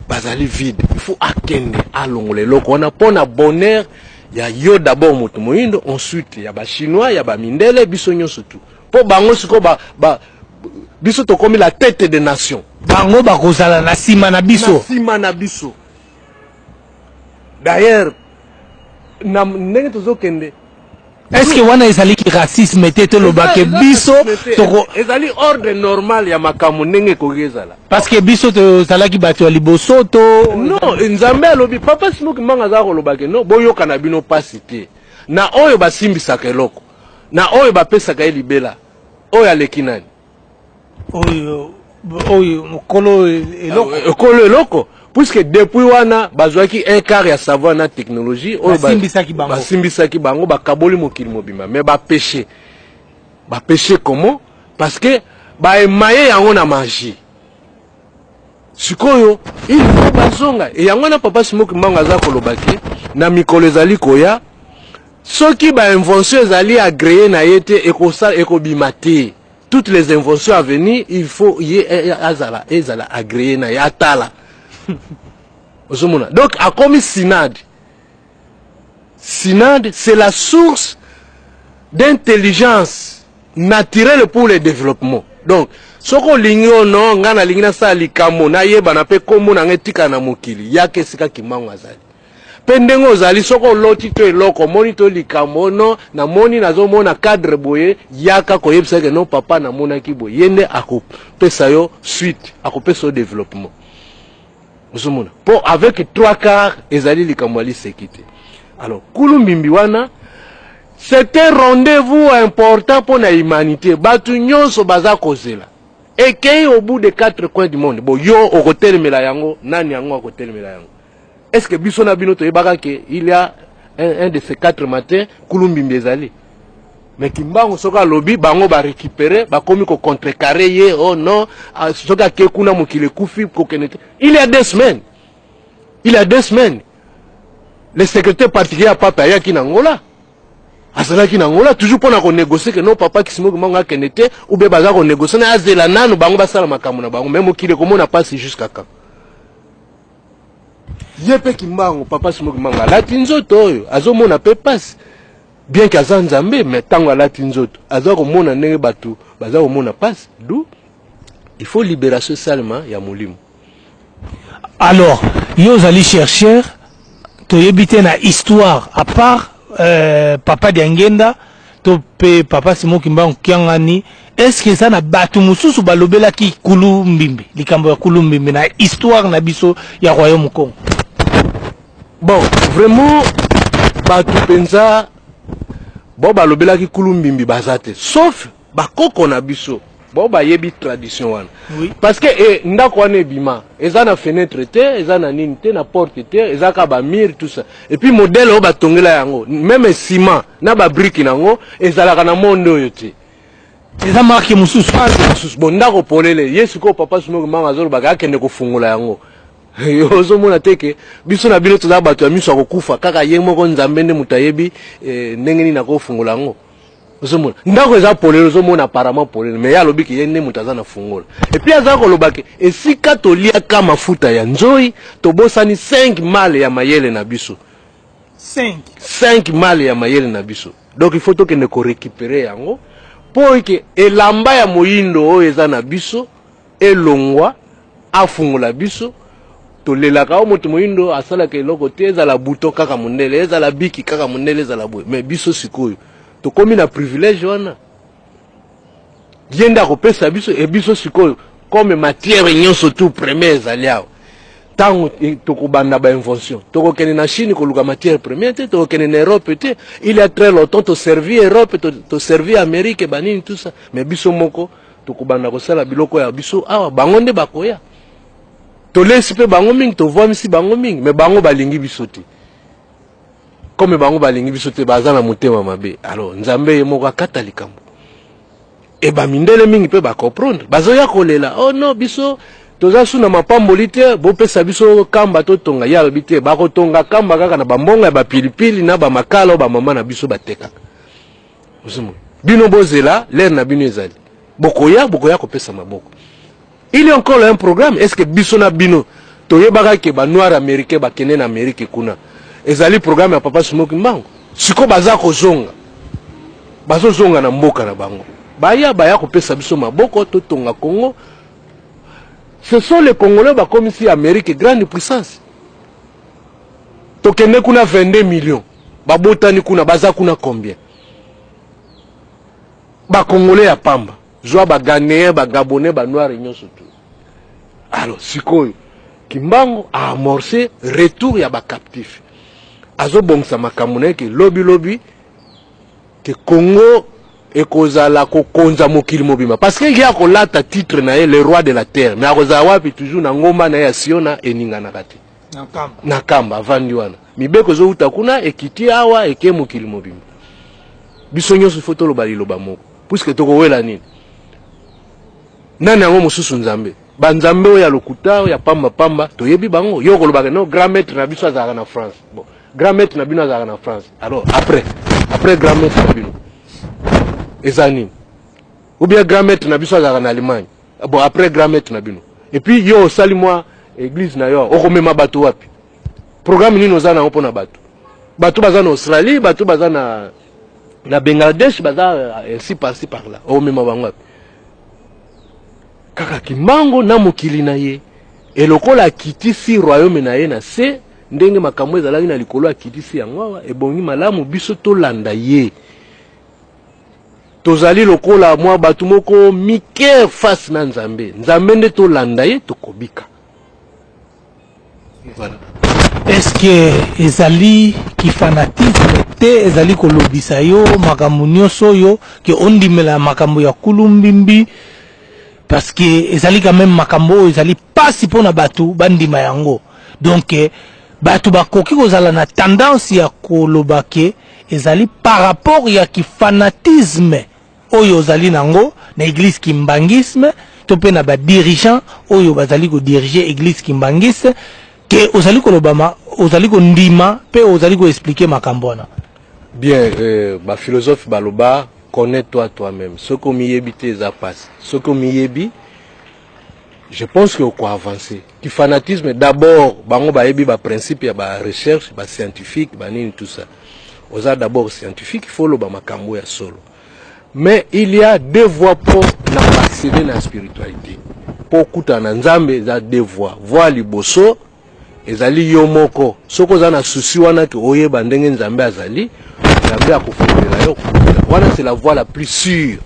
bazali vide. Il faut akende alongola eloko wana mpo na bonheur ya yo d'abord moto moyindo, ensuite ya bachinois, ya bamindele, biso nyonso tu. Mpo bango sikoyo biso tokomi la tête de nation. Bango bakozala na nsima na biso. Na nsima na biso. D'ailleurs na ndenge tozokende. Est ce que wana ezalaki racisme te? Tolobake biso toko Ezali ordre normal ya makambo ndenge ekoki ezala. Parce que biso tozalaki bato ya liboso to Non, Nzambe alobi, papa Simon Kimbangu aza kolobake no, boyoka na bino mpasi te na oyo basimbisaka eloko na oyo bapesaka ye libela oyo aleki nani. Oyo mokolo eloko. Ekolo eloko, puisque depuis wana bazwaki un quart ya savoir na technologie oyo Basimbisaki bango. Basimbisaki bango, bakaboli mokili mobimba. Mais bapêche, bapêche comment? Parce que baemaye yango na magie. Sikoyo il faut bazonga. E yango wana papa Simon Kimbangu aza koloba ke na mikolo ezali koya, soki bainvention ezali agréé na ye te, ekosala ekobima te. Toutes les inventions à venir, il faut ye eh, eh, azala ezala agréé na ye atala. Ozomona. Donc akomi synade. Synade, c'est la source d'intelligence naturelle pour le développement. Donc, soki olingi oyo no ngai nalingi nasala likambo nayebana mpe nkombo na ngai etikala na mokili yaka esika kimbangu azali mpe ndenge ozali soki oloti to eloko omoni to likambo no namoni nazomona cadre boye yaka koyebisa ke no papa namonaki boye ye nde akopesa yo suite akopesa yo développement ozomona mpo avec trois quarts ezali likambo ya liseki te. Alors kulu mbimbi wana, c'est un rendez-vous important mpo na humanité. Bato nyonso baza kozela ekei au bout de quatre coins du monde. Bo yo okotelemela yango, nani yango akotelemela yango? Est ce que biso na bino toyebaka ke il y a un de ces quatre matins kulu mbimbi ezali? Mais Kimbangu soki alobi, bango barécupere, bakomi kocontrecarrer ye. Oh non, ah, soki ake kuna mokili ekufi, kokende te. Il y a 2 semaines, il y a 2 semaines, le secrétaire particulier ya pape ayaki na Ngola, azalaki na Ngola toujours mpona konégocie ke non, papa Simon Kimbangu akende te, ou bien baza konégocie na azela nanu bango basala makambo na bango. Mais mokili ekomona mpasi jusqu'à quand? Ye mpe Kimbangu, papa Simon Kimbangu alati nzoto oyo, azomona mpe mpasi, bien ke aza Nzambe. Mais ntango alati nzoto, aza komona ndenge bato baza komona mpasi. Du il faut libération esalema ya molimo. Alors yo ozali chercheur, toyebi te na histoire, à part papa Diangenda to mpe papa Simon Kimbangu Kiangani, est ce que eza na bato mosusu balobelaki kulu mbimbi, likambo ya kulu mbimbi na histoire na biso ya royaume Congo? Bon, vraiment bato mpenza bo balobelaki kulu mbimbi baza te, sauf bakoko na biso bo bayebi tradition wana. Parce que ndako wana ebima, eza na fenêtre te, eza na nini te, na porte te, eza kaka bamurs, tout ça. Et puis modèle oyo batongela yango, même ciment na babriques nango ezalaka na monde oyo te. Eza marque mosusu. Marque mosusu. Bon, ndako polele. Ye sikoyo papa Simon Kimbangu azolobaka akende kofungola yango. Ozomona te ke biso na bino toza bato ya miso ya kokufa kaka. Ye moko Nzambe nde moto ayebi ndenge nini akofungola yango. Ozomona ndako eza polele, ozomona apparemment polele, mais ye alobi ke ye nde moto aza na fungola. Et puis aza koloba ke esika toliaka mafuta ya nzoi, tobosani 5 male ya mayele na biso. 5? 5 male ya mayele na biso. Donc il faut tokende korécupérer yango mpo eke elamba ya moyindo oyo eza na biso elongwa, afungola biso. Tolelaka o moto moyindo asalaka eloko te, ezala buto kaka mondele, ezala biki kaka mondele, ezala boye. Mais biso sikoyo tokomi na privilège wana, ye nde akopesa biso. E biso sikoyo, comme matière nyonso tout première ezali awa, ntango tokobanda bainvention, tokokende na Chine koluka matière première te, tokokende na Europe te. Il y a très longtemps toservi Europe, toservi Amérique, banini, tout ça. Mais biso moko tokobanda kosala biloko ya biso awa. Bango nde bakoya, tolesi mpe bango mingi, tovwamisi bango mingi, mais bango balingi biso te. Comme bango balingi biso te, baza na motema mabe. Alors Nzambe ye moko akata likambo. E bamindele mingi mpe bacomprendre, bazoya kolela: oh non, biso toza su na mapamboli te, bopesa biso kamba totonga. Ye alobi te, bakotonga kamba kaka na bambongo ya bapilipili na bamakala oyo bamama na biso batekaka. Ozomona, bino bozela, l'heure na bino ezali, bokoya, bokoya kopesa maboko. Il y a encore un programme. Est ce que biso na bino toyebaka ke banoir américain bakende na Amérique kuna? Ezali programme ya papa Simon Kimbangu. Sikoyo baza kozonga, bazozonga na mboka na bango, baya, baya kopesa biso maboko totonga Congo. Ce sont les Congolais bakomisi Amérique grande puissance. Tokende kuna 22 millions babotani kuna, baza kuna combien? Bacongolais ya pamba, zwa baghanéen, bagabonais, banoir nyonso tu. Alors sikoyo Kimbangu aamorce retour ya bacaptif, azobongisa makambo na ye ke lobilobi ke Congo ekozala kokonza mokili mobimba, parce que ye akolata titre na ye, le roi de la terre. Mais akozala wapi? Toujours na ngomba na ye ya Siona, eninganaka te. Na Nkamba. Na Kamba avandi wana, mibeko ezowuta kuna, ekiti awa, eke mokili mobimba. Biso nyonso faut toloba liloba moko, puisque tokowela nini? Nani yango mosusu? Nzambe, banzambe oyo ya lokuta, oyo ya pamba pamba, toyebi bango. Yo kolobaka no, grand maître na biso azalaka na France. Bon, grand maître na bino azalaka na France, alors après grand maître na bino eza nini? Ou bien grand maître na biso azalaka na Allemagne. Bon, après grand maître na bino. Et puis yo osali mwa église na yo, okomema bato wapi? Programme nini oza nango mpona bato? Bato baza na Australie, bato baza na Bangladesh, baza ainsi par-ci par-là. Okomema bango wapi? Kaka Kimbangu na mokili na ye. E lokola akitisi royaume na ye na se, ndenge makambo ezalaki na likolo, akitisi yango awa, ebongi malamu biso tolanda ye. Tozali lokola mwa bato moko mike face na Nzambe. Nzambe nde tolanda ye, tokobika. Voilà. Est-ce que ezali kifanatisme te ezali kolobisa yo makambo nyonso oyo ke ondimela makambo ya kulumbimbi? Parce que ezali quand même makambo oyo ezali pasi mpona bato bandima yango. Donc bato bakoki kozala na tendance ya koloba ke ezali par rapport ya kifanatisme oyo ozali nango na église kimbanguisme to mpe na badirigeant oyo bazali kodirige église kimbanguiste, ke ozali kolobama, ozali kondima mpe ozali koexpliquer makambo wana. Bien, baphilosophe baloba: connais-toi toi-même. Soki omiyebi te, eza pasi. Soki omiyebi, je pense que okoavance. Kifanatisme, d'abord bango bayebi baprincipe ya barecherche, bascientifique, banini, tout ça. Oza d'abord scientifique, il faut oloba makambo ya solo. Mais il y a deux voies mpo na koaccéder na spiritualité, mpo okutana na Nzambe. Eza deux voies. Voie liboso ezali yo moko. Soki oza na souci wana ke oyeba ndenge Nzambe azali, Nzambe akofungolela yo. Wana c'est la voie la plus sûre.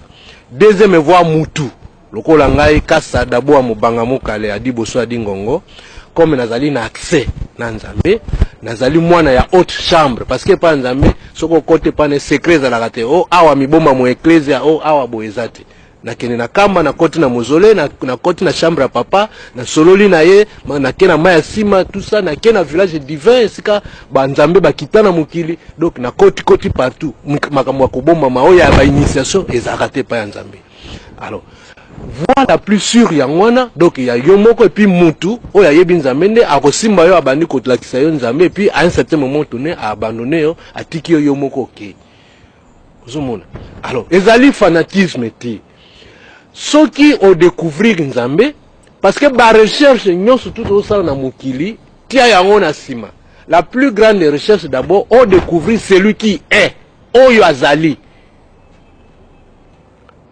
Deuxième voie, mutu lokola ngai Kasa Dabo ya Mobanga Mokale adi boso adi ngongo, comme nazali na accès na Nzambe, nazali mwana ya haute chambre, parce que epa Nzambe, soki okoti epa na secret ezalaka te. O awa mibomba mo eklesia, o awa boye eza te. Nakende na kamba, nakoti na mausolée, nakoti na chambre ya papa, nasololi na ye, nake na mai ya nsima, tout ça, nake na village divin esika banzambe bakita na mokili. Donc nakoti koti partout. Makambo ya kobombama oyo ya bainitiation ezalaka te epai ya Nzambe. Alors voie la plus sûre yango wana. Donc ya yo moko, et puis mutu oyo ayebi Nzambe nde akosimba yo, abandi kolakisa yo Nzambe, et puis à un certain moment donné aabandonne yo, atiki yo yo moko, okei. Ozomona? Alors ezali fanatisme te soki odécouvrir Nzambe, parce que barecherche nyonso tu tozosala na mokili, tia yango na nsima. La plus grande recherche, d'abord odécouvrir celui qui est, oyo azali.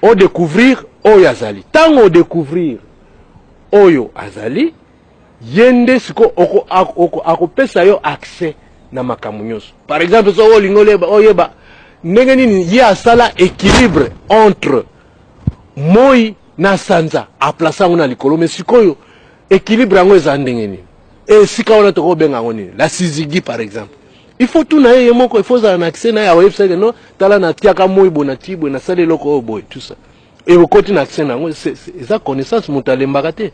Odécouvrir oyo azali. Ntango odécouvrir oyo azali, ye nde siko akopesa yo accès na makambo nyonso. Par exemple, soki olingi oyeba ndenge nini ye asala équilibre entre moi na sanza, aplace yango na likolo, mais sikoyo équilibre yango eza ndenge nini? Esika wana tokobenga yango nini? La syzygie, par exemple. Il faut tuna ye, ye moko, il faut ozala na accès na ye. Akoyebisa ke no, tala, natiaka moi boye, natii boye, nasali eloko oyo boye, tout ça. E okoti na accès na yango. Eza connaissance, moto alembaka te.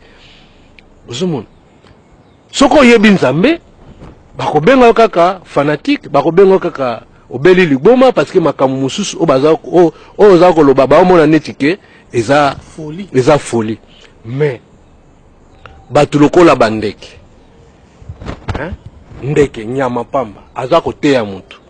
Ozomona, soki oyebi Nzambe, bakobenga yo kaka fanatique, bakobenga yo kaka obeli liboma, parce que makambo mosusu oyo oza koloba, baomona neti ke eza folie. Eza folie. Mais bato lokola bandeke, hein? Ndeke, nyama pamba, aza koteya motu.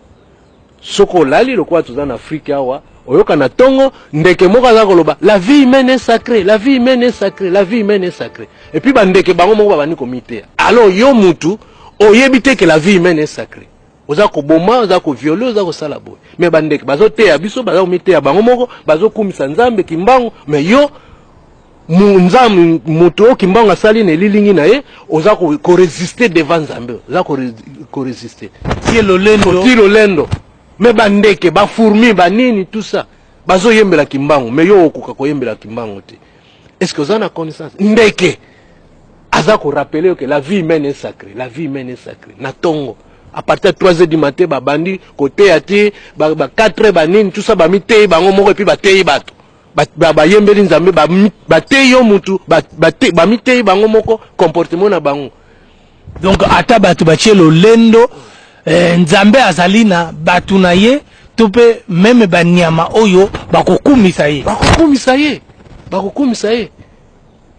Soki olali, lokola toza na Afrike awa, oyoka na ntongo ndeke moko aza koloba: "La vie humaine est sacrée, la vie humaine est sacrée, la vie humaine est sacrée." Et puis bandeke bango moko babandi komiteya. Alors yo mutu oyebi te ke la vie humaine est sacrée, oza koboma, oza kovioler, oza kosala boye, mais bandeke bazoteya biso, baza komiteya bango moko, bazokumisa Nzambe Kimbangu. Mais yo, Nzambe, moto oyo Kimbangu asali na elilingi na ye, oza korésister devant Nzambe, oza korésister. Tie lolendo. Oti lolendo. Mais bandeke, bafourmi, banini, tout ça, bazoyembela Kimbangu, mais yo okoka koyembela Kimbangu te. Est ce que oza na connaissance? Ndeke aza korappeler yo ke la vie humaine est sacrée, la vie humaine est sacrée. Na ntongo, à partir de 3 heures du matin, babandi koteya te ba 4 heures, banini, tout ça, bamiteyi bango moko, et puis bateyi bato, bayembeli Nzambe, bateyi yo mutu, bamiteyi bango moko, comportement na bango. Donc ata bato batie lolendo, Nzambe azali na bato na ye to mpe même banyama oyo bakokumisa ye. Bakokumisa ye, bakokumisa ye.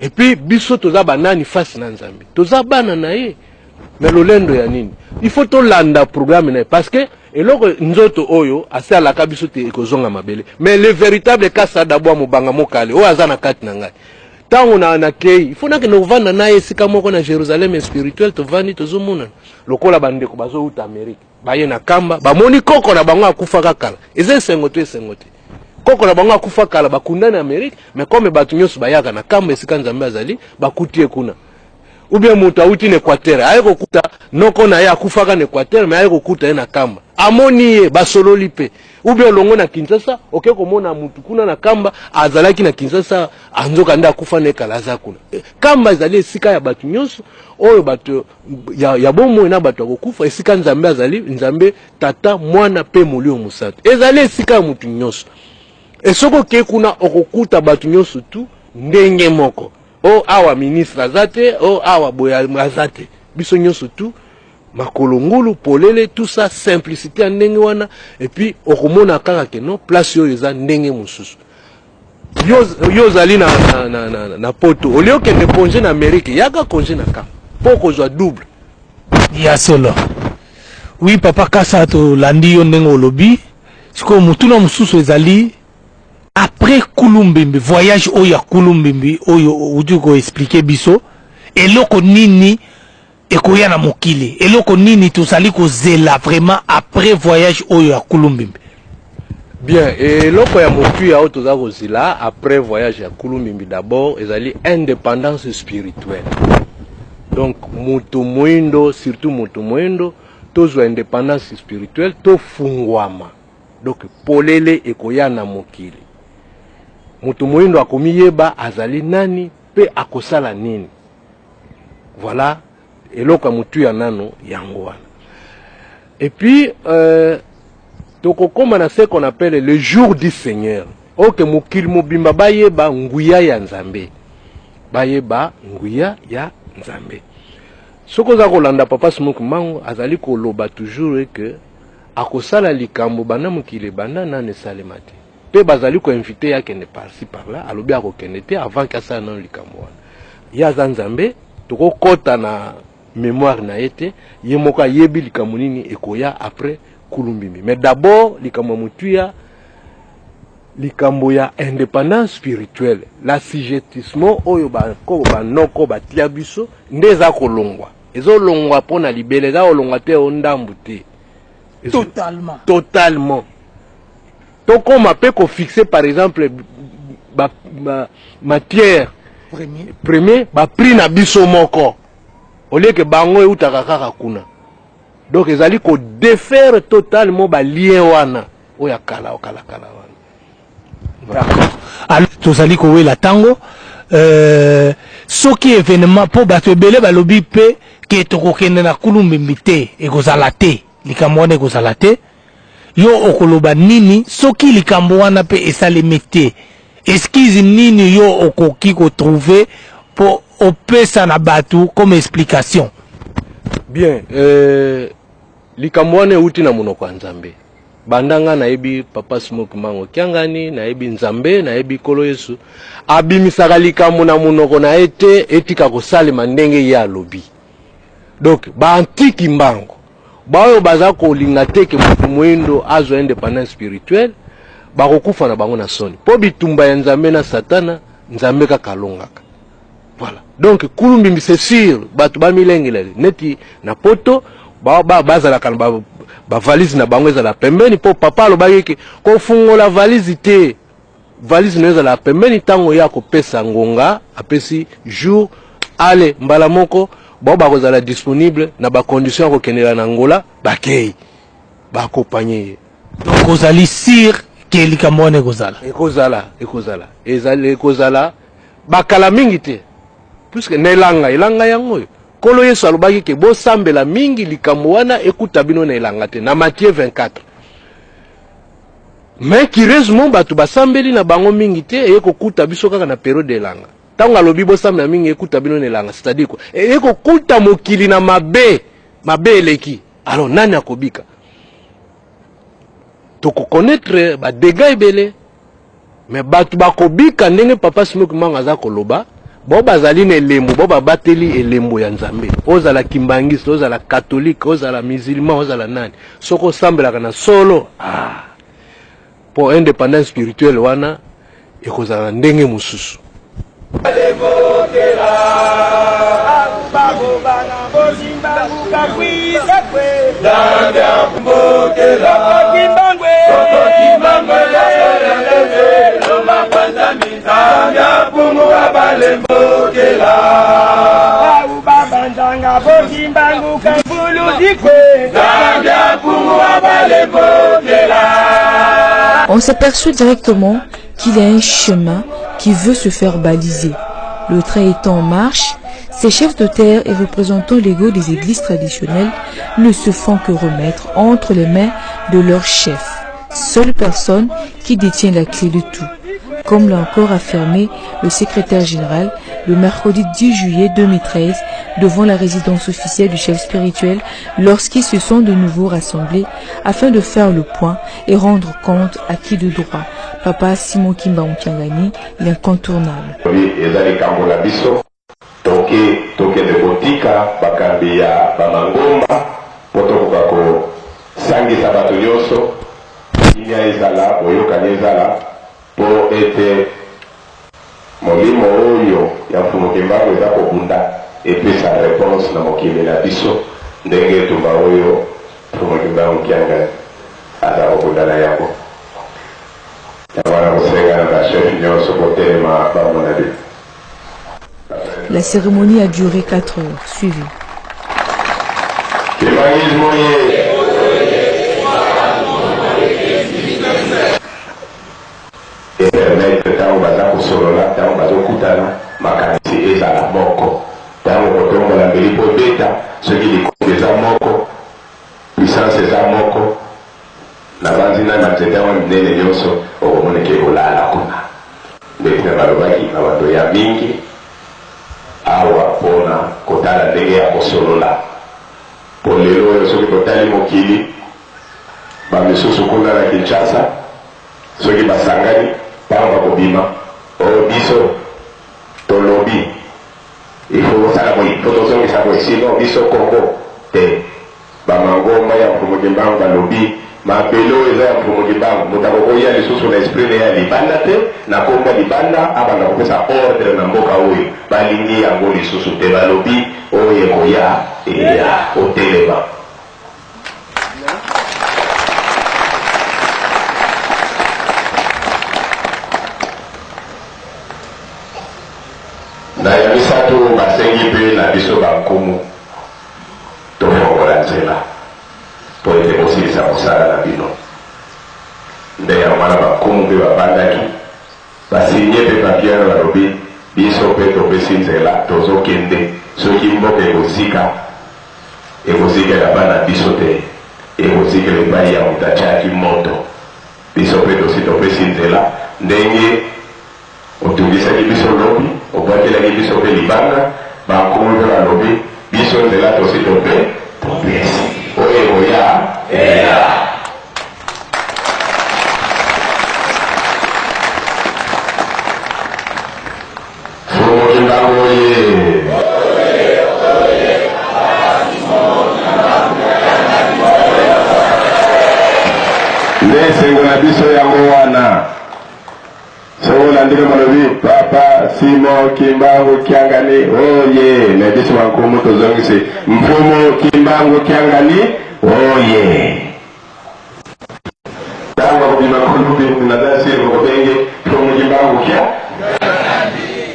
Et puis biso toza banani face na Nzambe? Toza bana na ye, mais lolendo ya nini? Il faut tolanda programme na ye, parce que Eloko nzoto oyo asi alaka biso te ekozonga mabele. Mais le véritable Kasa Dabwa Mobanga Mokale oyo aza na kati na ngai. Tango na nakei, il faut nakende kovanda na ye esika moko na Jérusalem spirituel, tovandi tozomonana lokola bandeko bazowuta Amerique. Baye na Kamba, bamoni koko na bango akufaka kala. Eza esengo to esengo te? Koko na bango akufa kala, bakunda na Amerique, mais comme bato nyonso bayaka na Kamba esika Nzambe azali, bakuti ye kuna. Ou bien moto awuti na Equateur, aye kokuta noko na ye akufaka na Equateur, mais aye kokuta ye na Kamba. Amoni ye, basololi pe. Ou bien olongo na Kinshasa, oke komona mutu kuna na Kamba, azalaki na Kinshasa, anzoka nde akufa na ekala aza kuna. Kamba ezali esika ya bato nyonso, oyo bato ya bomoi na bato ya kokufa, esika Nzambe azali, Nzambe Tata, Mwana pe Molimo Mosantu. Ezali esika ya mutu nyonso. E soki okei kuna, okokuta bato nyonso tu ndenge moko. O awa ministre aza te, o awa boye aza te. Biso nyonso tu makolo ngulu polele, tout ça simplicité ya ndenge wana, et puis okomona kaka ke non, place oyo eza ndenge mosusu. Yo ozali na poto, olie okende congé na Amérique, yaka congé na Kamba mpo okozwa double. Ya solo. Oui, papa Kasa, tolandi yo ndenge olobi. Sikoyo motuna mosusu ezali après Kulumbimbi, voyage oyo ya Kulumbimbi oyo outi koexpliquer biso, eloko nini ekoya na mokili, eloko nini tozali kozela vraiment après voyage oyo ya Kulumbimbi? Bien, eloko ya motuya oyo toza kozela après voyage ya Kulumbimbi, d'abord ezali indépendance spirituelle. Donc moto moindo, surtout moto moindo, tozwa indépendance spirituelle, tofungwama. Donc polele ekoya na mokili. Moto moindo akomiyeba azali nani pe akosala nini. Voilà eloko ya motuya nano yango wana. Et puis tokokoma na ce qu'on appelle le jour du Seigneur. Oke mokili mobimba bayeba nguya ya Nzambe. Bayeba nguya ya Nzambe. Soki oza kolanda papa Simon Kimbangu azali koloba toujours que akosala likambo banda mokili ebanda nano esalema te. Pe bazali koinvite ye akende par-ci par-là, alobi akokende te avant ke asala nano likambo wana. Ye aza Nzambe, tokokota na mémoire na ye te, ye moko ayebi likambo nini ekoya après Kulumbimbi. Mais d'abord likambo ya motuya, likambo ya indépendance spirituelle, l'assujettissement oyo bakoko banoko batia biso nde eza kolongwa. Ezolongwa mpona libela, eza kolongwa te o ndambu te. Totalement. Totalement. Tokoma pe ko fixer par exemple ba matière premier, premier ba prix na biso moko, au lieu que bango eutaka kaka kuna. Donc ezali ko défaire totalement ba lien wana oyo ya kala, kala, kala wana. D'accord. Alors tozali kowela tango, soki événement po bato ebele balobi pe ke tokokende na Kulumbimbi te, ekozala te, likambo wana ekozala te. Yo okoloba nini soki likambo wana pe esalemi te? Excuse nini yo okoki kotrouver po opesa na bato comme explication? Bien, likambo wana euti na monoko ya Nzambe. Banda nga nayebi papa Simon Kimbangu Kiangani, nayebi Nzambe, nayebi Nkolo Yesu, abimisaka likambo na monoko na ye te etika kosalema ndenge ye alobi. Donc ba anti Kimbangu baoyo baza kolinga te ke moto moindo azwa indépendance spirituelle, bakokufa na bango na soni. Po bitumba ya Nzambe na Satana, Nzambe kaka alongaka. Voilà. Donc Kulumbimbi c'est sûr, bato bamilengela neti na poto bazalaka na ba valise na bango ezala pembeni, po papa alobaki ke kofungola valise te, valise na ezala pembeni ntango ya kopesa ngonga, apesi jour ale mbala moko bao bakozala disponible na ba condition ya kokendela na Angola, bakei baaccompagner ye. Donc ozali sûr ke likambo wana ekozala? Ekozala, ekozala, ezali ekozala bakala mingi te, puisque na elanga, elanga yango oyo Nkolo Yesu alobaki ke bosambela mingi likambo wana ekuta bino na elanga te, na Matthieu 24. Mais curieusement bato basambeli na bango mingi te, eye kokuta biso kaka na période elanga. Ntango alobi bosambela mingi ekuta bino na elanga, c'est-à-dire quoi? Eye kokuta mokili na mabe, mabe eleki. Alors nani akobika? Tokokonaître ba dégâts ebele, mais bato bakobika ndenge papa Simon Kimbangu aza koloba, Bo bazali na elembo, bo babateli elembo ya Nzambe. Ozala kimbanguiste, ozala catholique, ozala musulman, ozala nani, soki osambelaka na solo, ah, po independance spirituelle wana ekozala na ndenge mosusu. On s'aperçut directement qu'il y a un chemin qui veut se faire baliser. Le train étant en marche, ces chefs de terre et représentants légaux des églises traditionnelles ne se font que remettre entre les mains de leur chef, seule personne qui détient la clé de tout, comme l'a encore affirmé le secrétaire général le mercredi 10 juillet 2013 devant la résidence officielle du chef spirituel lorsqu'ils se sont de nouveau rassemblés afin de faire le point et rendre compte à qui de droit. Papa Simon Kimbangu Kiangani, l'incontournable. Eza likambo na biso toke tokende kotika bakambi ya bamangomba mpo tokoka kosangisa bato nyonso, kimia ezala, boyokani ezala, mpo ete molimo oyo ya Mfumu Kimbangu eza kobunda epesa reponse na mokili na biso ndenge etumba oyo Mfumu Kimbangu Kiangani aza kobunda na yango. Yango wana kosenga na ba chef nyonso botelema bamona bino. La cérémonie a duré 4 heures. Suivez. Kimbanguisme oye! E permettre tango baza kosolola, tango bazokutana, makanisi ezala moko. Tango okotombola mbeli mpo obeta, soki likonzi eza moko, puissance eza moko, nabanzi na banzete yango ya minene nyonso okomona eke kolala kuna. Nde tina balobaki na bando ya mingi awa mpona kotala ndenge ya kosolola. Mpo lelo oyo soki totali mokili, ba misusu kuna na Kinshasa, Soki basangani tango bakobima oh biso tolobi il faut bosala boye il faut tozongisa boye sinon biso Congo te. Ba mangomba ya Mfumu Kimbangu balobi mabele oyo eza ya Mfumu Kimbangu moto akokoya lisusu na esprit na ye ya libanda te na kombo ya libanda abanda kopesa ordre na mboka oyo balingi yango lisusu te balobi oyo ekoya eya otelema. Na ya misato, basengi mpe na biso bankumu tofongola nzela mpo ete bosilisa mosala na bino. Nde yango wana bankumu mpe babandaki ba signe mpe papier wana balobi biso mpe topesi nzela tozokende soki mboka ekozika Ekozikela bana biso te, ekozikela epai ya moto atiaki moto. Biso mpe tosi topesi nzela, ndenge otungisaki biso lobi, obwakelaki biso mpe libanga, bankumu mpe balobi, biso nzela tosi tope, topesi. Oyo ekoya, eya. Mfumu Kimbangu oye! Nde esengo na biso yango wana. Soki olandi mpe balobi Papa Simon Kimbangu Kiangani oye, na biso bankumu tozongisi Mfumu Kimbangu Kiangani oye. Tango akobima kulubi naza sire bokobenge Mfumu Kimbangu Kia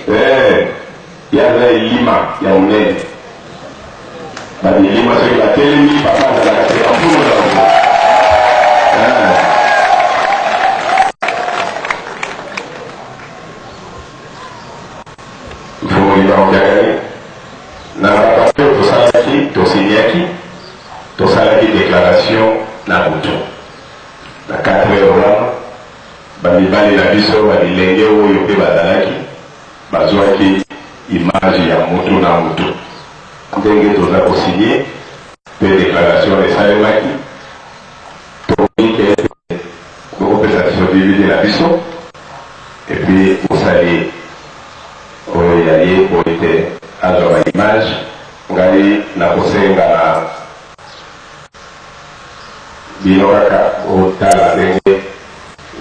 eh, ye aza elima ya monene babilima soki batelemi papa azalaka te bafumu na bango eh. Mfumu Kimbangu Kiangani na bapapie tosalaki tosinyaki Tosalaki declaration na butu na 4 heures wana, ba mibali na biso ba bilenge oyo pe bazalaki bazuaki image ya mutu na mutu ndenge toza ko signer pe declaration wana esalemaki. Tomoni ke bokopesa biso DVD na biso et puis bosali oyo. Oyo ya ye mpo ete azwa ba image. Ngai nakosenga na bino kaka botala ndenge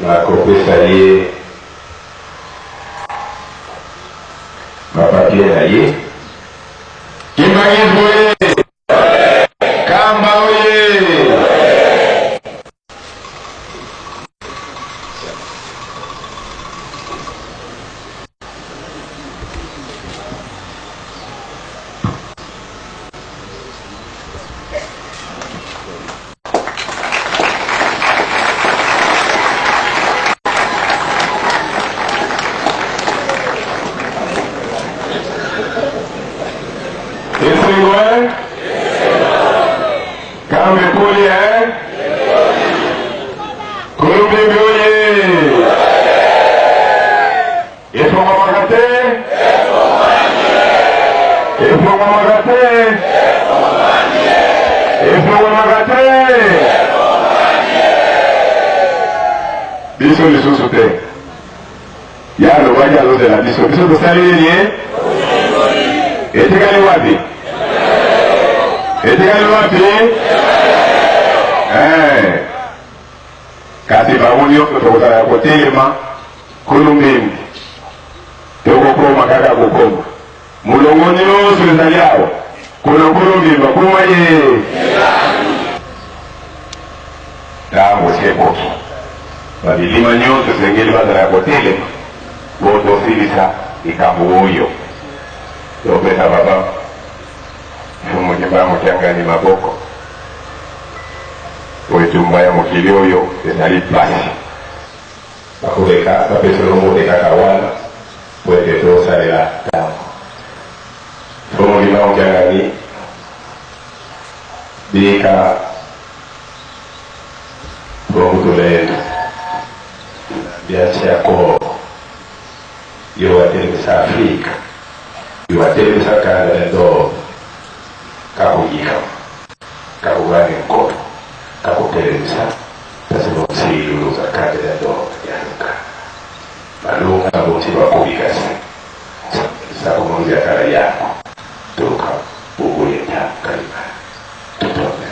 nakopesa ye ba papier na ye. Kimbanguisme oye! Kamba oye! Esengo eh? Kambe poli eh? Kulumbimbi oye! Efongwamaka te? Efongwamaka te? Efongwamaka te? Biso lisusu te. Ye alobaki azozela biso. Biso tosali nini? Etikali wapi? Etikali wapi? Eh. Kasi bango nyonso tokozala ya kotelema kolo mbembi. Tokokoma kaka kokoma. Molongo nyonso ezali awa. Kolo kolo mbemba koma ye. Ntango esi ekoki, babilima nyonso esengeli bazala ya kotelema mpo tosilisa likambo oyo. Topesa Papa Mfumu Kimbangu Kiangani maboko mpo etumba ya mokili oyo ezali mpasi. Bakoleka bapesi yo mbote kaka wana mpo ete tosalela ntango. Mfumu Kimbangu Kiangani bika Bokutulendo bya ko yo watelemisa Afrika yo watelemisa kanda na ndo kakuyika kakugane nkolo kakutelemisa tasilomsiluluza kanda na ndo yaluka balunga bonsi bakubikasi sakumulya kala yako tuka bukuyeta kalima tutome.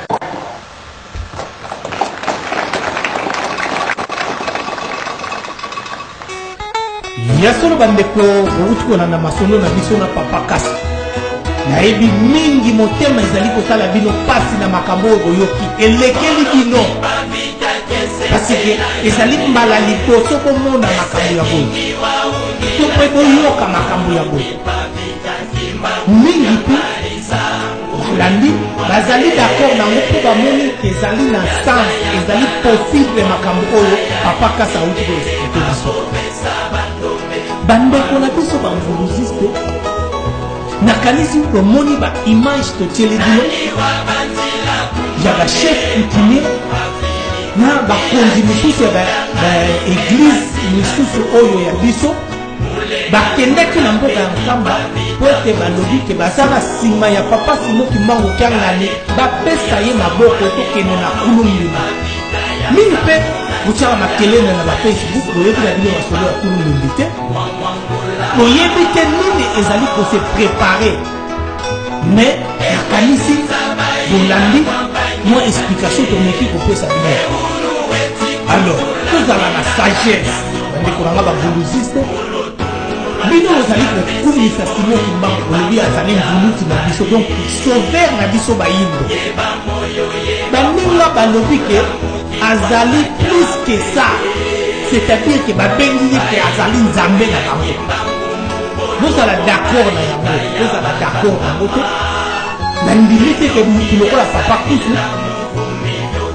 Ya solo bandeko, bowuti kolanda masolo na biso na Papa Kasi. Nayebi mingi motema ezali kosala bino pasi na makambo oyo boyoki elekeli bino, parce que ezali mbala liboso bomona makambo ya boye to mpe boyoka makambo ya boye. Mingi mpe balandi bazali d'accord nango mpo bamoni ke ezali na sens, ezali possible makambo oyo Papa Kasa auti koexplike biso. Bandeko na biso bamvuluziste, nakanisi bomoni ba image totieli bino ya bachef coutumier na bakonzi mosusu ya baeglize misusu oyo ya biso bakendaki na mboka ya Nkamba mpo ete balobi ke baza na nsima ya Papa Simon Kimbangu Kiangani, bapesa ye maboko tokende na Kulumbima. Mingi mpe botiaka makelele na ba Facebook, boyebi na bino masolo ya Kulumbi te, boyebi te nini ezali kose prepare. Mais nakanisi bolandi mwa explication tomeki kopesa bino. Alors tozala na sagesse, bandeko na nga bavuluziste. Bino bozali kokumisa Simon Kimbangu, bolobi azali mvuluki na biso, donc sauveur na biso bayindo. Baninga balobi ke azali plus que ça, c'est-à-dire ke babengi ye ke azali nzambe na bango. Bozala d'accord na yango, bozala d'accord na yango te. Nandimi te ke mutu lokola Papa Kutu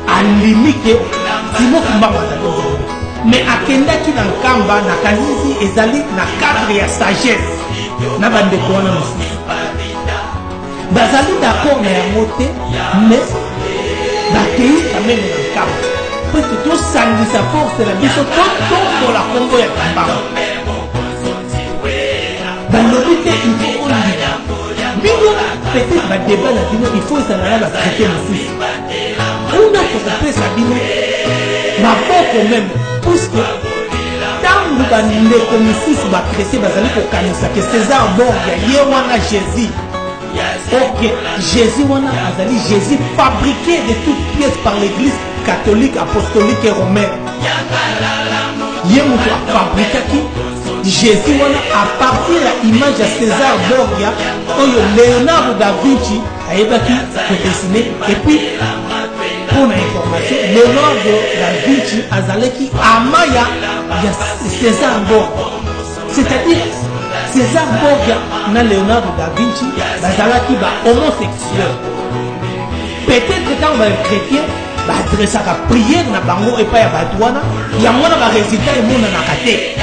andimi ke Simon Kimbangu azali nzambe, mais akendaki na Nkamba. Nakanisi ezali na cadre ya sagesse na bandeko wana mosusu bazali d'accord na yango te, mais bakei quand même na Nkamba po ete tosangisa force na biso totombola nkombo ya Kimbangu. Balobi te il faut ondima bino, peut-être badeba na bino il faut ezala na batraite mosusu kuna, tokopesa bino maboko meme, puisque ntango Ntango bandeko mosusu bachrétien bazali kokanisa ke César Borgia ye wana Jésus, ok, Jésus wana azali Jésus fabriqué de toutes pièces par l'Église catholique apostolique et romaine. Ye moto afabrikaki Jésus wana à partir ya image ya César Borgia oyo Leonardo da Vinci ayebaki kodessine. Et puis, mpo na information, Leonardo da Vinci azalaki ama ya César Borgia, c'est-à-dire César Borgia na Leonardo da Vinci bazalaki ba homosexuel. Peut-être ntango bachrétien baadressaka prière na bango epai ya bato wana, yango wana barésultat emonanaka te.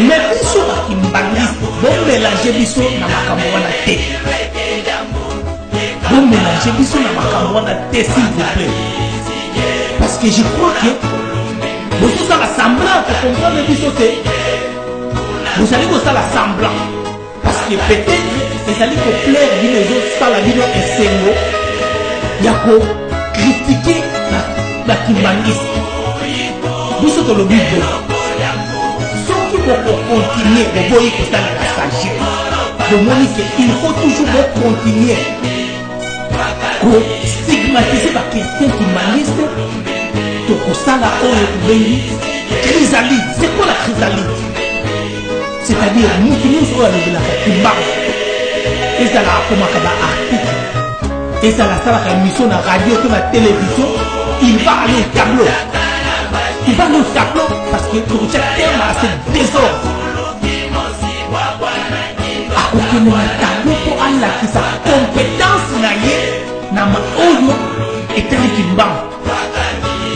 Mais biso bakimbangiste, bomélange biso na makambo wana te, bomélange biso na makambo wana te, s'il vous plaît, parce que je crois que bozosala semblant kocomprendre biso te. Bozali kosala semblant parce que peut-être ezali koplaire bino, ezosala bino esengo ya kocritiquer bakimbangiste. Biso tolobi boye: soki bokocontinuer, boboyi kosalela sagesse, bomoni ke il faut toujours bocontinuer kostigmatiser bachrétien kimbanguiste, tokosala oyo tobengi chrysalide. C'est quoi la chrysalide? C'est-à-dire mutu nyonso oyo alobelaka Kimbangu, ezala akomaka baarticle, ezala asalaka émission na radio to na télévision, il va aller au tableau, il va aller au tableau, parce que tokotia terme à ce désordre. Akokende na tableau mpo alakisa compétence na ye na oyo etali Kimbangu,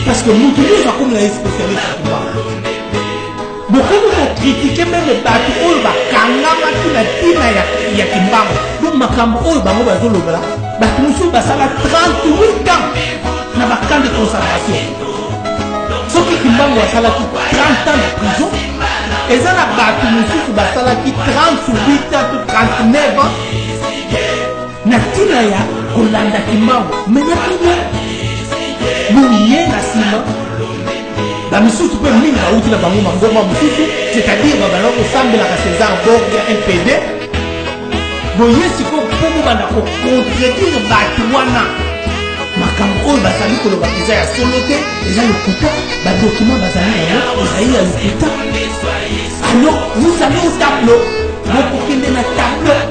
parce que mutu nyonso akomi na ye spécialiste ya Kimbangu. Bokomi kocritiquer même bato oyo bakangamaki na ntina ya Kimbangu. Donc makambo oyo bango bazolobela, bato mosusu basala 38 ans na bacamp de concentration. Soki Kimbangu asalaki 30 ans na prison, eza na bato mosusu basalaki 38 ans to 39 ans na ntina ya kolanda Kimbangu. Mais na bino boye na nsima, bamisusu mpe mingi bauti na bango mangomba mosusu, c'est-à-dire babanda kosambelaka César Borgia MPD. Boye sikoyo mpo bobanda kocontredire bato wana, makambo oyo bazali koloba eza ya solo te, eza lokuta, badocument bazali yango ezali ya lokuta. Alors vous allez au tableau, bokokende na tableau,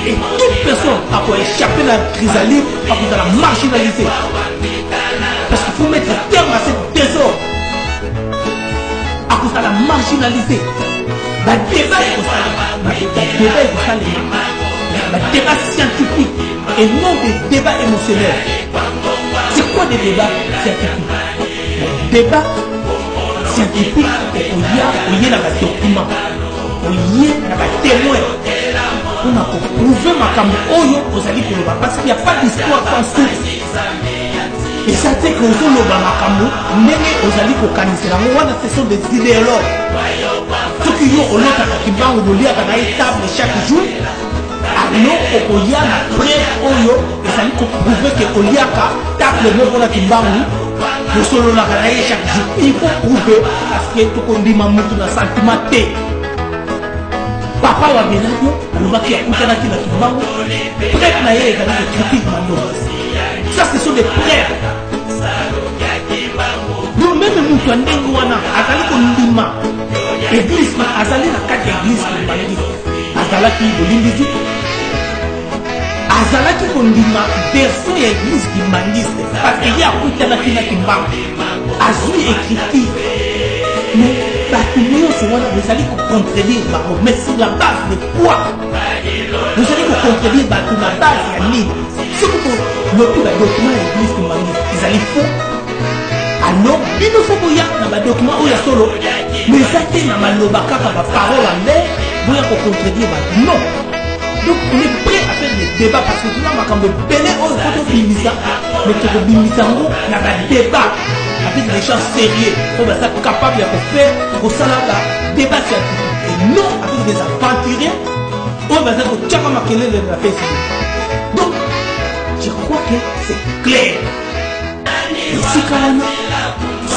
et toute personne akoéchapper na chrysalide akozala marginalisé, parce qu'il faut mettre terme à cette désordre. Akozala marginalisé. Badébat ekosalema, badébat ekosalema, badébat scientifique et non des débats émotionnels. C'est quoi des débats scientifiques? Débat scientifique, okoya, oye na badocument, oye na batémoin mpona koprouver makambo oyo ozali koloba, parce qu'il y a pas d'histoire sans source. Eza te ke ozoloba makambo ndenge ozali kokanisela yango wana, ce sont des idéologues. Soki yo olotaka Kimbangu, boliaka na ye table chaque jour, alors okoya na preuve oyo ezali koprouver ke oliaka table moko na Kimbangu, bosololaka na ye chaque jour. Il faut prouver, parce que tokondima mutu na sentiment te. Papa wa Beladio alobaki akutanaki na Kimbangu, preuve na ye ezali kocritique Mandoki. Ça, ce sont des preuves. Donc même moto ya ndenge wana azali kondima église, azali na kati ya église kimbanguiste, azalaki bolimbisi, azalaki kondima version ya église kimbanguiste parce que ye akutanaki na Kimbangu, azwi écriture. Mais bato nyonso wana bozali kocontredire bango, mais sur la base de quoi? Bozali kocontredire bato na base ya nini? Soki bolobi badocument ya église kimbanguiste ezali faux, alors bino faut boya na badocument oyo ya solo. Mais eza te na maloba kaka, baparole en l'air, boya kocontredire bato, non. Donc on est prêt à faire des débats, parce que toza makambo ebele oyo faut tobimisa, mais tokobimisa yango na badébat avec des gens sérieux oyo baza capable ya kofaire, kosala badébat scientifique, et non avec des aventuriers oyo baza kotiaka makelele na Facebook. Donc je crois que c'est clair esika wana.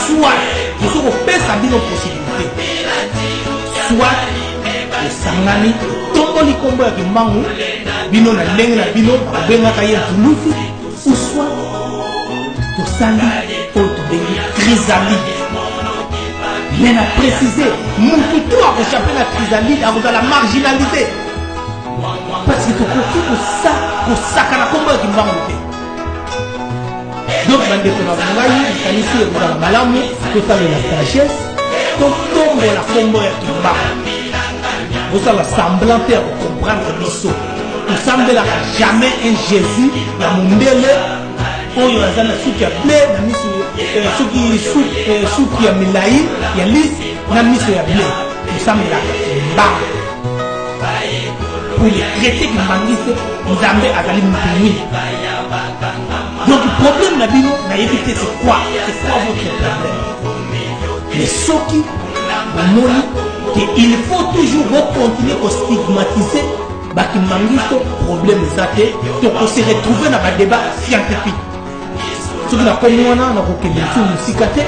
Soit tozo kopesa bino possibilité. te. Soit tosangani, totomboli nkombo ya Kimbangu, bino na ndenge na bino bakobengaka ye Mvuluzi, ou soit tosali oyo tobengi chrysalide. Mais na précise, mutu tout akochape na chrysalide akozala marginalisé, parce que tokoki kosakana nkombo ya Kimbangu te. Donc bandeko na ngai, nakanisi ekozala malamu tosalela sagesse, totombola nkombo ya Kimbangu. Bosala semblant te ya kocomprendre biso. Tosambelaka jamais un Jésus ya mondele oyo aza na suki ya ble na miso, soki suki ya milai ya lisse na miso ya ble. Tosambelaka Kimbangu. Pour les chrétiens kimbanguiste, Nzambe azali mutu mwindu. Donc problème na bino nayebi te, c'est quoi, c'est quoi votre problème? Mais soki bomoni que il faut toujours bocontinuer kostigmatiser bakimbangiste, problème eza te, tokose retrouver na badébat scientifique. Soki nakomi wana, nakokende lisusu mosika te.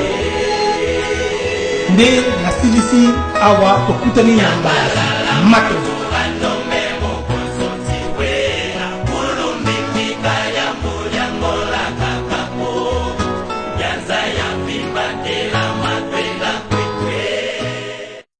Nde nasilisi awa, tokutani na mbala matondo.